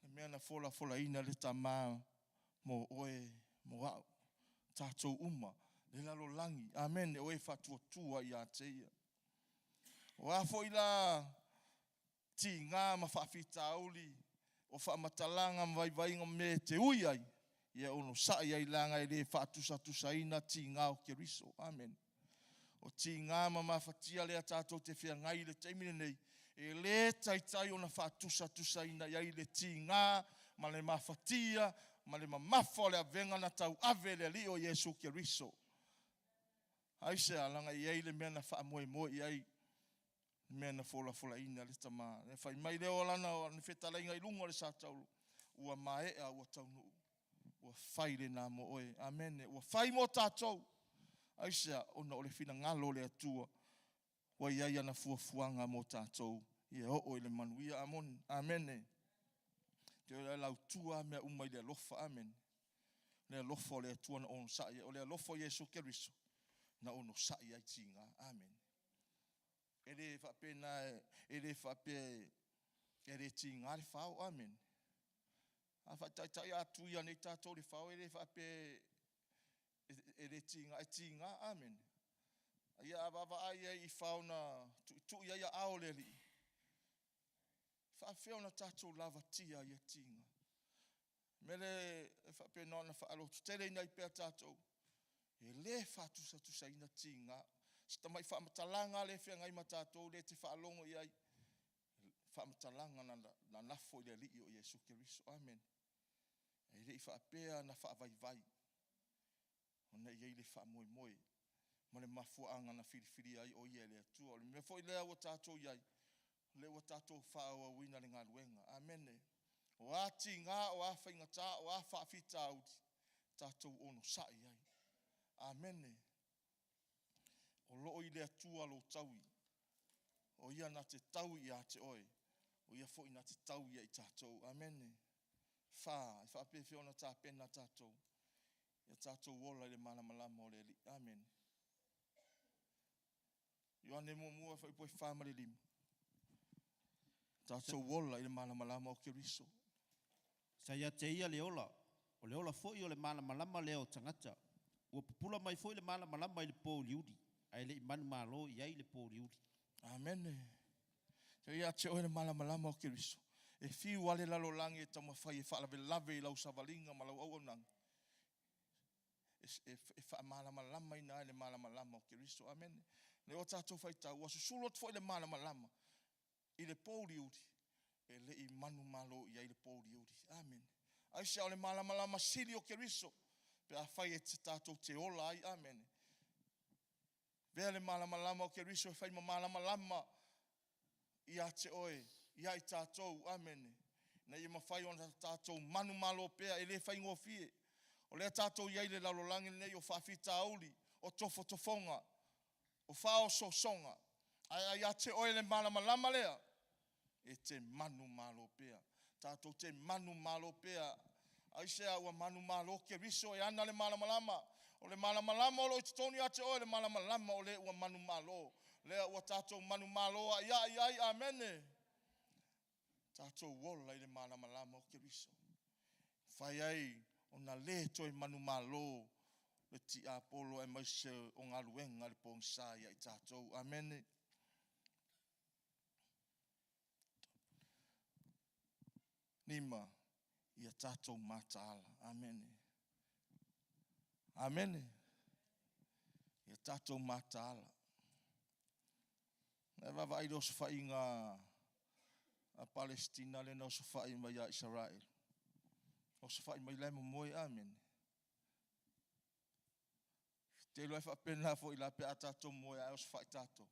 Le mea na folafolaina le Tama mo oe, mo au, tatou uma, le lalolagi. Amene. O e faatuatua ia te ia. O a foi la tiga ma faafitauli, o faamatalaga ma vaivaiga ma mea e te ui ai, ia onosai ai leaga e le faatusatusaina tiga o Keriso. Amene. O tiga ma mafatia lea tatou te feagai i le taimi lenei, e le taitai ona faatusatusaina i ai le tiga ma le mafatia ma le mamafa o le avega na tauave e le Alii o Iesu Keriso. Aisea? Leaga e i ai le mea na faamoemoe i ai, le mea na folafolaina le Tama. E fai mai lea o lana fetalaiga i luga o le satauro, ua maea, ua taunuu, ua fai lena mo oe. Amene. Ua fai mo tatou. Aisea? Ona o le finagalo o le Atua ua i ai ana fuafuaga mo tatou, ia oo i le manuia. Amene. Te o lautua mea uma i le alofa. Amene. Le alofa o le Atua na onosai ai. O le alofa o Iesu Keriso na onosai ai tiga. Amene. E le faapena, e le faapea e le tiga le fao. Amene. A faataitai atu ia nei tatou le fao, e le faapea e le tiga, e tiga. Amene. Ia a vaavaai ai i fao na tuitui ai aao o le Alii, faafefea ona tatou lavatia ia tiga. Mele e faapena ona faalototeleina ai pea tatou, e le faatusatusaina tiga. Se tamai faamatalaga lea e feagai ma tatou, lea e te faalogo i ai, faamatalaga na lafo i le Alii o Iesu Keriso. Amene. E le i faapea na faavaivai, ona e i ai le faamoemoe ma le mafuaaga na filifilia ai o ia e le Atua. O le mea foi lea ua tatou i ai, lea ua tatou faaauauina le galuega. Amene. O a tiga, o a faigata, o a faafitauli, tatou onosai ai. Amene. O loo i le Atua lou taui, o ia na te taui ia te oe. O ia foi na te tau ia i tatou. Amene. Fa, e faapefea ona tapena tatou. Ia tatou ola i le malamalama o le Alii. Amene. Ioane muamua fuaiupu 4 ma le 5. Tatou ola i le malamalama o Keriso. Sa ia te ia le ola, o le ola foi o le malamalama lea o tagata. Ua pupula mai foi le malamalama i le pouliuli, ae le i manumalo i ai le pouliuli. Amene. Te ia te oe le malamalama o Keriso. E fiu ale lalolagi e taumafai e faalavelave i lau savaliga ma lau auaunaga. E faamalamalama ina ai le malamalama o Keriso. Amene. Le o tatou faitau, ua susulu atu foi le malamalama i le pouliuli, e le i manumalo i ai le pouliuli. Amene. Aisea o le malamalama sili o Keriso, pe afai e te tatou te ola ai. Amene. Vea le malamalama o Keriso e fai ma malamalama ia te oe, ia i tatou. Amene. Na ia mafai ona tatou manumalo pea e le faigofie. O lea tatou i ai le lalolagi lenei o faafitauli, o tofotofoga, o faaosoosoga. Ae ia te oe le malamalama lea, e te manumalo pea. Tatou te manumalo pea. Aisea ua manumalo Keriso e ana le malamalama. O le malamalama o lo o i totonu ia te oe le malamalama o le ua manumalo. Lea ua tatou manumalo ai ai ai. Amene. Tatou ola i le malamalama o Keriso. Fai ai ona le toe manumalo le tiapolo aemaise o galuega le pogisa ia i tatou. Amene. Lima, ia tatou mataala. Amene. Amene. Ia tatou mataala. E vaavaai le osofaiga a Palesitina le na osofai mai ia Isaraelu. Osofai mai la e momoe. Amene. Te iloa e faapena foi la pe a tatou moe ae osofai tatou.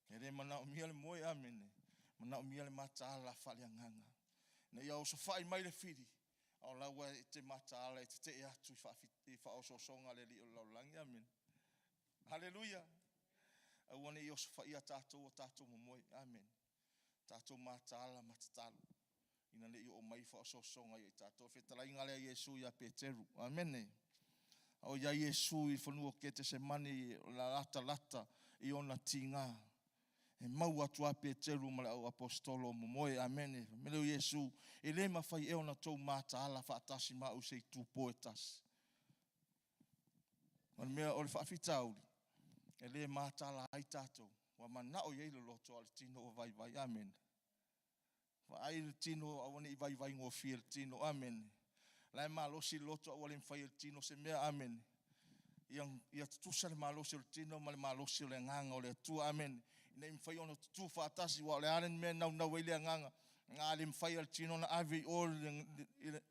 E le manaomia le moe. Amene. Manaomia le mataala faaleagaga. Na ia osofai mai le fili, o la ua e te mataala e tetee atu i faaosoosoga le alii o le lalolagi. Amene. Haleluia. Aua ne i osofaia tatou o tatou momoe. Amene. Tatou mataala ma tatalo. Ina ne i oo mai faaosoosoga ia i tatou. Fetalaiga lea Iesu ia Peteru. Amene. O ia Iesu i fanua o Ketesemani o la lata lata i ona tiga. E maua atu a Peteru ma le au apostolo o momoe. Amene. Mele o Iesu, e le mafai e ona tou mataala faatasi ma au se itupo e tasi. O le mea o le faafitauli, e le mataala ai tatou. Ua manao i ai le loto a le tino ua vaivai. Amene. Vaai le tino aua ne i vaivai gofie le tino. Amene. La e malosi le loto aua le mafai e le tino se mea. Amene. Ia tutusa le malosi o le tino ma le malosi o le agaga o le Atua. Amene. Ina ia mafai ona tutu faatasi ua o le a le mea e naunau ai le agaga. Nga le mafai e le tino na ave i o le,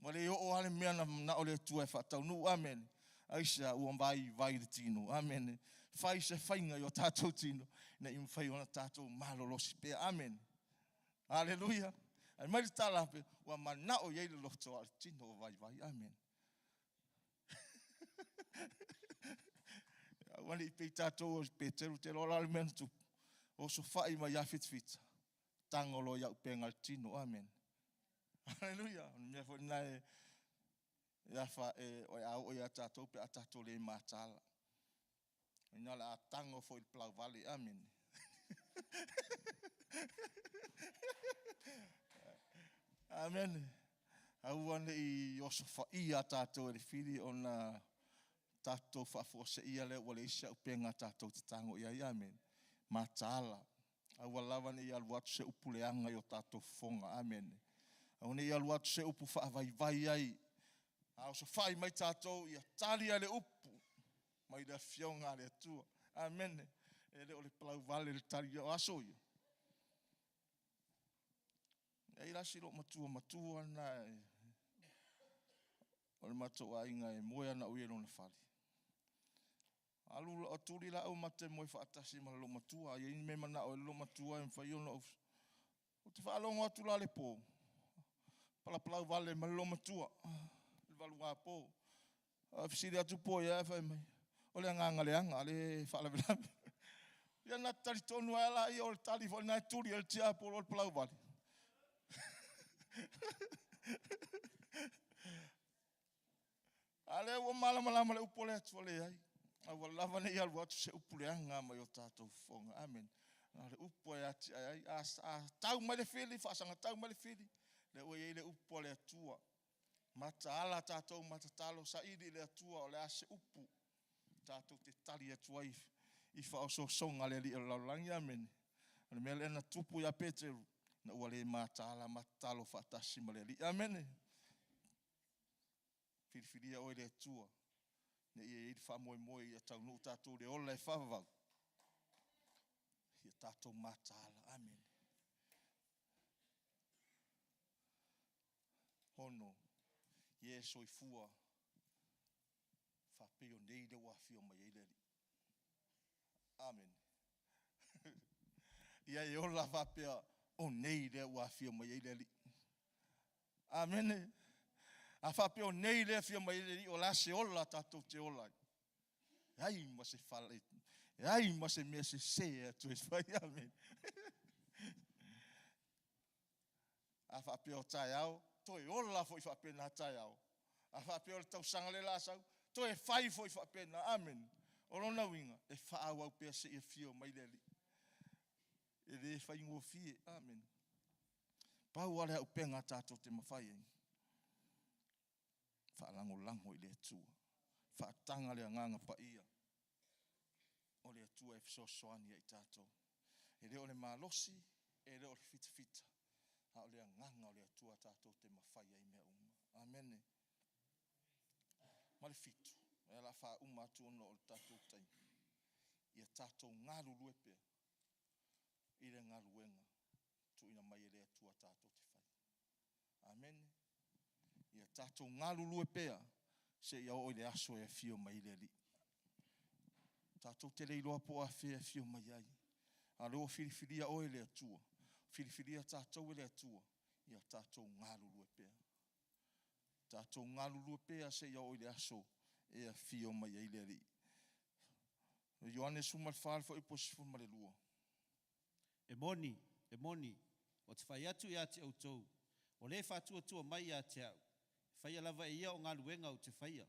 ua le oo lava le mea na manao le Atua e faataunuu. Amene. Aisea ua vaivai le tino. Amene. Fai se faiga i o tatou tino ina ia mafai ona tatou malolosi pea. Amene. Haleluia. Ai mai le tala pe ua manao i ai le loto a le tino o vaivai. Amene. Aua ne i pei tatou o Peteru te loa la le mea na tupu. Osofai mai ia fitafita. Tago loa i au pega le tino. Amene. Haleluia. O le mea foi lena e afa e o a oo ia tatou pe a tatou le mataala. Ina o le a tago foi i le palauvale. Amene. Amene. Aua ne i osofaia tatou e le fili ona tatou faafuaseia lea ua leai se auupega tatou te tago i ai. Amene. Mataala. Aua lava ne i alu atu se upu leaga i o tatou fofoga. Amene. Aua ne i alu atu se upu faavaivai ai. A osofai mai tatou ia tali a le upu mai le afioga a le Atua. Amene. E le o le palauvale le tali o aso ia. E ai la si loo matua matua na e, o le matou aiga e moe ana au i lona fale. Alu tuli la au mate moe faatasi ma le loo matua. Ai ni me manao e le loo matua e mafai ona ou te faalogo atu la le po. Palapalau vale ma le loo matua. Le valuga po. A fesili atu po ia fai mai. O le agaga leaga le faalavelave. Ia na talitonu ai la ia o le tali foi na e tuli e le tiapolo o le palau vale. A lea ua malamalama le upu o le Atua, leai. Aua lava ne i alu atu se upu leaga mai o tatou fofoga. Amene. Na o le upu e atiae ai. A, a tau mai le fili, faasagatau mai le fili, lea ua i ai le upu a le Atua. Mataala tatou ma tatalo saili i le Atua o le a se upu tatou te tali atu ai i faaosoosoga a le alii o le lalolagi. Amene. O le mea lea na tupu ia Peteru, na ua le mataala ma tatalo faatasi ma le Alii. Amene. Filifilia oe le Atua, ne i i ai le faamoemoe ia taunuu tatou le ola e faavavau, ia tatou mataala. Amene. Ono, ie e soifua, faapei o nei le ua afio mai ai le Alii. Amene. Ia e ola faapea, o nei lea ua afio mai ai le Alii. Amene. A faapea o nei lea afio mai ai le Alii, o le a se ola tatou te ola ai? E ai ma se fale, e ai ma se mea sese e atu e fai. Amene. A faapea o taeao, toe ola foi faapena taeao. A faapea o le tausaga lea la sau, toe fai foi faapena. Amene. O lona uiga, e faaauau pea seia afio mai le Alii. E le faigofie. Amene. Pau lava le auupega tatou te mafai ai, faalagolago i le Atua, faataga le agaga paia o le Atua e fesoasoani ia i tatou. E le o le malosi, e le o le fitafita, a o le agaga o le Atua tatou te mafai ai mea uma. Amene. Ma le fitu, e ala faauma atu ona o le tatou taimi, ia tatou galulue pea i le galuega tuuina mai e le Atua tatou te fai. Amene. Ia tatou galulue pea seia oo i le aso e afio mai ai le Alii. Tatou te le iloa po o afea e afio mai ai. A o lea ua filifilia oe e le Atua, filifilia tatou e le Atua, ia tatou galulue pea. Tatou galulue pea seia oo i le aso e afio mai ai le Alii. O Ioane 14, le fuaiupu 12. E moni, e moni, ou te fai atu ia te outou, o le faatuatua mai ia te au, e faia lava e ia o galuega ou te faia,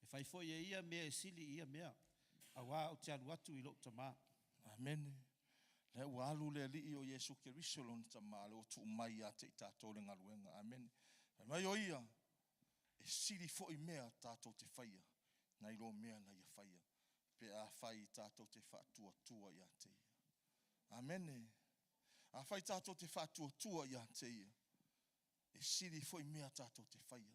e fai foi e ia mea e sili i ia mea, auā ou te alu atu i lou Tamā. Amene. Lea ua alu le Alii o Iesu Keriso lona Tamā, lea ua tuu mai ia te i tatou le galuega. Amene. Fai mai o ia, e sili foi mea tatou te faia, nai lo mea na ia faia, pe afai tatou te faatuatua ia te ia. Amene. Afai tatou te faatuatua ia te ia, e sili foi mea tatou te faia,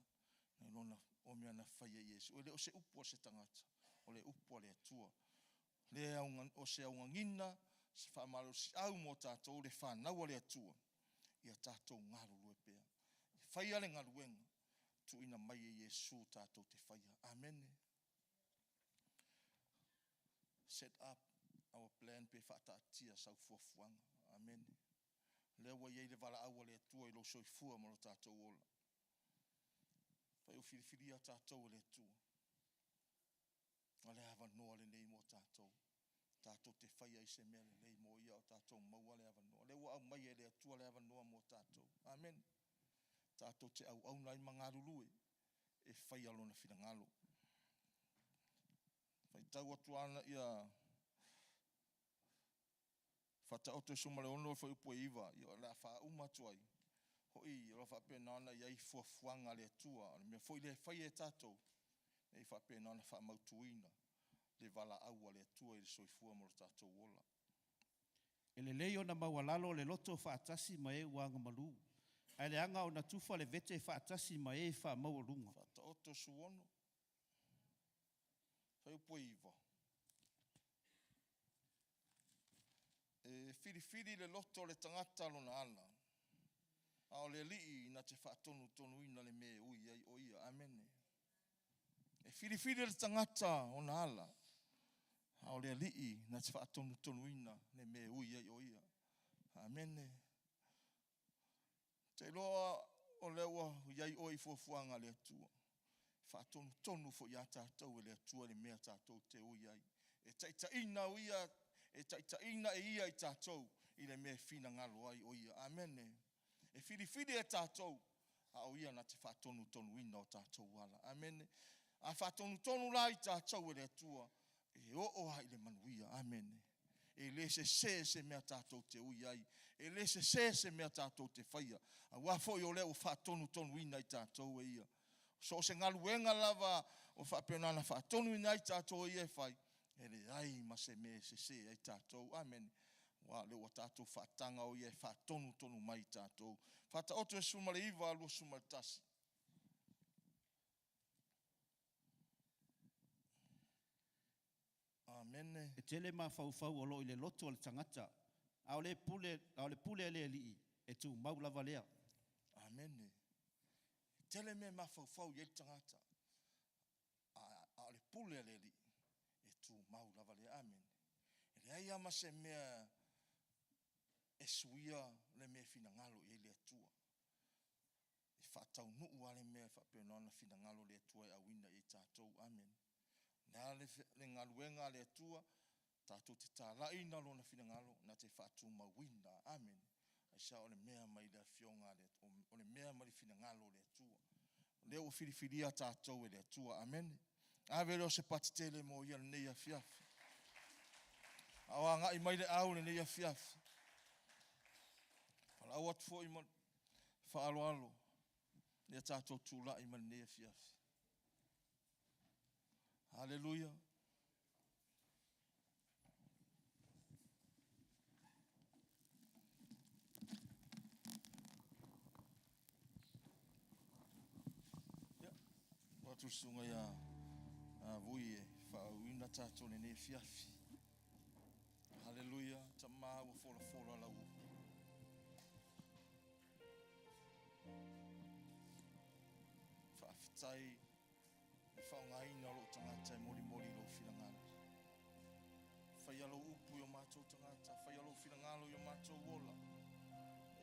nai lona o mea na faia Iesu. E le o se upu a se tagata, o le upu a le Atua. Le o se augagina, se faamalosiau mo tatou le fanau a le Atua, ia tatou galulue pea. Faia le galuega, tuuina mai e Iesu tatou te faia. Amene. Set up our plan pe faataatia sau fuafuaga. Amene. Lea ua i ai le valaau a le Atua i lou soifua ma lo tatou ola. Fai o filifilia tatou e le Atua. O le avanoa lenei mo tatou. Tatou te faia i se mea lelei mo ia o tatou maua le avanoa. Lea ua aumai e le Atua le avanoa mo tatou. Amene. Tatou te auauna ai ma galulue e faia lona finagalo. Faitau atu ana ia Faataoto e 16 fuaiupu e 9, ia o le a faauma atu ai. Ho'i o lo o faapena ona i ai fuafuaga a le Atua. O le mea foi lea e fai e tatou, e faapena ona faamautuina le valaau a le Atua i le soifua ma lo tatou ola. E lelei ona maualalo le loto faatasi ma e ua agamalu, ae leaga ona tufa le vete faatasi ma e faamaualuga. Faataoto 16, fuaiupu e 9. E filifili le loto o le tagata lona ala, a o le Alii na te faatonutonuina le mea e ui ai o ia. Amene. E filifili le tagata ona ala, a o le Alii na te faatonutonuina le mea e ui ai o ia. Amene. Te iloa o lea ua i ai oe i fuafuaga a le Atua. Faatonutonu foi ia tatou e le Atua le mea tatou te ui ai. E taitaiina ia, e taitaiina e ia i tatou i le mea e finagalo ai o ia. Amene. E E filifili e tatou, a o Ia na te faatonutonuina o tatou ala. Amene. A faatonutonu la i tatou e le Atua, e oo lava i le manuia. Amene. E le sesē se mea tatou te ui ai, e le sesē se mea tatou te faia, auā foi o lea ua faatonutonuina i tatou e Ia. So o se galuega lava ua faapena ona faatonuina ai tatou e Ia e fai, e leai ma se mea e sesē ai tatou. Amene. Aua o lea ua tatou faataga o Ia e faatonutonu mai i tatou. Faataoto e 19, 21. Amene. E tele mafaufau o lo o i le loto o le tagata, a o le pule, a o le pule a le Alii, e tumau lava lea. Amene. E tele mea e mafaufau i ai le tagata, a, a o le pule a le Alii, e tumau lava lea. Amene. E leai lava ma se mea e suia le mea e finagalo i ai le Atua. E faataunuu lava le mea e faapena ona finagalo le Atua e auina i ai tatou. Amene. O le a le, le galuega a le Atua, tatou te talaiina Lona finagalo, na te faatumauina. Amene. Aisea? O le mea mai le Afioga a le Atua, o le mea mai le finagalo o le Atua. O lea ua filifilia tatou e le Atua. Amene. Ave lea o se pati tele mo ia lenei afiafi. A o agai mai le au lenei afiafi. Valaau atu foi ma faaaloalo ia tatou tulai mai lenei afiafi. Haleluia. Ia, ua atu le susuga ia Vui e faaauina tatou lenei afiafi. Haleluia, Tama ua folafola lau upu. Faafetai le faaaogaina o lou tagata e molimoli i lou finagalo. Faia lou upu i o matou tagata, faia lou finagalo i o matou ola.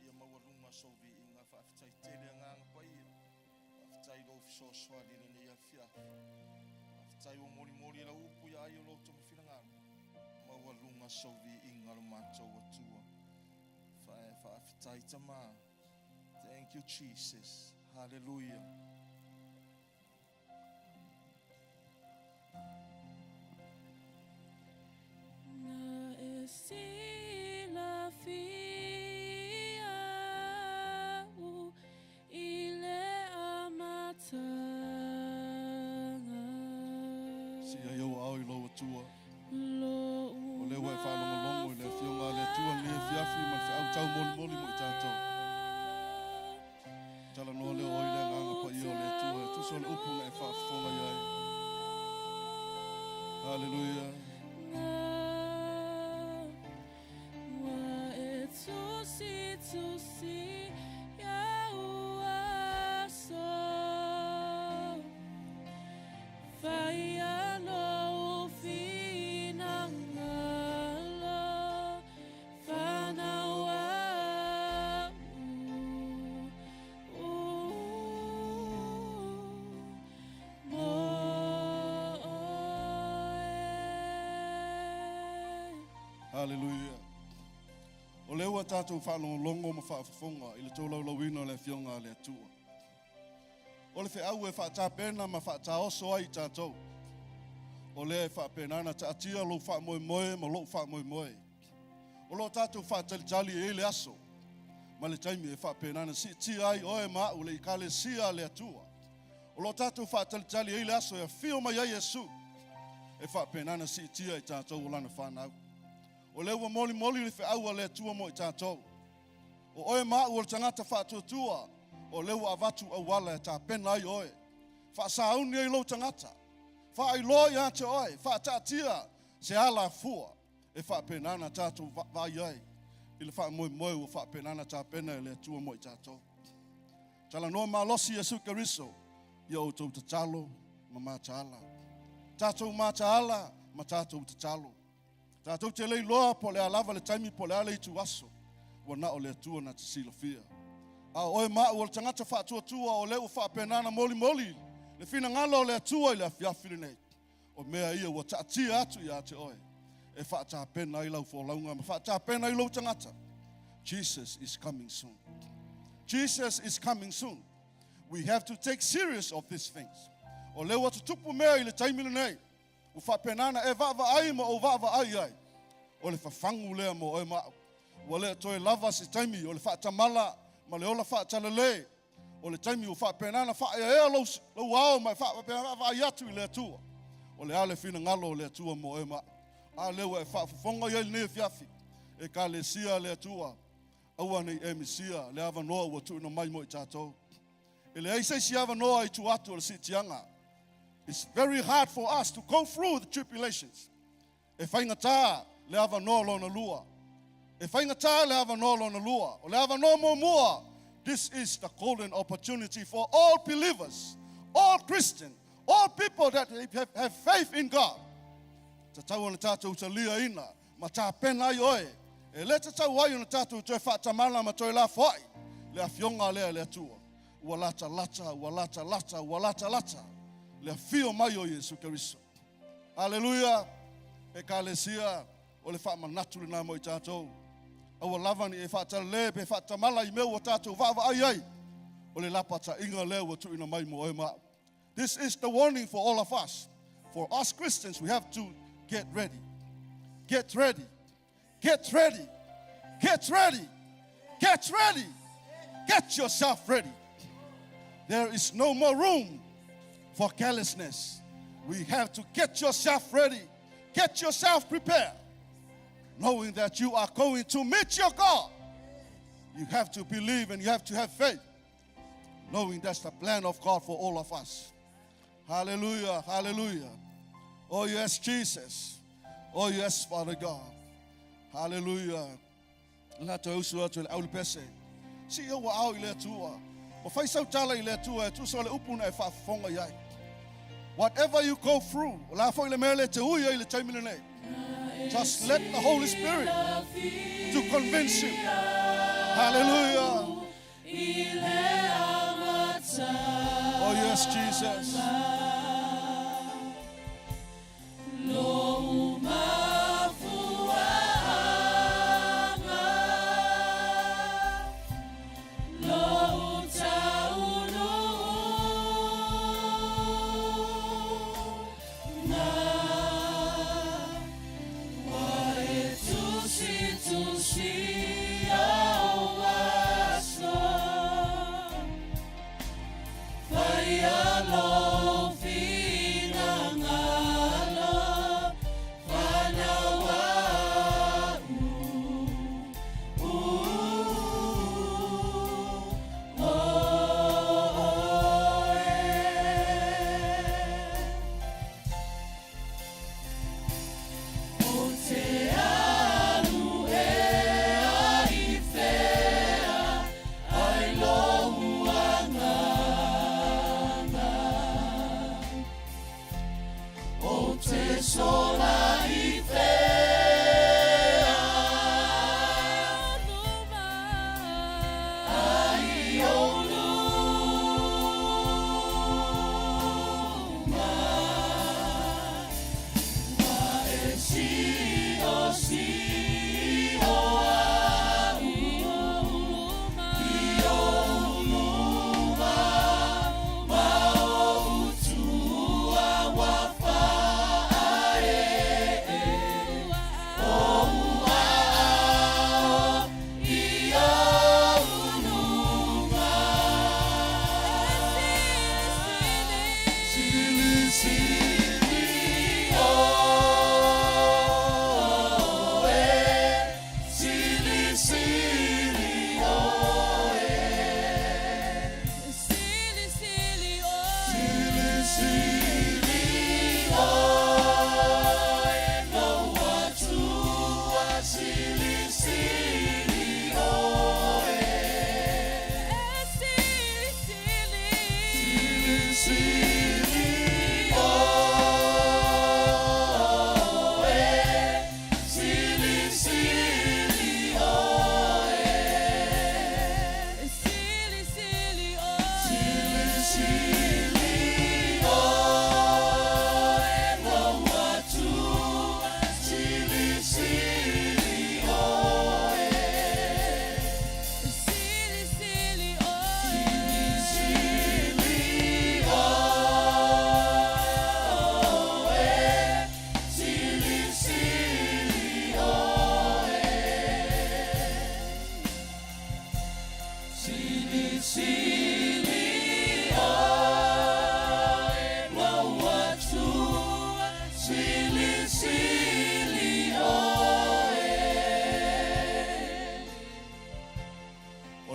Ia maualuga sou viiga, faafetai tele agaga paia. Faafetai i lou fesoasoani i lenei afiafi. Faafetai ua molimoli e lau upu ia ai o loto ma finagalo. Maualuga sou viiga lo matou Atua. Faafetai Tama. Thank you Jesus. Hallelujah. Na e silafia au i le amataga. Sia i ou aao i lou Atua. O lea ua e faalogologo i le Afioga a le Atua lenei afiafi ma le feau taumolimoli mo i tatou. Talanoa lea o oe i le Agaga Paia o le Atua e tusa o le upu na e faafofoga i ai. Haleluia. Ua e tusi tusi iau aso Faia lou finagalo Fanau au Mo oe. Haleluia. O lea ua tatou faalogologo ma faafofoga i le tolaulauina o le Afioga a le Atua. O le feau e faatapena ma faataoso ai i tatou. O lea e faapena ona taatia lou faamoemoe ma lou faamoemoe. O lo o tatou faatalitali e i ai le aso ma le taimi e faapena ona siitia ai oe ma au le Ekalesia a le Atua. O lo o tatou faatalitali e i ai le aso e afio mai ai Iesu e faapena ona siitia i tatou o lana fanau. O lea ua molimoli le feau a le Atua mo i tatou. O oe ma au o le tagata faatuatua, o lea ua avatu auala e tapena ai oe. Faasauni ai lou tagata. Faailoa ia te oe, faataatia se alafua e faapena ona tatou vaai ai i le faamoemoe ua faapena ona tapena e le Atua mo i tatou. Talanoa malosi Iesu Keriso ia outou tatalo ma mataala. Tatou mataala ma tatou tatalo. Tatou te le iloa po o le a lava le taimi po o le a le ituaso, ua na o le Atua na te silafia. A o oe ma au o le tagata faatuatua o lea ua faapena ona molimoli le finagalo o le Atua i le afiafi lenei, o mea ia ua taatia atu ia te oe e faatapena ai lau folauga ma faatapena ai lou tagata. Jesus is coming soon. Jesus is coming soon. We have to take serious of these things. O lea ua tutupu mea i le taimi lenei, ua faapena ona e vaavaai ma ou vaavaai ai, o le fafagu lea mo oe ma au. Ua le toe lava se taimi o le faatamala ma le ola faatalale, o le taimi ua faapena ona faaeaea lou, lou ao ma e faapena vaavaai atu i le Atua. O le a le finagalo o le Atua mo oe ma au. A lea ua e faafofoga i ai lenei afiafi, Ekalesia a le Atua, aua ne i e misia le avanoa ua tuuina mai mo i tatou. E leai se isi avanoa i tua atu o le siitiaga. It's very hard for us to go through the tribulations. E faigata le avanoa lona lua. E faigata le avanoa lona lua. O le avanoa muamua, this is the golden opportunity for all believers, all Christians, all people that have faith in God. Tatau ona tatou taliaina ma tapena ai oe. E le tatau ai ona tatou toe faatamala ma toe lafoai le afioga lea a le Atua. Ua latalata, ua latalata, ua latalata le afio mai o Iesu Keriso. Aleluia! Ekalesia, o le faamanatu lena mo i tatou. Aua lava ne i e faatalale pe faatamala i mea ua tatou vaavaai ai. O le lapataiga lea ua tuuina mai mo oe ma au. This is the warning for all of us. For us Christians, we have to get ready. Get ready. Get ready. Get ready. Get ready. Get yourself ready. There is no more room for carelessness. We have to get yourself ready. Get yourself prepared. Knowing that you are going to meet your God. You have to believe and you have to have faith. Knowing that's the plan of God for all of us. Hallelujah. Hallelujah. Oh, yes, Jesus. Oh, yes, Father God. Hallelujah. La toe usu atu i le aulupese. Sii ou aao i le Atua. Ma fai sau tala i le Atua e tusa o le upu na e faafofoga i ai. Whatever you go through, o le a foi le mea lea e te ui ai i le taimi lenei, just let the Holy Spirit to convince you. Hallelujah. Oh yes, Jesus.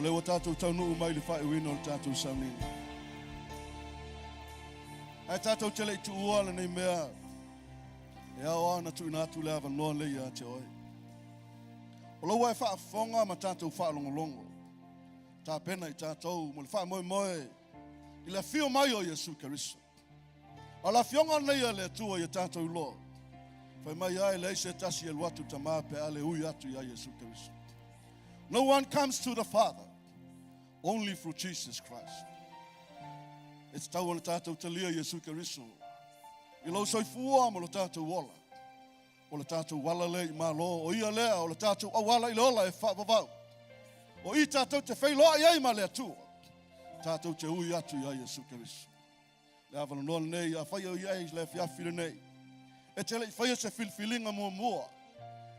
O le ua tātou taunuu mai le faaiuina o le tātou sauniga. Ae tātou te le i tuua lenei mea, e ao lava ona tuuina atu le avanoa lenei ia te oe. O lou e faafofoga ma tātou faalogologo, tapena i tātou mo le faamoemoe i le afio mai o Iesu Keriso. A o le afioga lenei a le Atua ia tātou iloa, fai mai ai leai se tasi e alu atu Tama pe a le ui atu ia Iesu Keriso. No one comes to the Father only through Jesus Christ. E tatau ona tātou talia Iesu Keriso i lou soifua ma lo tātou ola. O le tātou ala lea i Malo, o ia lea, o le tātou auala i le ola e faavavau. O i tātou te feiloai ai ma le Atua. Tātou te ui atu ia Iesu Keriso. Le avanoa lenei, afai o i ai le afiafi lenei. E te le i faia se filifiliga muamua.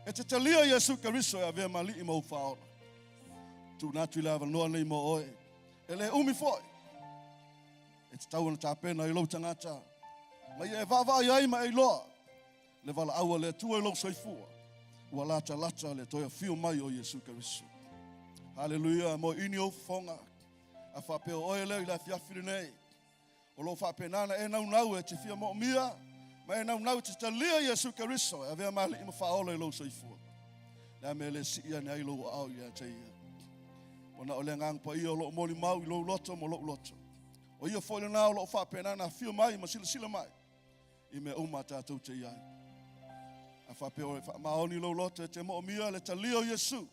E te talia Iesu Keriso e avea ma Alii ma ou Faaola. Tuuina atu i le avanoa lenei mo oe. E le umi foi. E tatau ona tapena i lou tagata. Ma ia e vaavaai ai ma e iloa le valaau a le Atua i lou soifua. Ua latalata le toe afio mai o Iesu Keriso. Haleluia, mo ini ou fofoga. A faapea o oe lea i le afiafi lenei. O lo o faapena ona e naunau e te fia moomia ma e naunau e te talia Iesu Keriso e avea ma Alii ma Faaola i lou soifua. Le a mea e le sii ane ai lou aao ia te ia. Ua na o le Agaga Paia o lo o molimau i lou loto ma lou loto. O ia foi lena o lo o faapena ona afio mai ma silasila mai i mea uma a tātou te i ai. A faapea o e faamaoni lou loto e te moomia le talia o Iesu,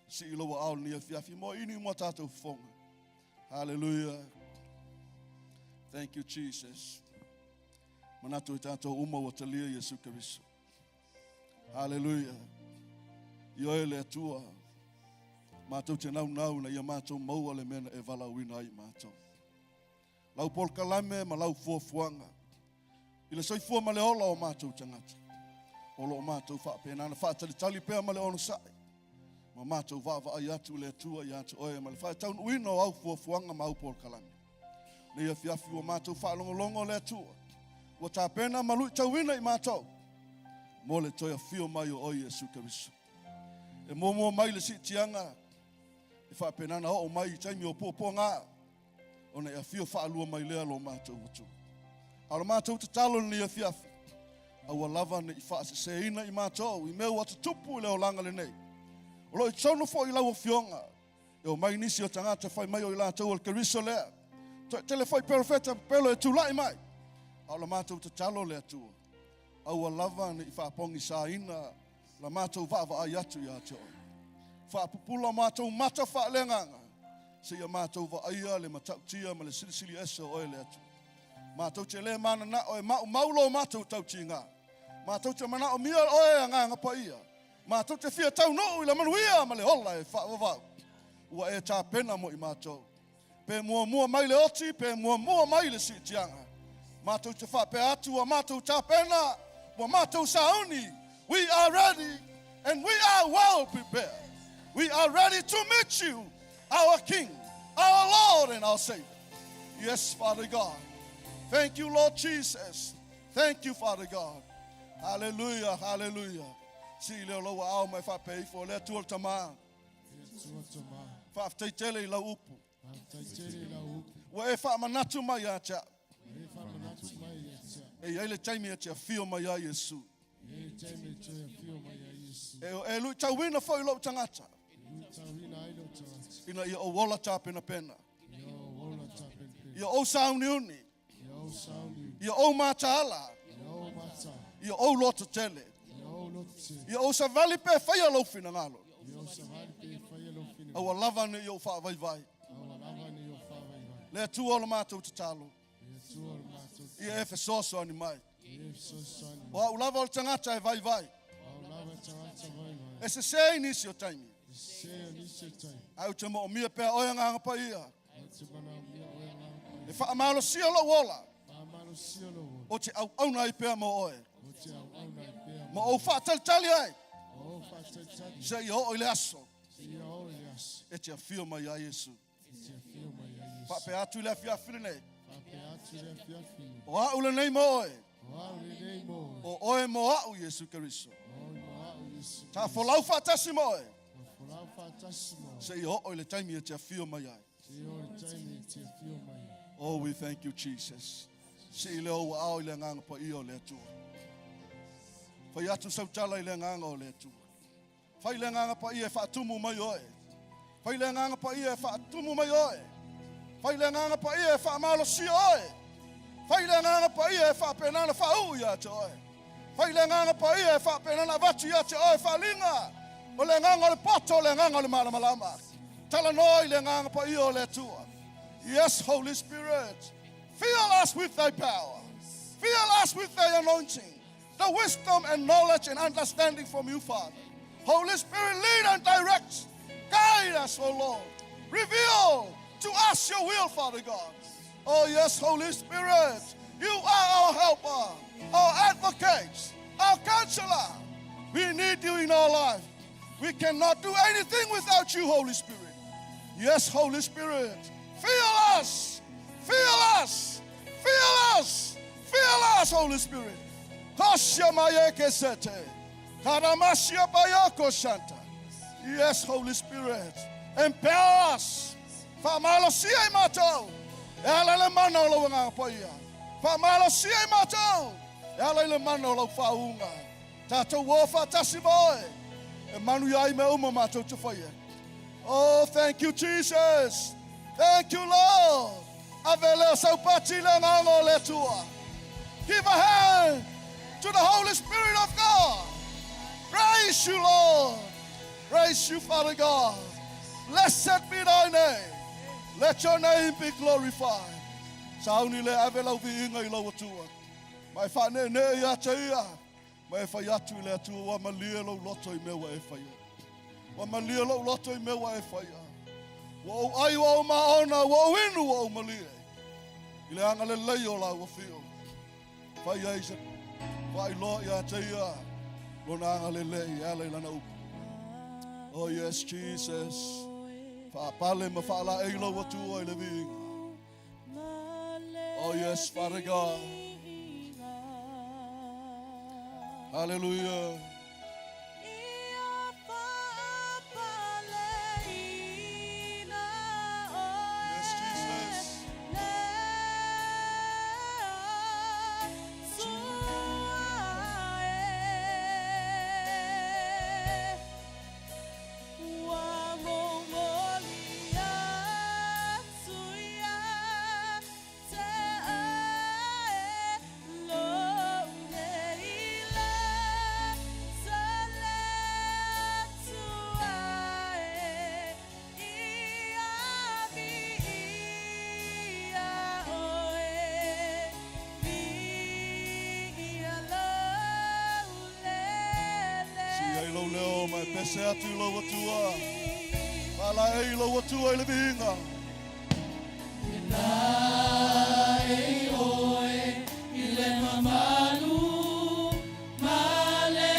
sii lou aao lenei afiafi mo ini mo tātou fofoga. Hallelujah. Thank you, Jesus. Manatu i tātou uma ua talia Iesu Keriso. Hallelujah. I oe le Atua, mātou te naunau na ia mātou maua le mea na e valaauina ai mātou. Lau polokalame ma lau fuafuaga i le soifua ma le ola o mātou tagata. O lo o mātou faapena na faatalitali pea ma le onosai. Ma mātou vaavaai atu le Atua ia te oe ma le faataunuuina o au fuafuaga ma au polokalame. Nei afiafi ua mātou faalogologo le Atua. Ua tapena ma luitauina i mātou. Mo le toe afio mai o oe Iesu Keriso. E muamua mai le siitiaga e faapena na oo mai i taimi o puapuaga ona e afio faalua mai lea lo mātou Atua. A o le mātou tatalo lenei afiafi, aua lava ne i faaseseina i mātou i mea ua tutupu i le olaga lenei. O lo o i totonu foi i lau afioga, e o mai nisi o tagata fai mai o i latou o le Keriso lea. Toatele foi perofeta pepelo e tulai mai. A o le mātou tatalo le Atua, aua lava ne i faapogisaina la mātou vaavaai atu ia te oe. Faapupula mātou mata faaleagaga, seia mātou vaaia le matautia ma le silisili ese o oe le Atua. Mātou te le mananao e maumau lo mātou tautiga. Mātou te manaomia oe Agaga Paia. Mātou te fia taunuu i le manuia ma le ola e faavavau. Ua e tapena mo i mātou. Pe muamua mai le oti, pe muamua mai le siitiaga. Mātou te faapea atu ua mātou tapena, ua mātou sauni. We are ready and we are well prepared. We are ready to meet you, our King, our Lord and our Savior. Yes, Father God. Thank you, Lord Jesus. Thank you, Father God. Hallelujah, hallelujah. Sii lea o lou aao ma e faapea ifo, le Atua le Tama. Faafetai tele i lau upu. Ua e faamanatu mai ia te au. E i ai le taimi e te afio mai ai Iesu. E luitauina foi lou tagata. Ina ia ou ola tapenapena. Ia ou sauniuni. Ia ou mataala. Ia ou loto tele. Ia ou savali pe faia lou finagalo. Aua lava ne i ou faavaivai. Le Atua o le matou tatalo. Ia e fesoasoani mai. O au lava o le tagata e vaivai. E sese i nisi o taimi. Ae ou te moomia pea oe Agaga Paia. E faamalosia lou ola. O te auauna ai pea mo oe. Ma ou faatalitali ai. Seia oo i le aso. E te afio mai ai Iesu. Faapea atu i le afiafi lenei. O au lenei mo oe. O oe mo au Iesu Keriso. Ta folau faatasi mo oe. Folau faatasi ma oe. Seia oo i le taimi e te afio mai ai. Seia oo i le taimi e te afio mai ai. Oh, we thank you, Jesus. Sii lea o ou aao i le Agaga Paia o le Atua. Fai atu sau tala i le Agaga o le Atua. Fai le Agaga Paia e faatumu mai oe. Fai le Agaga Paia e faatumu mai oe. Fai le Agaga Paia e faamalosia oe. Fai le Agaga Paia e faapena ona faauu ia te oe. Fai le Agaga Paia e faapena ona avatu ia te oe faaaliga o le agaga o le poto, o le agaga o le malamalama. Talanoa i le Agaga Paia o le Atua. Yes, Holy Spirit, fill us with thy power. Fill us with thy anointing, the wisdom and knowledge and understanding from you, Father. Holy Spirit, lead and direct. Guide us, O Lord. Reveal to us your will, Father God. Oh, yes, Holy Spirit, you are our helper, our advocate, our counselor. We need you in our life. We cannot do anything without you, Holy Spirit. Yes, Holy Spirit, fill us, fill us, fill us, fill us, Holy Spirit. Kosia mayeke sete. Karamasia bayoko shanta. Yes, Holy Spirit, empower us. Faamalosia i matou e ala i le mana o lou Agaga Paia. Faamalosia i matou e ala i le mana o lau faauuga. Tatou o faatasi ma oe e manuia ai mea uma matou te faia. Oh, thank you, Jesus. Thank you, Lord. Ave lea o sau pati i le Agaga o le Atua. Give a hand to the Holy Spirit of God. Praise you, Lord. Praise you, Father God. Blessed be thy name. Let your name be glorified. Sauni le ave lau viiga i lau Atua. Ma e faaneenee ia te ia. Ma e fai atu i le Atua, ua malie lou loto i mea ua e faia. Ua malie lou loto i mea ua e faia. Ua ou ai, ua ou maona, ua ou inu, ua ou malie. I le agalelei o lau afio. Fai ai se faailoa ia te ia lona agalelei e ala i lana upu. Oh yes, Jesus. Faapale ma faalaei lou Atua i le viiga. Oh yes, Father God. Hallelujah. Yes, Jesus. Ua momoli atu ia te oe lou nei la sa le Atua e ia viia oe viia lou lele. Sii ai lou leo ma e pese atu i lou Atua. Faalaei i lou Atua i le viiga. E laei oe i le mamalu ma le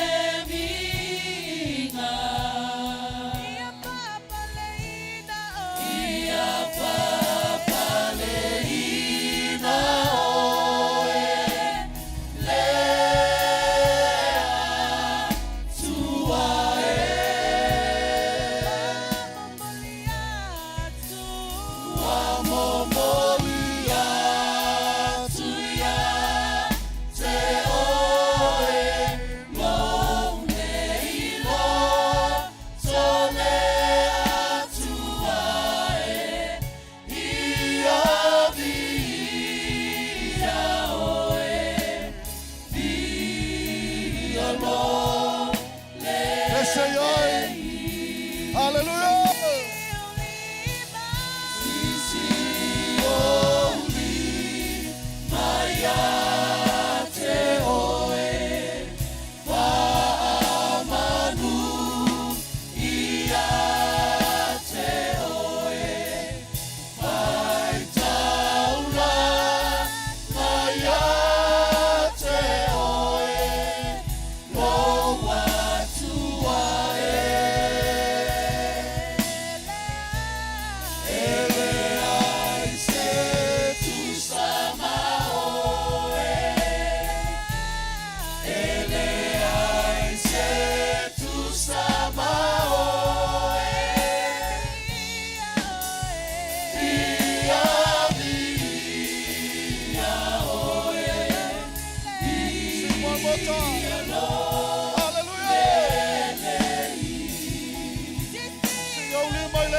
viiga. Ia faapaleina oe. Ia faapaleina oe le Atua e. Ua momoli atu. Ua momoli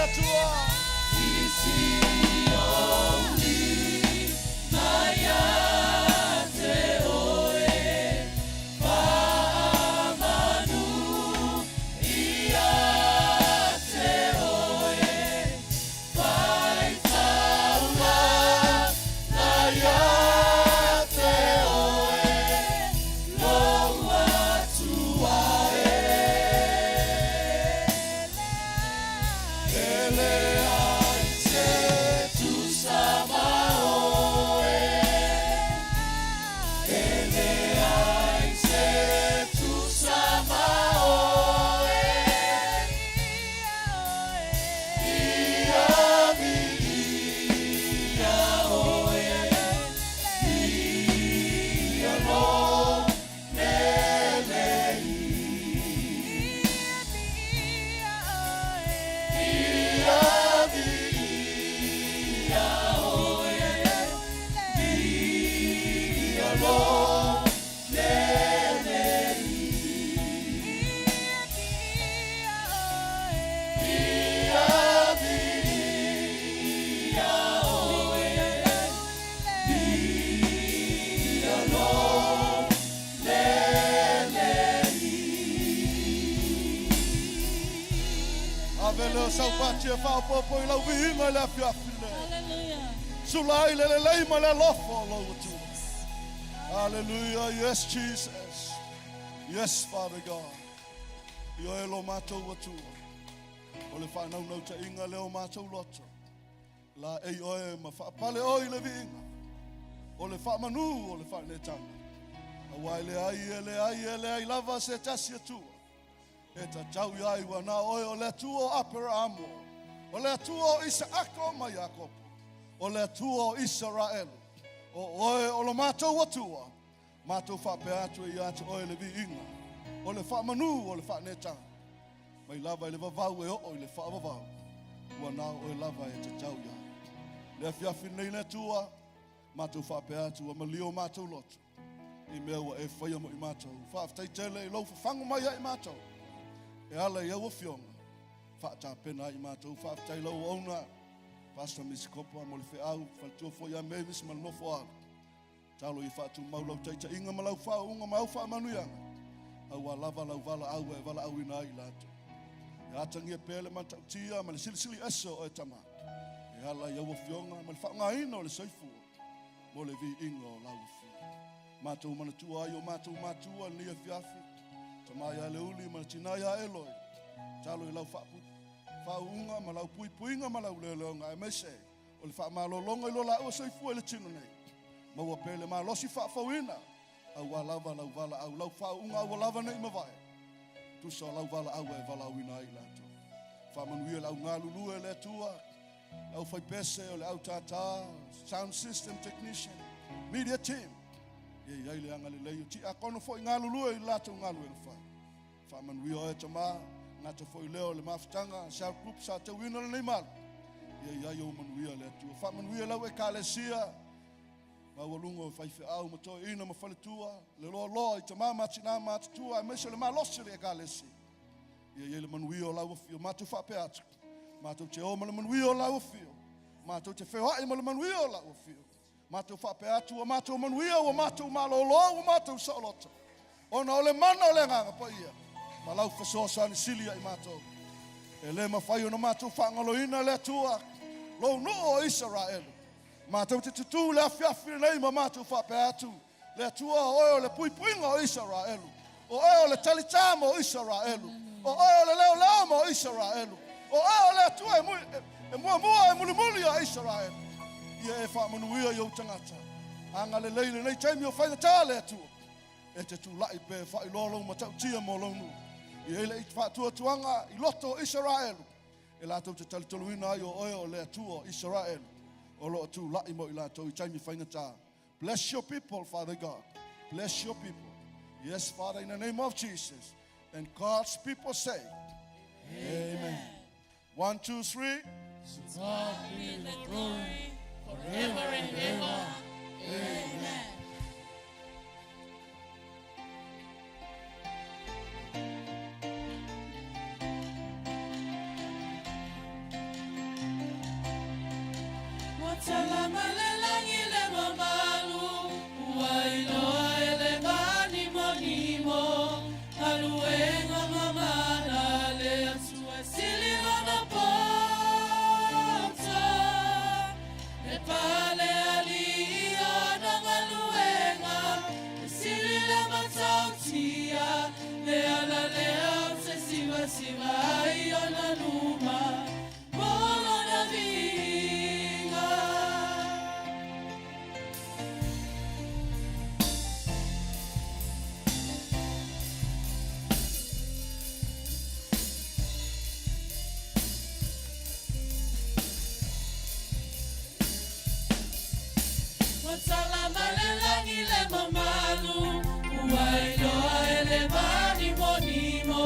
Atua. Ave leo saupati e whaopopo i lau vihinga i le afiafi le. Hallelujah. Sula i le lelei ma le alofa o lou Atua. Hallelujah. Yes, Jesus. Yes, Father God. I oe lo mātou Atua. O le whānaunau ta inga leo mātou loto. La ei oe ma whaapale oi le viinga. O le whaamanu o le whaanetanga. Aua e le ai, e le ai, e le ai lava se tasi Atua. E ta tau iai ua na oe o le Atua o Aperamo. O le Atua o Isaako ma Iakopo. O le Atua o Israelu. O oe o lo mātou Atua. Mātou whaapea atu e ia atu oe le viinga. O le whaamanu o le whaanetanga. Mai lava i le vavau e oo i le whaavavau. Ua na oe lava e te tau ia. Le afiafi nei le Atua. Mātou whaapea atu ua malio mātou loto. I mea ua e whaia mo i mātou. Whaaftai tele i lau whafango mai ai mātou. E ala i au afionga. Whaatapena ai mātou. Whaaftai lau auna. Pastor Miss Kopa mo le wheau. Whaletua fo ia Mavis ma le nofo alu. Talo i whaatu mau lau taita inga ma lau whaunga ma au whaamanuianga. Au a lava lau vala au e vala au ina ai lato. E atangia pele mantautia ma le silisili ese o e tama. E ala i au afionga ma le whaangaina o le soifua. Mo le vi inga o lau afio. Mātou manatua ai o mātou mātua ni afiafi. Tama ia le uli ma le tina ia Eloi. Talo i lau whaunga ma lau puipuinga ma lau leoleonga e mese. O le whaamalolonga i lo la ua soifua i le tino nei. Maua pele ma losi whaafauina. Au a lava lau vala au lau whaunga au lava nei mawai. Tusa lau vala au e vala au ina i lato. Whaamanuia lau ngā lulue le Atua. Lau whaipese o le au tata, sound system technician, media team. Ia iai le anga le lei o ti a kono fo i ngā lulue i lato ngā lue whai. Whaamanuia oe tama, ngata fo i leo le mafutanga, sound group sa te wina le nei malu. Ia iai o manuia le Atua. Whaamanuia lau e kalesia, ngā walunga o whaiwhe au ma toi ina ma whaletua, le loa loa i te mama tina matatua, e meise le malosi le e kalesia. Ia iai le manuia o lau afio, mātou whaapea atu. Mātou te o ma le manuia o lau afio. Mātou te wheoai ma le manuia o lau afio. Mātou whaapea atu, o mātou manuia, o mātou malolo, o mātou saoloto. Ona o le mana o le nganga pa ia. Ma lau whasoa ni sili ai mātou. E le mawhai o na mātou whaangaloina le Atua. Lou nuu o Israelu. Mātou te tutu le afiafi nei ma mātou whaapea atu. Le Atua o oe o le puipuinga o Israelu. O oe o le talitama o Israelu. O oe o le leo leo ma o Israelu. O oe o le Atua e mua mua e mulimuli a Israelu. Ia e whaamanuia i au tangata. Anga le leile nei taimi o whaingata le Atua. E te tūlai pe whailoa lau matautia mo lau nuu. Ia ele i whaatuatuanga i loto o Israelu. E lātou te talitoluina ai o oe o le Atua o Israelu. O lo tūlai mo i lātou i taimi whaingata. Bless your people, Father God. Bless your people. Yes, Father, in the name of Jesus. And God's people say, Amen. Amen. 1, 2, 3. To God be the glory forever and ever. Amen. Ua tala mai le lagi le mamalu, ua iloa e le manimonimo,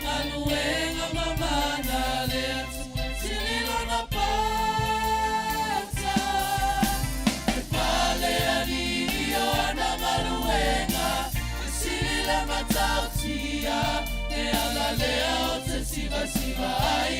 galuega mamana a le Atua, sili lona pata. E pale alii o ana galuega, e sili le matautia, le ala lea o te sivasiva ai.